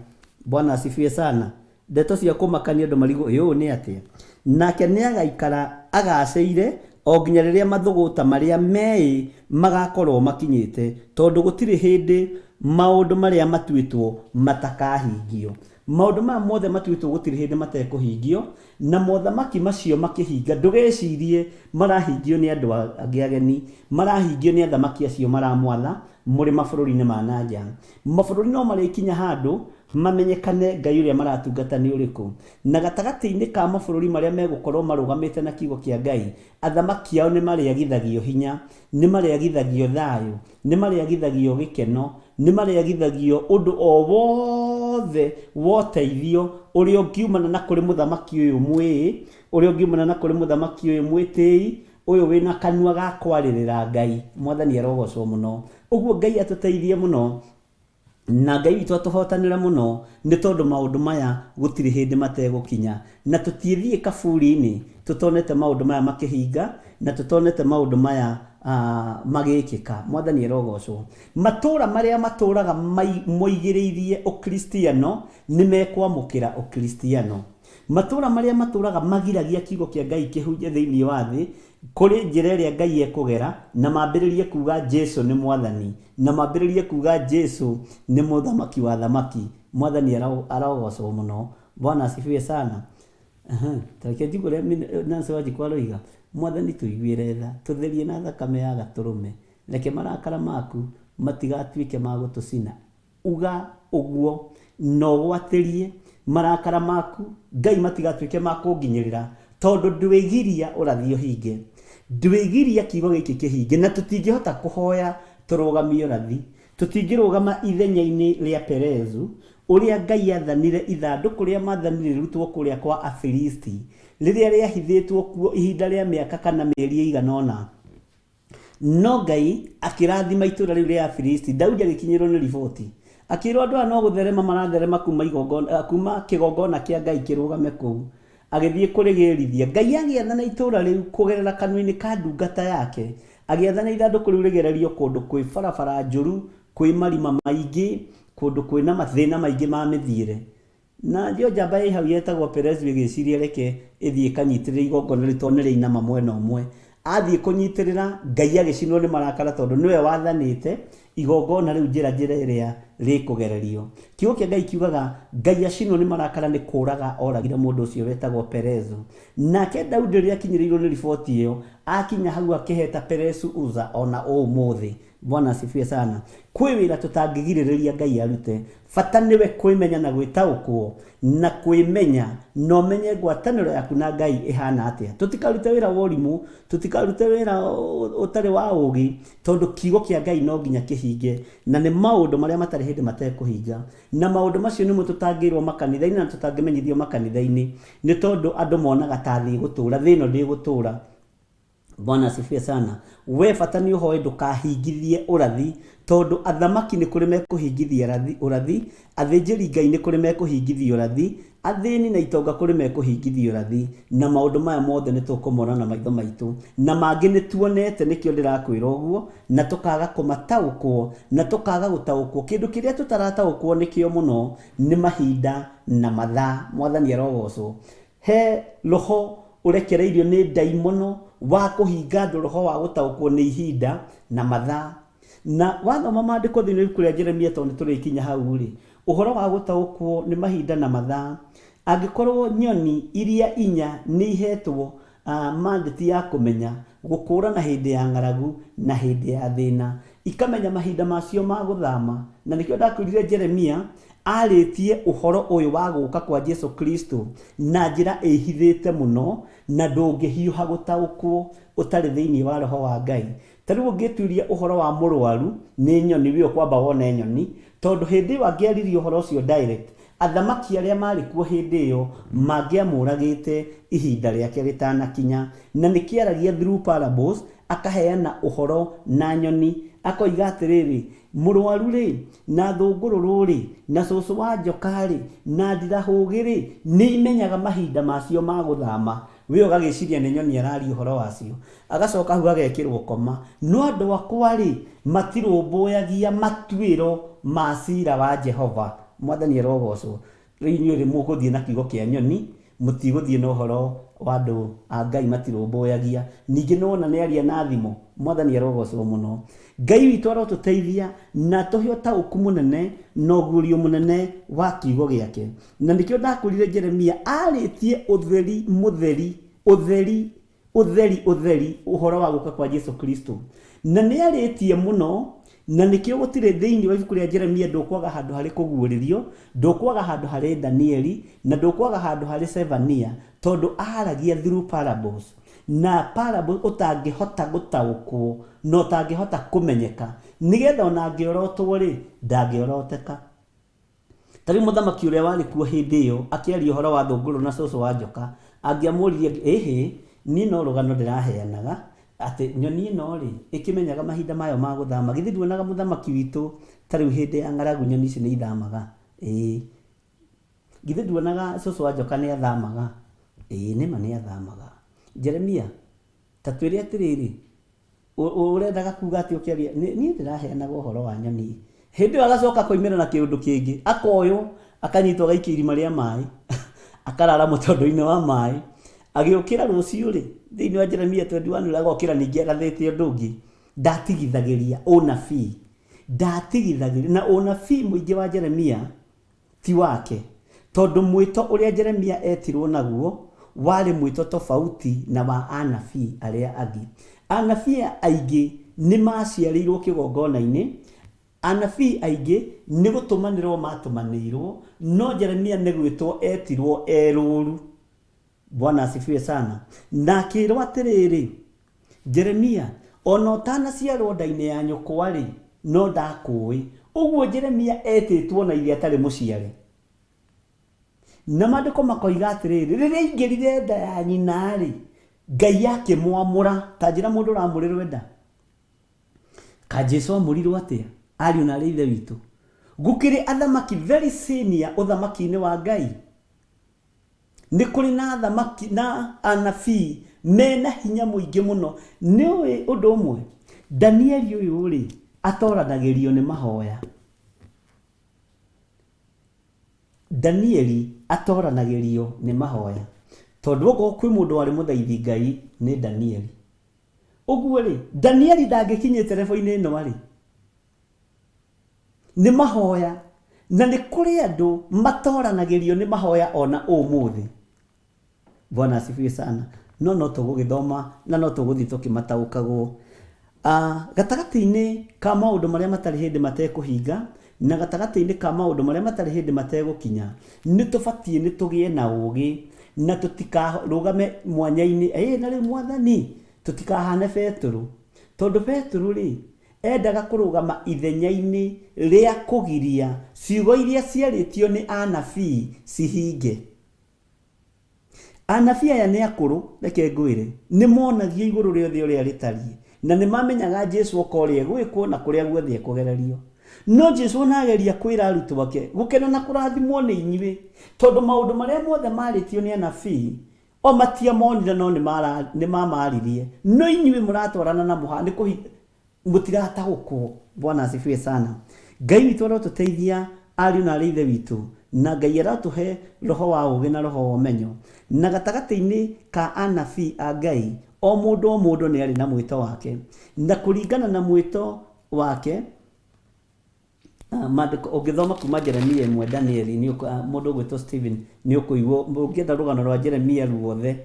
Bwana asifiwe sana. Ndeto cia kũmakania andũ marigwo ĩ ũũ nĩ atĩa? Nake nĩagaikara agaacĩire o nginya rĩrĩa mathũgũta marĩa meĩ magakorwo makinyĩte, tondũ gũtirĩ hĩndĩ maũndũ marĩa matuĩtwo matakahingio. Maũndũ maya mothe matuĩtwo gũtirĩ hĩndĩ matekũhingio, na mothamaki macio makĩhinga, ndũgecirie marahingio nĩ andũ angĩ ageni, marahingio nĩ athamaki acio maramwatha mũrĩ mabũrũri-inĩ ma na nja. Mabũrũri no marĩkinya handũ mamenyekane Ngai ũrĩa maratungata nĩ ũrĩkũ. Na gatagatĩ-inĩ ka mabũrũri marĩa megũkorũo marũgamĩte na Kiugo kĩa Ngai, athamaki ao nĩ marĩagithagio hinya, nĩ marĩagithagio thayũ, nĩ marĩagithagio gĩkeno, nĩ marĩagithagio ũndũ o wothe wa ũteithio ũrĩa ũngiumana na kũrĩ mũthamaki ũyũ mwĩĩ, ũrĩa ũngiumana na kũrĩ mũthamaki ũyũ mwĩtĩi, ũyũ wĩna kanua ga kwarĩrĩra Ngai. Mwathani arogocwo mũno. Ũguo Ngai atũteithie mũno. Na Ngai witũ atũhotanĩre mũno, nĩ tondũ maũndũ maya gũtirĩ hĩndĩ mategũkinya. Na tũtiĩthiĩ kaburi-inĩ tũtonete maũndũ maya makĩhinga, na tũtonete maũndũ maya magĩkĩka. Mwathani arogocwo. Matũũra marĩa matũũraga moigĩrĩirie ũkristiano nĩ mekwamũkĩra ũkristiano. Matũũra marĩa matũũraga magiragia kiugo kĩa Ngai kĩhunje thĩinĩ wa thĩ, kũrĩ njĩra ĩrĩa Ngai ekũgera na mambĩrĩrie kuuga Jesu nĩ Mwathani, na mambĩrĩrie kuuga Jesu nĩ Mũthamaki wa athamaki. Mwathani arogocwo mũno. Bwana asifiwe sana. Ta reke njigue ũrĩa Nancy Wanjikũ aroiga, Mwathani tũiguĩre tha, tũtherie na thakame ya gatũrũme, reke marakara maku matigatuĩke ma gũtũcina. Uga ũguo na ũgwatĩrie marakara maku, Ngai matigatuĩke ma kũnginyĩrĩra, tondũ ndwĩgiria ũrathi ũhinge. Ndwĩgiria kiugo gĩkĩ kĩhinge, na tũtingĩhota kũhoya tũrũgamie ũrathi. Tũtingĩrũgama ithenya-inĩ rĩa Perezu, ũrĩa Ngai aathanire ithandũkũ rĩa maathani rĩrutwo kũrĩa kwa Afilisti, rĩrĩa rĩahithĩtwo kuo ihinda rĩa mĩaka kana mĩeri ĩigana ũna. No Ngai akĩrathima itũũra rĩu rĩa Afilisti. Daudi agĩkinyĩrwo nĩ riboti. Akĩrwo andũ aya no gũtherema maratherema kuma igongona, kuma kĩgongona kĩa Ngai kĩrũgame kũu. Agĩthiĩ kũrĩgĩrithia. Ngai agĩathana itũũra rĩu kũgerera kanua-inĩ ka ndungata yake. Agĩathana ithandũkũ rĩu rĩgererio kũndũ kwĩ barabara njũru, kwĩ marima maingĩ, kũndũ kwĩna mathĩna maingĩ ma mĩthiĩre. Nayo njamba ĩ hau yetagwo Perezu ĩgĩciria reke ĩthiĩ ĩkanyitĩrĩre igongona rĩu tondũ nĩrĩainama mwena ũmwe. Athiĩ kũnyitĩrĩra, Ngai agĩcinwo nĩ marakara tondũ nĩwe wathanĩte igongona rĩu njĩra njĩra ĩrĩa rĩkũgererio. Kiugo kĩa Ngai kiugaga Ngai acinwo nĩ marakara nĩ kũraga oragire mũndũ ũcio wetagwo Perezu. Nake Daudi rĩrĩa akinyĩrĩirwo nĩ riboti ĩyo, akinya hau akĩheta Perezu Uza ona ũmũthĩ. Bwana asifiwe sana. Kwĩ wĩra tũtangĩgirĩrĩria Ngai arute. Bata nĩwe kwĩmenya na gwĩtaũkwo na kwĩmenya na ũmenye ngwatanĩro yaku na Ngai ĩhana atĩa. Tũtikarute wĩra wa ũrimũ, tũtikarute wĩra ũtarĩ wa ũgĩ, tondũ kiugo kĩa Ngai no nginya kĩhinge, na nĩ maũndũ marĩa matarĩ hĩndĩ matekũhinga. Na maũndũ macio nĩmo tũtangĩrwo makanitha-inĩ na tũtangĩmenyithio makanitha-inĩ, nĩ tondũ andũ monaga ta thĩ ĩgũtũra, thĩ ĩno ndĩgũtũra. Bwana asifiwe sana. We bata nĩ ũhoe ndũkahingithie ũrathi, tondũ athamaki nĩ kũrĩ mekũhingithia ũrathi, athĩnjĩri Ngai nĩ kũrĩ mekũhingithia ũrathi, athĩni na itonga kũrĩ mekũhingithia ũrathi, na maũndũ maya mothe nĩ tũkũmona na maitho maitũ, na mangĩ nĩ tuonete nĩkĩo ndĩrakwĩra ũguo, na tũkaga kũmataũkwo, na tũkaga gũtaũkwo. Kĩndũ kĩrĩa tũtarataũkwo nĩkĩo mũno nĩ mahinda na mathaa. Mwathani arogocwo. He roho. ũrekereirio nĩ ndaimono wa kũhinga andũ roho wa gũtaũkwo nĩ ihinda na mathaa. Na wathoma maandĩko thĩinĩ wa ibuku rĩa Jeremia tondũ nĩ tũrĩkinya hau rĩ, ũhoro wa gũtaũkwo nĩ mahinda na mathaa, angĩkorwo nyoni iria inya nĩ ihetwo mandate ya kũmenya gũkũrana hĩndĩ ya ng'aragu na hĩndĩ ya thĩna, ikamenya mahinda macio ma gũthama, na nĩkĩo ndakwĩrire Jeremia arĩtie ũhoro ũyũ wa gũka kwa Jesu Kristo na njĩra ĩhithĩte mũno na ndũngĩhiũha gũtaũkwo ũtarĩ thĩinĩ wa roho wa Ngai. Ta rĩu ũngĩtuiria ũhoro wa mũrwaru nĩ nyoni, wĩ ũkwamba wone nyoni, tondũ hĩndĩ ĩyo angĩaririe ũhoro ũcio direct, athamaki arĩa marĩ kuo hĩndĩ ĩyo mangĩamũragĩte ihinda rĩake rĩtanakinya. Na nĩkĩaragia through parables, akaheana ũhoro na nyoni, akoiga atĩrĩrĩ, mũrwaru-rĩ, na thũngũrũrũ-rĩ, na cũcũ wa njoka-rĩ, na ndirahũgĩ-rĩ, nĩimenyaga mahinda macio ma gũthama. We ũgagĩciria nĩ nyoni araria ũhoro wacio. Agacoka hau agekĩrwo koma. No andũ akwa-rĩ, matirũmbũyagia matuĩro ma cira wa Jehova. Mwathani arogocwo. Rĩu inyuĩ mũgũthiĩ na kiugo kĩa nyoni, mũtigũthiĩ na ũhoro wa andũ a Ngai matirũmbũyagia. Ningĩ nĩwona nĩaria na thimo. Mwathani arogocwo mũno. Ngai witũ arotũteithia na atũhe ũtaũku mũnene na ũguũrio mũnene wa kiugo gĩake. Na nĩkĩo ndakwĩrire Jeremia arĩtie ũtheri mũtheri, ũtheri, ũtheri, ũtheri, ũhoro wa gũka kwa Jesu Kristo. Na nĩ arĩtie mũno, na nĩkĩo gũtirĩ thĩinĩ wa ibuku rĩa Jeremia ndũkwaga handũ harĩ kũguũrĩrio, ndũkwaga handũ harĩ Danieli, na ndũkwaga handũ harĩ Zefania, tondũ aragia through parables. Na parables ũtangĩhota gũtaũkwo na ũtangĩhota kũmenyeka, nĩgetha ona angĩorotwo rĩ, ndangĩoroteka. Ta rĩu mũthamaki ũrĩa warĩ kuo hĩndĩ ĩyo akĩaria ũhoro wa thũngũrũ na cũcũ wa njoka, angĩamũririe, ĩhĩ, niĩ no rũgano ndĩraheanaga, atĩ nyoni ĩno-rĩ, ĩkĩmenyaga mahinda mayo ma gũthama. Githĩ nduonaga mũthamaki witũ ta rĩu hĩndĩ ya ng'aragu nyoni ici nĩ ithamaga? Ĩĩ. Githĩ nduonaga cũcũ wa njoka nĩ athamaga? Ĩĩ, nĩma nĩ athamaga. Jeremia, ta twĩre atĩrĩrĩ, Ũrendaga kuga atĩa ũkĩaria? Niĩ ndĩraheanaga ũhoro wa nyoni. Hĩndĩ ĩyo agacoka akoimĩra na kĩũndũ kĩngĩ, akoywo, akanyitwo agaikio irima rĩa maĩ, akarara mũtondo-inĩ wa maĩ. Agĩũkĩra rũciũ-rĩ, thĩinĩ wa Jeremia 21 agokĩra ningĩ agathĩte ũndũ ũngĩ. Ndatigithagĩria ũnabii, ndatigithagĩria, na ũnabii mũingĩ wa Jeremia ti wake, tondũ mwĩto ũrĩa Jeremia eetirũo naguo warĩ mwĩto tofauti na wa anabii arĩa angĩ. Anabii aingĩ nĩ maaciarĩirũo kĩgongona-inĩ, anabii aingĩ nĩ gũtũmanĩrũo maatũmanĩirũo, no Jeremia nĩ gwĩtwo eetirũo e rũũru. Bwana asifiwe sana. Na akĩĩrwo atĩrĩrĩ, Jeremia, o na ũtanaciarwo nda-inĩ ya nyũkwa-rĩ, no ndakũũĩ. Ũguo Jeremia etĩtwo na ithe atarĩ mũciare. Na maandĩko makoiga atĩrĩrĩ, rĩrĩa aingĩrire nda ya nyina-rĩ, Ngai akĩmwamũra. Ta njĩra mũndũ ũramũrĩrwo nda. Ka Jesu amũrirwo atĩa? Ariũ na arĩ ithe witũ. Gũkĩrĩ athamaki very senior ũthamaki-inĩ wa Ngai. Nĩ kũrĩ na athamaki na anabii mena hinya mũingĩ mũno. Nĩ ũĩ ũndũ ũmwe? Danieli ũyũ rĩ, atoranagĩrio nĩ mahoya. Danieli atoranagĩrio nĩ mahoya. Tondũ okorwo kwĩ mũndũ warĩ mũthaithi Ngai nĩ Danieli. Ũguo rĩ, Danieli ndangĩkinyĩte level-inĩ ĩno rĩ, Nĩ mahoya. Na nĩ kũrĩ andũ matoranagĩrio nĩ mahoya ona ũmũthĩ. Bwana asifiwe sana. No no tũgũgĩthoma na no tũgũthiĩ tũkĩmataũkagwo. Ah, gatagatĩ-inĩ ka maũndũ marĩa matarĩ hĩndĩ matekũhinga na gatagatĩ-inĩ ka maũndũ marĩa matarĩ hĩndĩ mategũkinya, nĩ tũbatiĩ nĩ tũgĩe na ũgĩ na tũtikarũgame mwanya-inĩ, ĩĩ na rĩu mwathani, tũtikahane Betũrũ. Tondũ Betũrũ rĩ, Endaga kũrũgama ithenya-inĩ rĩa kũgiria ciugo iria ciarĩtio nĩ anabii cihinge. Anabii aya nĩ akũrũ, reke ngwĩre, nĩ monagio igũrũ rĩothe ũrĩa rĩtariĩ, na nĩ mamenyaga Jesu oka ũrĩa egwĩkwo na kũrĩa guothe ekũgererio. No Jesu ona ageria kwĩra arutwo ake, gũkena na kũrathimwo nĩ inyuĩ, tondũ maũndũ marĩa mothe marĩtio nĩ anabii, o matiamonire no nĩ mamaririe. No inyuĩ mũratwarana na mũha, nĩ kũhi, mũtirataũkwo. Bwana asifiwe sana. Ngai witũ arotũteithia ariũ na arĩ ithe witũ, Na Ngai aratũhe roho wa ũũgĩ na roho wa ũmenyo. Na gatagatĩ-inĩ ka anabii a Ngai, o mũndũ o mũndũ nĩ arĩ na mwĩto wake. Na kũringana na mwĩto wake, Maandĩko ũngĩthoma kuma Jeremia ĩmwe Danieli nĩ mũndũ ũgwĩtwo Stephen nĩ ũkũigua ũngĩenda rũgano rwa Jeremia ruothe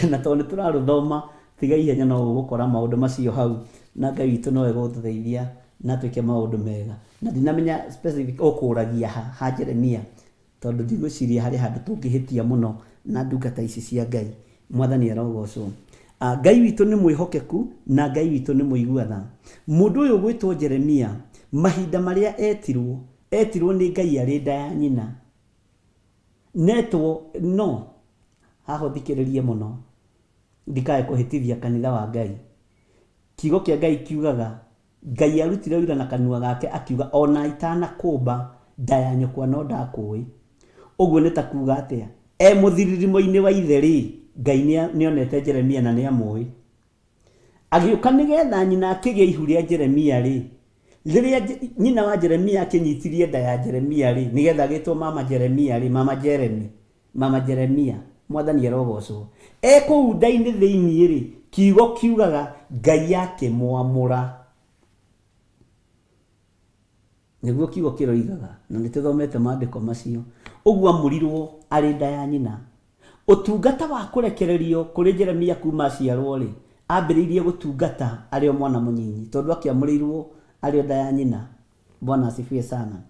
na tondũ nĩ tũrarũthoma tiga ihenya no ũgũkora maũndũ macio hau na Ngai witũ no egũtũteithia na twĩke maũndũ mega na ndinamenya specific ũkũragia ha ha Jeremia Tondũ ndigwĩciria harĩ handũ tũngĩhĩtia mũno na ndungata ici cia Ngai. Mwathani arogocwo. Ngai witũ nĩ mwĩhokeku na Ngai witũ nĩ mũigua tha. Mũndũ ũyũ ũgwĩtwo Jeremia, mahinda marĩa etirwo, etirwo nĩ Ngai arĩ nda ya nyina. Netwo, no, haha ũthikĩrĩrie mũno, ndikae kũhĩtithia kanitha wa Ngai. Kiugo kĩa Ngai kiugaga Ngai arutire ũira na kanua gake akiuga, O na itanakũũmba nda ya nyũkwa no ndakũũĩ. Ũguo nĩ ta kuuga atĩa? E mũthiririmo-inĩ wa ithe-rĩ, Ngai nĩonete Jeremia na nĩamũũĩ. Agĩũka nĩ getha nyina akĩgĩa ihu rĩa Jeremia-rĩ, rĩrĩa nyina wa Jeremia akĩnyitirie nda ya Jeremia-rĩ, nĩ getha agĩtwo mama Jeremia-rĩ, mama Jeremy, mama Jeremia, Mwathani arogocwo. E kũu nda-inĩ thĩinĩ-rĩ, kiugo kiugaga Ngai akĩmwamũra. Nĩguo kiugo kĩroigaga, na nĩ tũthomete maandĩko macio. Ũguo amũrirwo arĩ nda ya nyina. Ũtungata wa kũrekererio kũrĩ Jeremia kuma aciarwo-rĩ, ambĩrĩirie gũtungata arĩ o mwana mũnyinyi, tondũ akĩamũrĩirwo arĩ o nda ya nyina. Bwana asifiwe sana.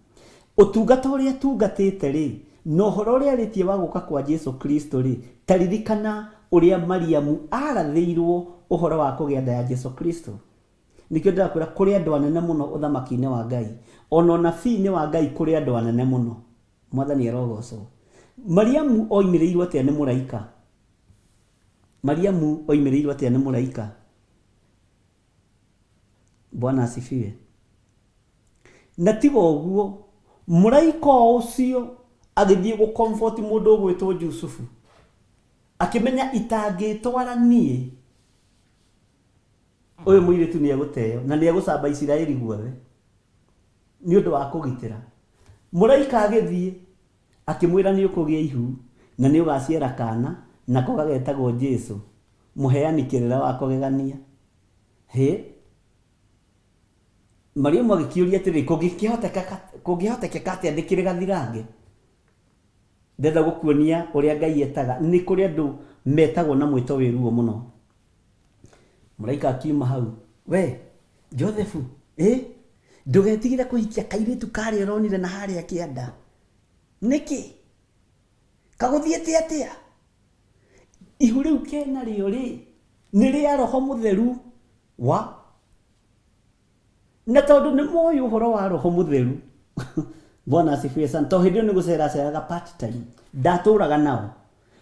Ũtungata ũrĩa atungatĩte-rĩ, na ũhoro ũrĩa arĩtie wa gũka kwa Jesu Kristo-rĩ, ta ririkana ũrĩa Mariamu arathĩirwo ũhoro wa kũgĩa nda ya Jesu Kristo. Nĩkĩo ndĩrakwĩra kũrĩ andũ anene mũno ũthamaki-inĩ wa Ngai. Ona ũnabii-inĩ wa Ngai kũrĩ andũ anene mũno. Mwathani arogocwo. Mariamu oimĩrĩirwo atĩa nĩ mũraika? Mariamu oimĩrĩirwo atĩa nĩ mũraika? Bwana asifiwe. Na tiga ũguo, mũraika o ũcio agĩthiĩ gũ comfort mũndũ ũgwĩtwo Jusufu, akĩmenya itangĩtwara niĩ, ũyũ mũirĩtu nĩ egũteo na nĩ egũcamba Isiraeli guothe nĩ ũndũ wa kũgitĩra. Mũraika agĩthiĩ akĩmwĩra nĩ ũkũgĩa ihu na nĩ ũgaciara kana nako gagetagwo Jesu, mũheani kĩrĩra wa kũgegania. Hĩ! Mariamu agĩkĩũria atĩrĩ, kũngĩhotekeka atĩa ndĩkĩrĩ gathirange? Ndĩrenda gũkuonia ũrĩa Ngai etaga. Nĩ kũrĩ andũ metagwo na mwĩto wĩ ruo mũno. Mũraika akiuma hau, we Josefu, ĩ ndũgetigĩre kũhikia kairĩtu karĩa ũronire na harĩa kĩanda. Nĩkĩ? Kagũthiĩte atĩa? Ihu rĩu kenarĩo rĩ, nĩ rĩa Roho Mũtheru wa na tondũ nĩ moĩ ũhoro wa Roho Mũtheru Bwana asifiwe sana tondũ hĩndĩ ĩyo nĩ gũceraceraga part time ndatũraga nao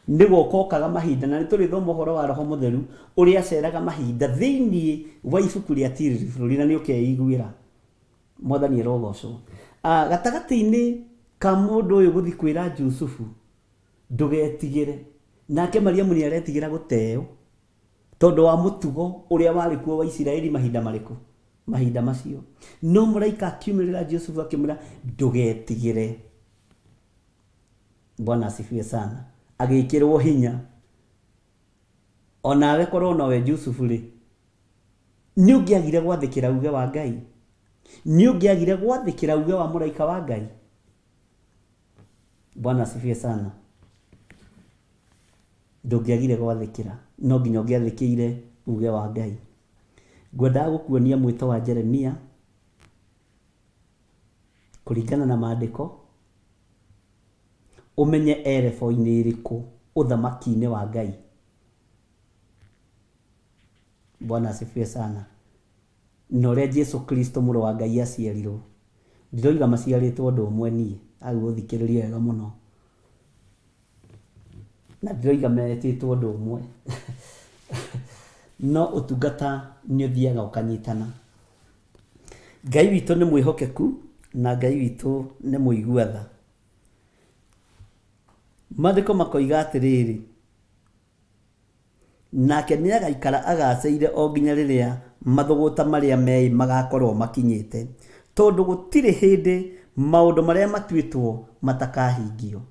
nĩ gũka okaga mahinda na nĩ tũrĩthoma ũhoro wa Roho Mũtheru ũrĩa aceraga mahinda thĩinĩ wa ibuku rĩa Tiriri Bũrũri na nĩ ũkeiguĩra Mwathani arogocwo. Ah, gatagatĩ-inĩ ka mũndũ ũyũ gũthiĩ kwĩra Jusufu ndũgetigĩre nake Mariamu nĩ aretigĩra gũteo tondũ wa mũtugo ũrĩa warĩ kuo wa Isiraeli mahinda marĩkũ? Mahinda macio. No mũraika akiumĩrĩra Jusufu akĩmwĩra ndũgetigĩre. Bwana asifiwe sana. Agĩkĩrwo hinya. Onawe korwo nowe Jusufu rĩ, nĩ ũngĩagire gwathĩkĩra uge wa Ngai? Nĩ ũngĩagire gwathĩkĩra uge wa mũraika wa Ngai? Bwana asifiwe sana. Ndũngĩagire gwathĩkĩra, no nginya ũngĩathĩkĩire uge wa Ngai. Ngwendaga gũkuonia mwĩto wa Jeremia kũringana na maandĩko, ũmenye e level-inĩ ĩrĩkũ ũthamaki-inĩ wa Ngai. Bwana asifiwe sana. Na ũrĩa Jesu Kristo mũrũ wa Ngai aciarirwo. Ndiroiga maciarĩtwo ũndũ ũmwe niĩ, hau ũthikĩrĩrie wega mũno. Na ndiroiga metĩtwo ũndũ ũmwe. No ũtungata nĩ ũthiaga ũkanyitana. Ngai witũ nĩ mwĩhokeku na Ngai witũ nĩ mũigua tha. Maandĩko makoiga atĩrĩrĩ, Nake nĩagaikara agacĩire o nginya rĩrĩa mathũgũta marĩa meĩ magakorwo makinyĩte, tondũ gũtirĩ hĩndĩ maũndũ marĩa matuĩtwo matakahingio.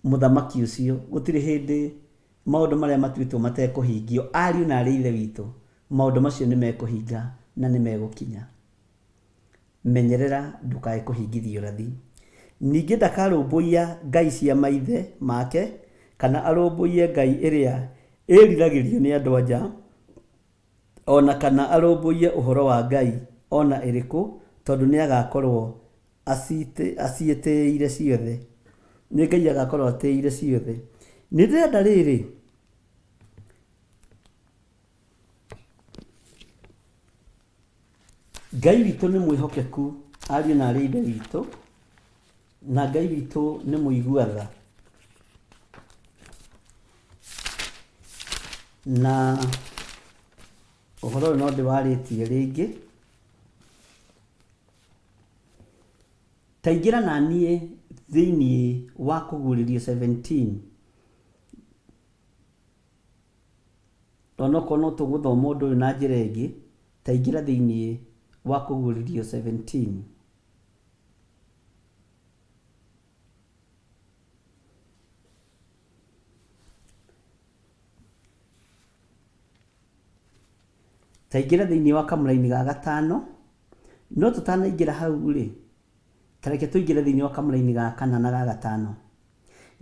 Mũthamaki ũcio gũtirĩ hĩndĩ maũndũ marĩa matuĩtwo matekũhingio. Ariũ na aarĩ a Ithe witũ, maũndũ macio nĩ mekũhinga na nĩ megũkinya. Menyerera ndũkae kũhingithia ũrathi. Ningĩ ndakarũmbũiya ngai cia maithe make, kana arũmbũiye ngai ĩrĩa ĩĩriragĩrio nĩ andũ-a-nja, o na kana arũmbũiye ũhoro wa ngai o na ĩrĩkũ, tondũ nĩagakorũo aciĩtĩĩire ciothe. Nĩ Ngai agakorũo atĩĩire ciothe. Nĩ ndĩrenda rĩrĩ, Ngai witũ nĩ mwĩhokeku, ariũ na aarĩ a Ithe witũ, na Ngai witũ nĩ mũigua tha. Na ũhoro ũyũ no ndĩwarĩtie rĩngĩ. Ta ingĩra na niĩ thĩinĩ wa Kũguũrĩrio 17. Onokorwo no tũgũthoma ũndũ ũyũ na njĩra ĩngĩ, ta ingĩra thĩinĩ wa Kũguũrĩrio 17. Ta ingĩra thĩinĩ wa kamũraini ga gatano, no tũtanaingĩra hau rĩ, ta reke tũingĩre thĩinĩ wa kamũraini ga kana na ga gatano.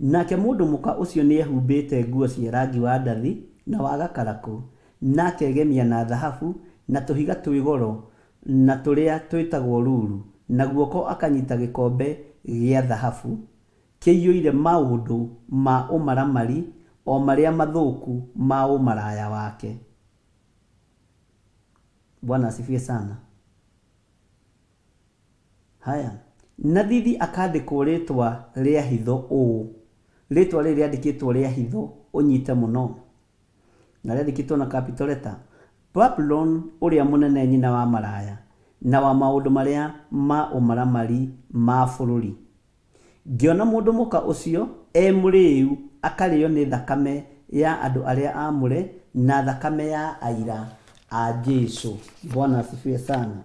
Nake mũndũ mũka ũcio nĩehumbĩte nguo cia rangi wa ndathi na wa gakarakũ, na akegemia na thahabu, na tũhiga twĩ goro, na tũrĩa twĩtagwo ruru, na guoko akanyita gĩkombe gĩa thahabu kĩiyũire maũndũ ma ũmaramari, o marĩa mathũku ma ũmaraya wake. Bwana asifiwe sana. Haya. Na thithi akandĩkwo rĩtwa rĩa hitho ũũ. Rĩtwa rĩrĩ rĩandĩkĩtwo rĩa hitho ũnyite mũno. Na rĩandĩkĩtwo na capital letter. Babuloni ũrĩa mũnene nyina wa maraya na wa maũndũ marĩa ma ũmaramari ma bũrũri. Ngĩona mũndũ mũka ũcio e mũrĩĩu akarĩo nĩ thakame ya andũ arĩa aamũre na thakame ya aira a Jesu. Bwana asifiwe sana.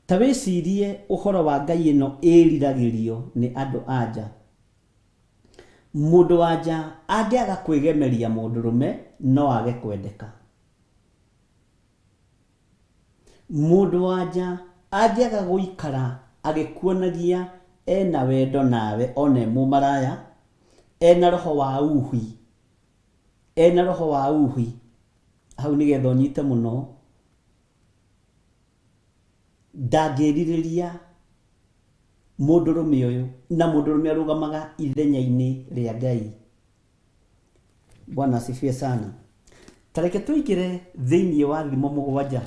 Ta wĩcirie ũhoro wa ngai ĩno ĩĩriragĩrio nĩ andũ a nja. Mũndũ wa nja angĩaga kwĩgemeria mũndũrũme no age kwendeka. Mũndũ wa nja angĩaga gũikara agĩkuonagia ena wendo nawe ona e mũmaraya, ena roho wa uhi, ena roho wa uhi, hau nĩgetha ũnyite mũno, ndangĩrirĩria mũndũrũme ũyũ, na mũndũrũme arũgamaga ithenya-inĩ rĩa Ngai. Bwana asifiwe sana. Ta reke tũingĩre thĩinĩ wa Thimo 7.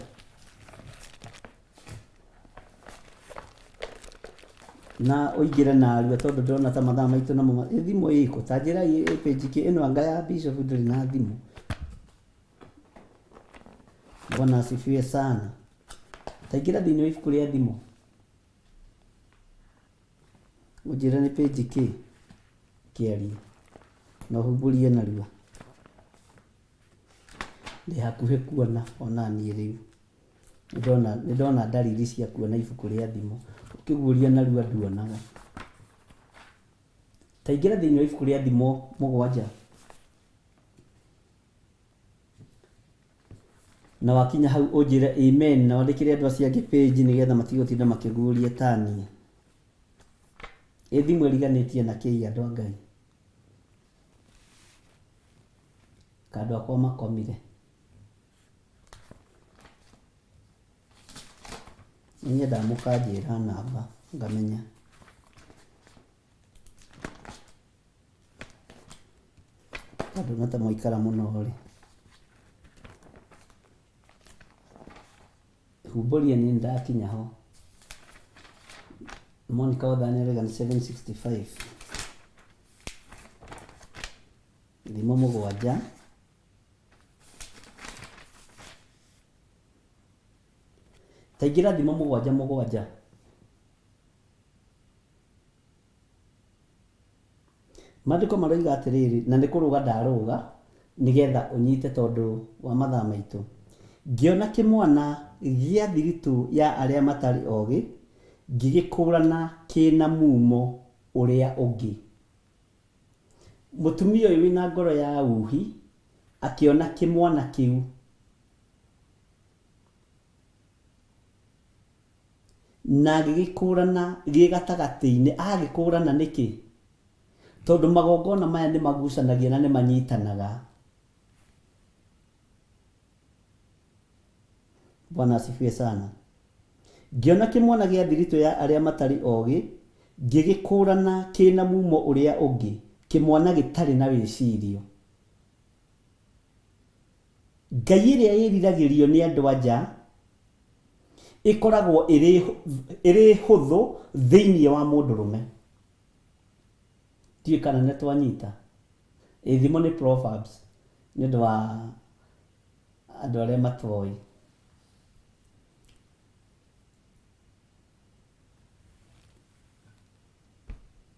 Na ũingĩre narua tondũ ndĩrona ta mathaa maitũ namo ĩ thimũ ĩkũ? Ta njĩra ĩ page kĩ ĩno anga ya bishop ndĩrĩ na thimũ. Bwana asifiwe sana. Ta ingĩra thĩinĩ wa ibuku rĩa Thimo. Ũnjĩre nĩ page kĩ kĩarie na ũhumbũrie narua. Ndĩ hakuhĩ kuona ona niĩ rĩu. Nĩ ndona ndariri cia kuona ibuku rĩa Thimo. Ũkĩguũria narua nduonaga. Ta ingĩra thĩinĩ wa ibuku rĩa Thimo 7. Na wakinya hau ũnjĩre amen na wandĩkĩre andũ acio angĩ page nĩgetha matige gũtinda makĩguũria ta niĩ. Ĩ thimũ ĩriganĩtie na kĩi andũ a Ngai? Ka andũ akwa makomire. Nĩ nyendaga mũkanjĩra namba ngamenya. Tondũ no ta mwaikara mũno rĩ. Humbũria niĩ nĩndakinya ho. Monica Wathani arauga nĩ 765. Thimo 7. Ta ingĩra Thimo 7 7. Maandĩko maroiga atĩrĩrĩ, na nĩ kũrũga ndarũga nĩgetha ũnyite tondũ wa mathaa maitũ. Ngĩona kĩmwana gĩa thiritũ ya arĩa matarĩ ogĩ, ngĩgĩkũũrana kĩ na muumo ũrĩa ũngĩ. Mũtumia ũyũ wĩna ngoro ya uhi akĩona kĩmwana kĩu na agĩgĩkũũrana gĩ gatagatĩ-inĩ. Agĩkũũrana nĩkĩ? Tondũ magongona maya nĩ magucanagia na nĩ manyitanaga. Bwana asifiwe sana. Ngĩona kĩmwana gĩa thiritũ ya arĩa matarĩ ogĩ, ngĩgĩkũũrana kĩ na mumo ũrĩa ũngĩ, kĩmwana gĩtarĩ na wĩcirio. Ngai ĩrĩa ĩriragĩrio nĩ andũ a nja ĩkoragwo ĩrĩ hũthũ thĩinĩ wa mũndũrũme. Ndiũĩ kana nĩ twanyita. Ĩ thimo nĩ Proverbs nĩ ũndũ wa andũ arĩa matoĩ.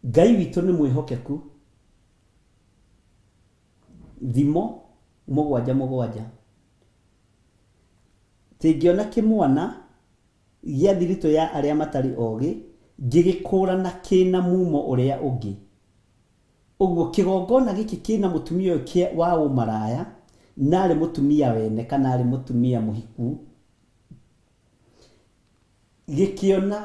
Ngai witũ nĩ mwĩhokeku. Thimo 7:7. Tĩngĩona kĩmwana gĩa thiritũ ya arĩa matarĩ ogĩ, ngĩgĩkũũrana kĩ na mumo ũrĩa ũngĩ. Ũguo kĩgongona gĩkĩ kĩna mũtumia ũyũ kĩa wa ũmaraya, na arĩ mũtumia wene kana arĩ mũtumia mũhiku, gĩkĩona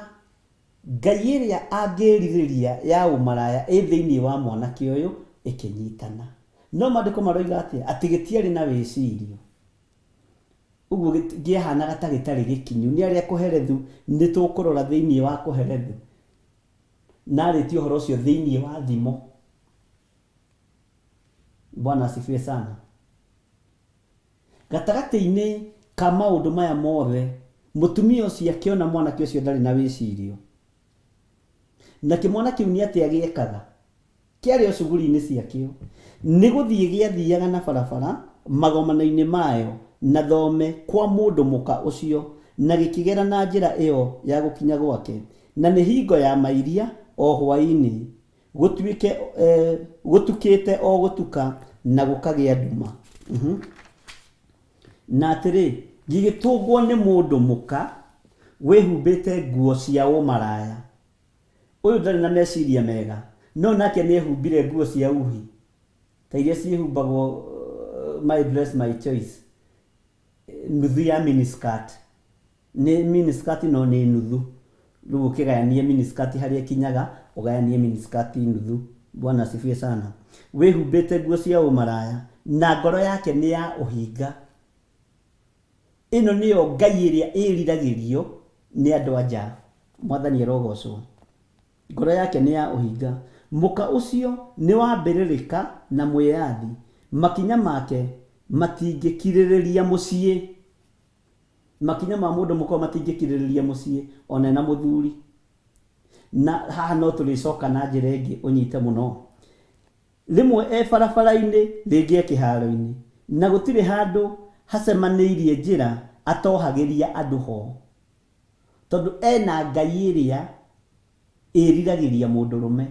Ngai ĩrĩa angĩrirĩria ya ũmaraya ĩ thĩinĩ wa mwanake ũyũ ĩkĩnyitana. No maandĩko maroiga atĩa? Atĩ gĩtiarĩ na wĩcirio. Ũguo kĩahanaga ta gĩtarĩ gĩkinyu. Nĩ arĩa Kohelethu nĩ tũkũrora thĩinĩ wa Kohelethu. Na arĩtie ũhoro ũcio thĩinĩ wa Thimo. Bwana asifiwe sana. Gatagatĩ-inĩ ka maũndũ maya mothe, mũtumia ũcio akĩona mwanake ũcio ndarĩ na wĩcirio. Na kĩmwana kĩu nĩ atĩa gĩekaga? Kĩarĩ o cuguri-inĩ ciakĩo. Nĩ gũthiĩ gĩathiaga na barabara magomano-inĩ mayo na thome kwa mũndũ mũka ũcio, na gĩkĩgera na njĩra ĩyo ya gũkinya gwake, na nĩ hingo ya mairia o hwaĩ-inĩ, Gũtuĩke, eh, gũtukĩte o gũtuka na gũkagĩa nduma. Na atĩrĩ, gĩgĩtũngwo nĩ mũndũ mũka wĩhumbĩte nguo cia ũmaraya. Ũyũ ndarĩ na meciria mega, no nake nĩehumbire nguo cia uhi, ta iria ciĩhumbagwo my dress my choice, nuthu ya miniskirt. Nĩ miniskirt no nĩ nuthu. Rĩu ũkĩgayanie miniskirt harĩa ĩkinyaga, ũgayanie miniskirt nuthu. Bwana asifiwe sana. Wĩhumbĩte nguo cia ũmaraya, na ngoro yake nĩ ya ũhinga. Ĩno nĩyo Ngai ĩrĩa ĩriragĩrio nĩ andũ a nja. Mwathani arogocwo. Ngoro yake nĩ ya ũhinga. Mũka ũcio nĩ wa mbĩrĩrĩka na mwĩyathi, makinya make matingĩkirĩrĩria mũciĩ. Makinya ma mũndũ mũka matingĩkirĩrĩria mũciĩ ona ena mũthuri. Na haha no tũrĩcoka na njĩra ĩngĩ ũnyite mũno. Rĩmwe e barabara-inĩ, rĩngĩ e kĩharo-inĩ. Na gũtirĩ handũ hacemanĩirie njĩra atohagĩria andũ ho. Tondũ ena Ngai ĩrĩa ĩriragĩria mũndũrũme.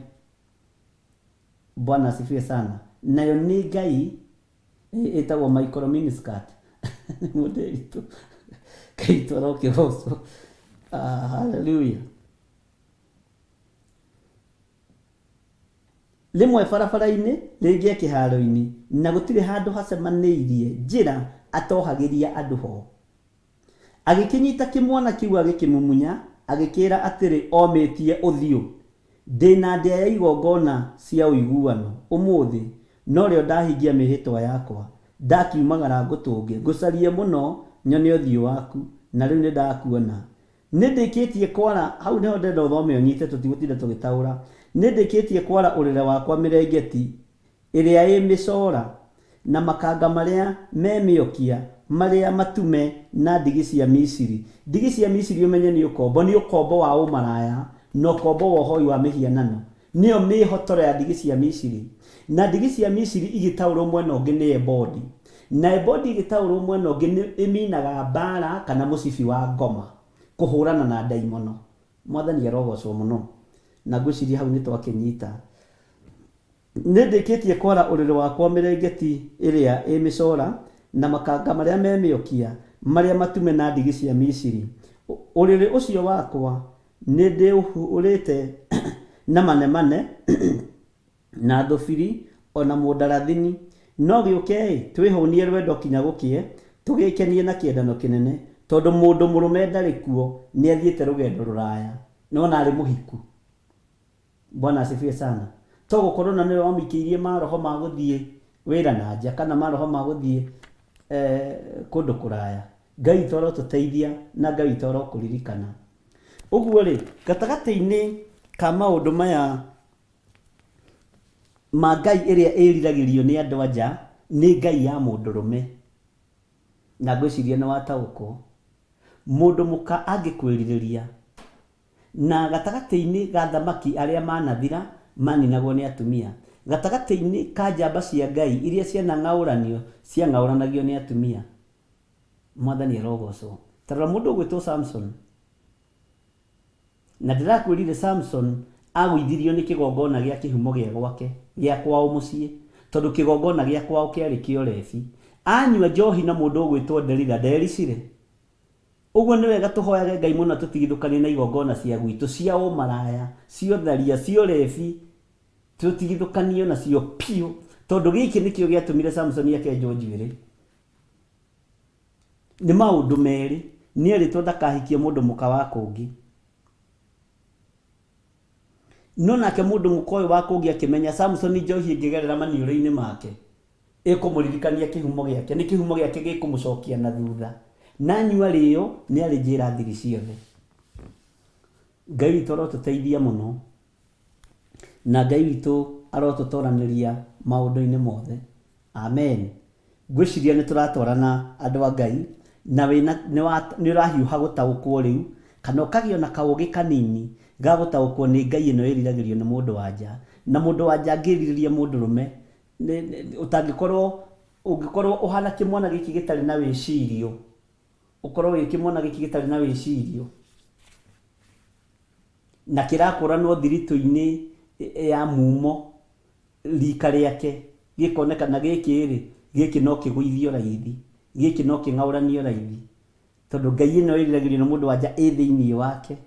Bwana asifiwe sana. Nayo nĩ Ngai ĩtagwo micro miniskirt. Nĩ mũndũ witũ. Ngai witũ arokĩgocwo. Ah, hallelujah. Rĩmwe barabara-inĩ, rĩngĩ e kĩharo-inĩ, na gũtirĩ handũ hacemanĩirie njĩra atohagĩria andũ ho. Agĩkĩnyita kĩmwana kĩu agĩkĩmumunya, agĩkĩĩra atĩrĩ omĩtie ũthiũ, Ndĩ na ndĩa ya igongona cia ũiguano ũmũthĩ, norĩo ndahingia mĩĩhĩtwa yakwa, ndakiumagara ngũtũnge, ngũcarie mũno nyone ũthiũ waku, na rĩu nĩndakuona. Nĩndĩkĩtie kwara, hau nĩho ndĩrenda ũthome ũnyite tũtigũtinda tũgĩtaũra, nĩndĩkĩtie kwara ũrĩrĩ wakwa mĩrengeti ĩrĩa ĩ mĩcoora, na makanga marĩa me mĩokia, marĩa matume na ndigi cia Misiri. Ndigi cia Misiri ũmenye nĩ ũkombo, nĩ ũkombo wa ũmaraya, na ũkombo wa ũhoi wa mĩhianano. Nĩyo mĩĩhotoro ya ndigi cia Misiri. Na ndigi cia Misiri igĩtaũrwo mwena ũngĩ nĩ ebodi. Na ebodi ĩgĩtaũrwo mwena ũngĩ nĩ ĩminaga mbaara kana mũcibi wa ngoma, kũhũrana na ndaimono. Mwathani arogocwo mũno. Na ngwĩciria hau nĩ twakĩnyita. Nĩndĩkĩtie kwara ũrĩrĩ wakwa mĩrengeti ĩrĩa ĩ mĩcoora, na makanga marĩa me mĩokia, marĩa matume na ndigi cia Misiri. Ũrĩrĩ ũcio wakwa nĩndĩũhũrĩte na manemane, na thubiri, o na mũndarathini. No gĩũkei, twĩhũnie rwendo kinya gũkĩe, tũgĩĩkenie na kĩendano kĩnene, tondũ mũndũ mũrũme ndarĩ kuo, nĩathiĩte rũgendo rũraya. Nĩwona arĩ mũhiku. Bwana asifiwe sana. To gũkorwo na nĩwe wamũikĩirie maroho ma gũthiĩ wĩra na nja kana maroho ma gũthiĩ eh, kũndũ kũraya. Ngai witũ arotũteithia na Ngai witũ arokũririkana. Ũguo rĩ, gatagatĩ-inĩ ka maũndũ maya ma Ngai ĩrĩa ĩriragĩrio nĩ andũ anja nĩ Ngai ya mũndũrũme. Na ngwĩciria nĩ wataũkwo. Mũndũ mũka angĩkwĩrirĩria Na gatagatĩ-inĩ ga athamaki arĩa manathira maninagwo nĩ atumia, gatagatĩ-inĩ ka njamba cia Ngai iria cianang'aũranio ciang'aũranagio nĩ atumia. Mwathani arogocwo. Ta rora mũndũ ũgwĩtwo Samson. Na ndĩrakwĩrire Samson agũithirio nĩ kĩgongona gĩa kĩhumo gĩa gwake, gĩa kwao mũciĩ, tondũ kĩgongona gĩa kwao kĩarĩ kĩa ũrebi. Anyua njohi na mũndũ ũgwĩtwo Delila ndericire. Ũguo nĩ wega tũhoyage Ngai mũno tũtigithũkanie na igongona cia gwitũ cia ũmaraya, cia ũtharia, cia ũrebi, tũtigithũkanio nacio piũ, tondũ gĩkĩ nĩkĩo gĩatũmire Samsoni akenjwo njuĩrĩ. Nĩ maũndũ merĩ, nĩerĩtwo ndakahikie mũndũ mũka wa kũngĩ. No nake mũndũ mũka ũyũ wa kũngĩ akĩmenya Samsoni njohi ĩngĩgerera maniũrũ-inĩ make, ĩkũmũririkania kĩhumo gĩake, nĩ kĩhumo gĩake gĩkũmũcokia na thutha. Na anyua rĩo, nĩ arĩnjĩra thiri ciothe. Ngai witũ arotũteithia mũno, na Ngai witũ arotũtoranĩria maũndũ-inĩ mothe. Amen. Ngwĩciria nĩ tũratwarana andũ a Ngai, na wĩna nĩ ũrahiũha gũtaũkwo rĩu, kana ũkagĩa na kaũgĩ kanini ga gũtaũkwo nĩ Ngai ĩno ĩriragĩrio nĩ mũndũ wa nja. Na mũndũ wa nja angĩrirĩria mũndũrũme, ũtangĩkorwo ũngĩkorwo ũhana kĩmwana gĩkĩ gĩtarĩ na wĩcirio, ũkorwo wĩ kĩmwana gĩkĩ gĩtarĩ na wĩcirio, na kĩrakũranwo thiritũ-inĩ ya mumo rika rĩake, gĩkonekana gĩkĩ-rĩ, gĩkĩ no kĩgũithio raithi, gĩkĩ no kĩng'aũranio raithi, tondũ Ngai ĩno ĩriragĩrio nĩ mũndũ wa nja ĩ thĩiniĩ wake.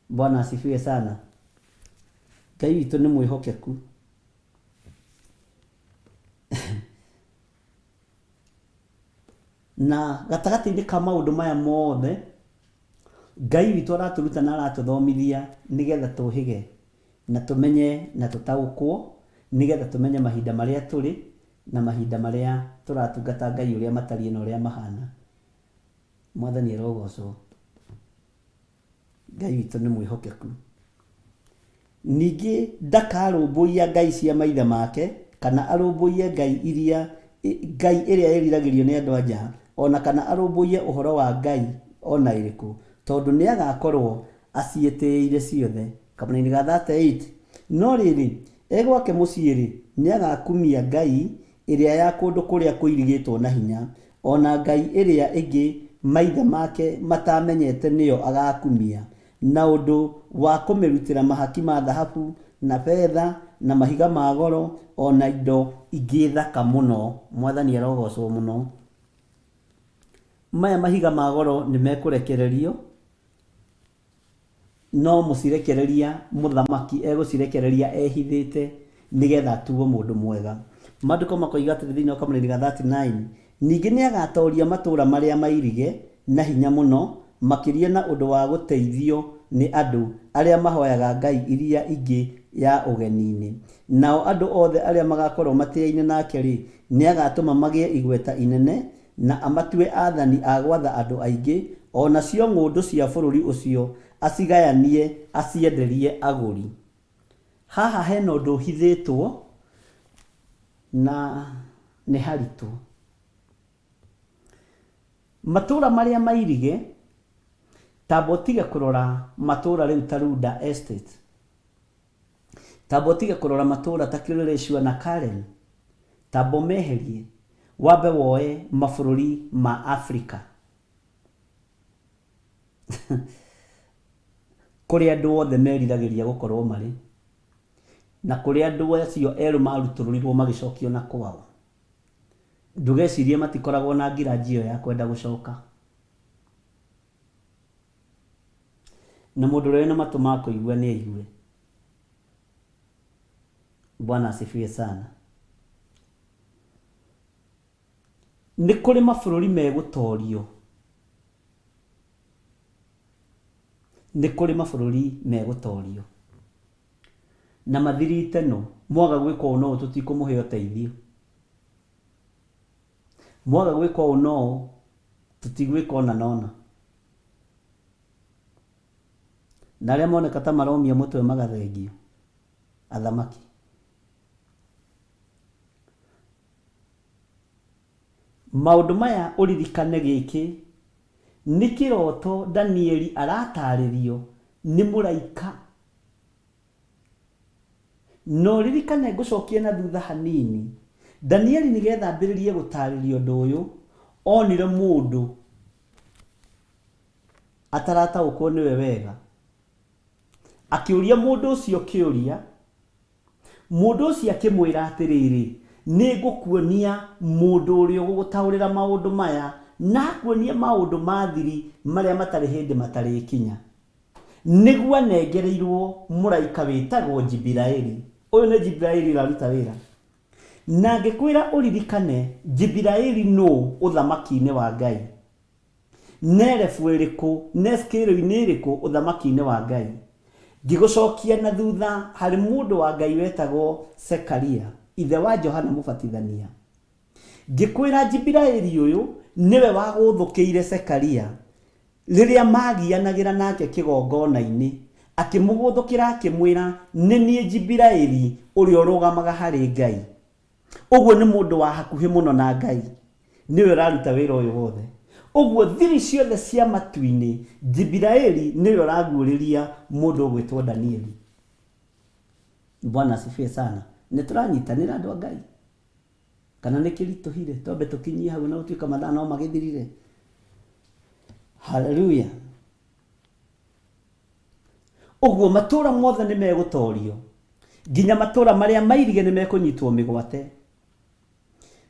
Bwana asifiwe sana. Ngai witũ nĩ mwĩhokeku. Na gatagatĩ-inĩ ka maũndũ maya mothe, Ngai witũ aratũruta na aratũthomithia nĩgetha tũhĩge na tũmenye na tũtaũkwo, nĩgetha tũmenye mahinda marĩa tũrĩ na mahinda marĩa tũratungata Ngai ũrĩa matariĩ na ũrĩa mahana. Mwathani arogocwo. Ngai witũ nĩ mwĩhokeku. Ningĩ ndakarũmbũiya ngai cia maithe make, kana arũmbũiye ngai iria, ngai ĩrĩa ĩĩriragĩrio nĩ andũ-a-nja, o na kana arũmbũiye ũhoro wa ngai o na ĩrĩkũ, tondũ nĩagakorũo aciĩtĩĩire ciothe. Kamũraini ga 38. No rĩrĩ, e gwake mũciĩ-rĩ, nĩagakumia ngai ĩrĩa ya kũndũ kũrĩa kũirigĩtwo na hinya, o na ngai ĩrĩa ĩngĩ maithe make mataamenyete nĩyo agakumia, na ũndũ wa kũmĩrutĩra mahaki ma thahabu, na betha, na mahiga ma goro, o na indo ingĩ thaka mũno. Mwathani arogocwo mũno. Maya mahiga ma goro nĩ mekũrekererio, No mũcirekereria mũthamaki egũcirekereria ehithĩte nĩgetha atuo mũndũ mwega. Maandĩko makoiga atĩrĩ thĩinĩ wa kamũraini ga 39, Ningĩ nĩagatooria matũũra marĩa mairige na hinya mũno makĩria na ũndũ wa gũteithio nĩ andũ arĩa mahooyaga ngai iria ingĩ ya ũgeni-inĩ. Nao andũ othe arĩa magakorwo matĩaine nake-rĩ, nĩagatũma magĩe igweta inene na amatue aathani a gwatha andũ aingĩ, o nacio ng'ũndũ cia bũrũri ũcio acigayanie acienderie agũri. Haha hena ũndũ ũhithĩtwo na nĩ haritũ. Matũũra marĩa mairige, tamba ũtige kũrora matũũra rĩu ta Runda Estate, tamba ũtige kũrora matũũra ta Kileleshwa na Karen, Tamba ũmeherie, wambe woe mabũrũri ma Afrika kũrĩa andũ othe meriragĩria gũkorwo marĩ, na kũrĩa andũ acio erũ marutũrũrirwo magĩcokio na kwao. Ndũgecirie matikoragwo na ngiranji ĩyo ya kwenda gũcoka. Na mũndũ ũrĩa wĩna matũ ma kũigua nĩ aigue. Bwana asifiwe sana. Nĩ kũrĩ mabũrũri megũtorio. Nĩ kũrĩ mabũrũri megũtorio. Na mathirite no, mwaga gwĩka ũũ na ũũ tũtikũmũhe ũteithio. Mwaga gwĩka ũũ na ũũ, tũtigwĩka ũna na ũna. Na arĩa moneka ta maromia mũtwe magathengio, athamaki. Maũndũ maya ũririkane gĩkĩ nĩ kĩroto Danieli aratarĩrio nĩ mũraika. Na ũririkane ngũcokie na thutha hanini, Danieli nĩgetha ambĩrĩrie gũtarĩria ũndũ ũyũ, onire mũndũ atarataũkwo nĩwe wega. Akĩũria mũndũ ũcio kĩũria, Mũndũ ũcio akĩmwĩra atĩrĩrĩ, Nĩngũkuonia mũndũ ũrĩa ũgũgũtaũrĩra maũndũ maya, na akuonie maũndũ ma thiri marĩa matarĩ hĩndĩ matarĩkinya. Nĩguo anengereirwo mũraika wĩtagwo Jibiraeli. Ũyũ nĩ Jibiraeli ũraruta wĩra. Na ngĩkwĩra ũririkane Jibiraeli nũ ũthamaki-inĩ wa Ngai. Ne rebu ĩrĩkũ, ne scale-inĩ ĩrĩkũ ũthamaki-inĩ wa Ngai? Ngĩgũcokia na thutha harĩ mũndũ wa Ngai wetagwo Zekaria, ithe wa Johana Mũbatithania. Ngĩkwĩra Jibiraeli ũyũ nĩwe wagũthũkĩire Zekaria rĩrĩa maagianagĩra nake kĩgongona-inĩ, akĩmũgũthũkĩra akĩmwĩra, Nĩ niĩ Jibiraeli ũrĩa ũrũgamaga harĩ Ngai. Ũguo nĩ mũndũ wa hakuhĩ mũno na Ngai, nĩwe ũraruta wĩra ũyũ wothe. Ũguo thiri ciothe cia matu-inĩ, Jibiraeli nĩwe ũraguũrĩria mũndũ ũgwĩtwo Danieli. Bwana asifiwe sana. Nĩ tũranyitanĩra andũ a Ngai? Kana nĩ kĩritũhire? Twambe tũkinyie hau na gũtuĩka mathaa no magĩthirire. Haleluya. Ũguo matũũra mothe nĩ megũtoorio, nginya matũũra marĩa mairige nĩ mekũnyitwo mĩgwate.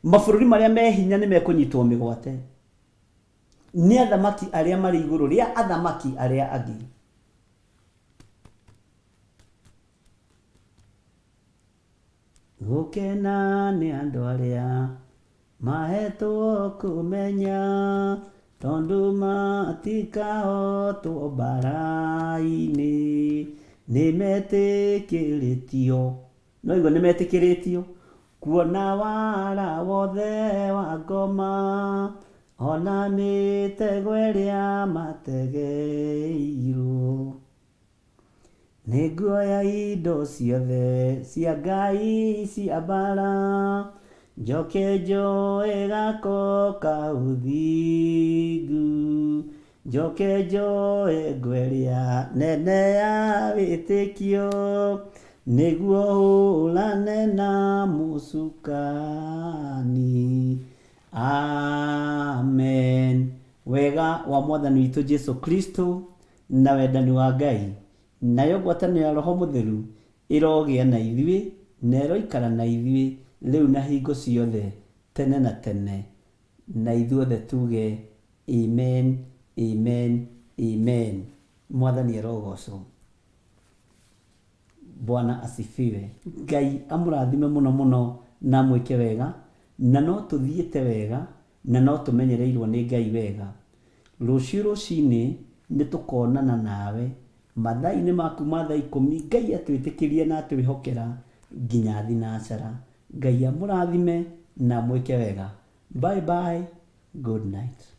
Mabũrũri marĩa me hinya nĩ mekũnyitwo mĩgwate nĩ athamaki arĩa marĩ igũrũ rĩa athamaki arĩa angĩ. Gũkena nĩ andũ arĩa mahetwo kũmenya, tondũ matikahotwo mbara-inĩ, nĩmetĩkĩrĩtio, no igua nĩmetĩkĩrĩtio, kuona wara wothe wa ngoma, ona mĩtego ĩrĩa mategeirwo. Nĩnguoya indo ciothe cia Ngai cia mbara, njoke njoe gako ka ũthingu, njoke njoe ngo ĩrĩa nene ya wĩtĩkio, nĩguo hũrane na mũcukani. Amen. Wega wa Mwathani witũ Jesu Kristo na wendani wa Ngai, nayo ngwatanĩro ya Roho Mũtheru ĩrogĩa na ithuĩ na ĩroikara na ithuĩ rĩu na hingo ciothe tene na tene. Na ithuothe tuuge, Amen, amen, amen. Mwathani arogocwo. Bwana asifiwe. Ngai amũrathime mũno mũno na amwĩke wega, na no tũthiĩte wega na no tũmenyereirwo nĩ Ngai wega. Rũciũ rũcinĩ nĩ tũkonana nawe mathaa-inĩ ma kuma thaa ikũmi Ngai atwĩtĩkĩria na atwĩhokera nginya thinacara. Ngai amũrathime na amwĩke wega. Bye bye, good night.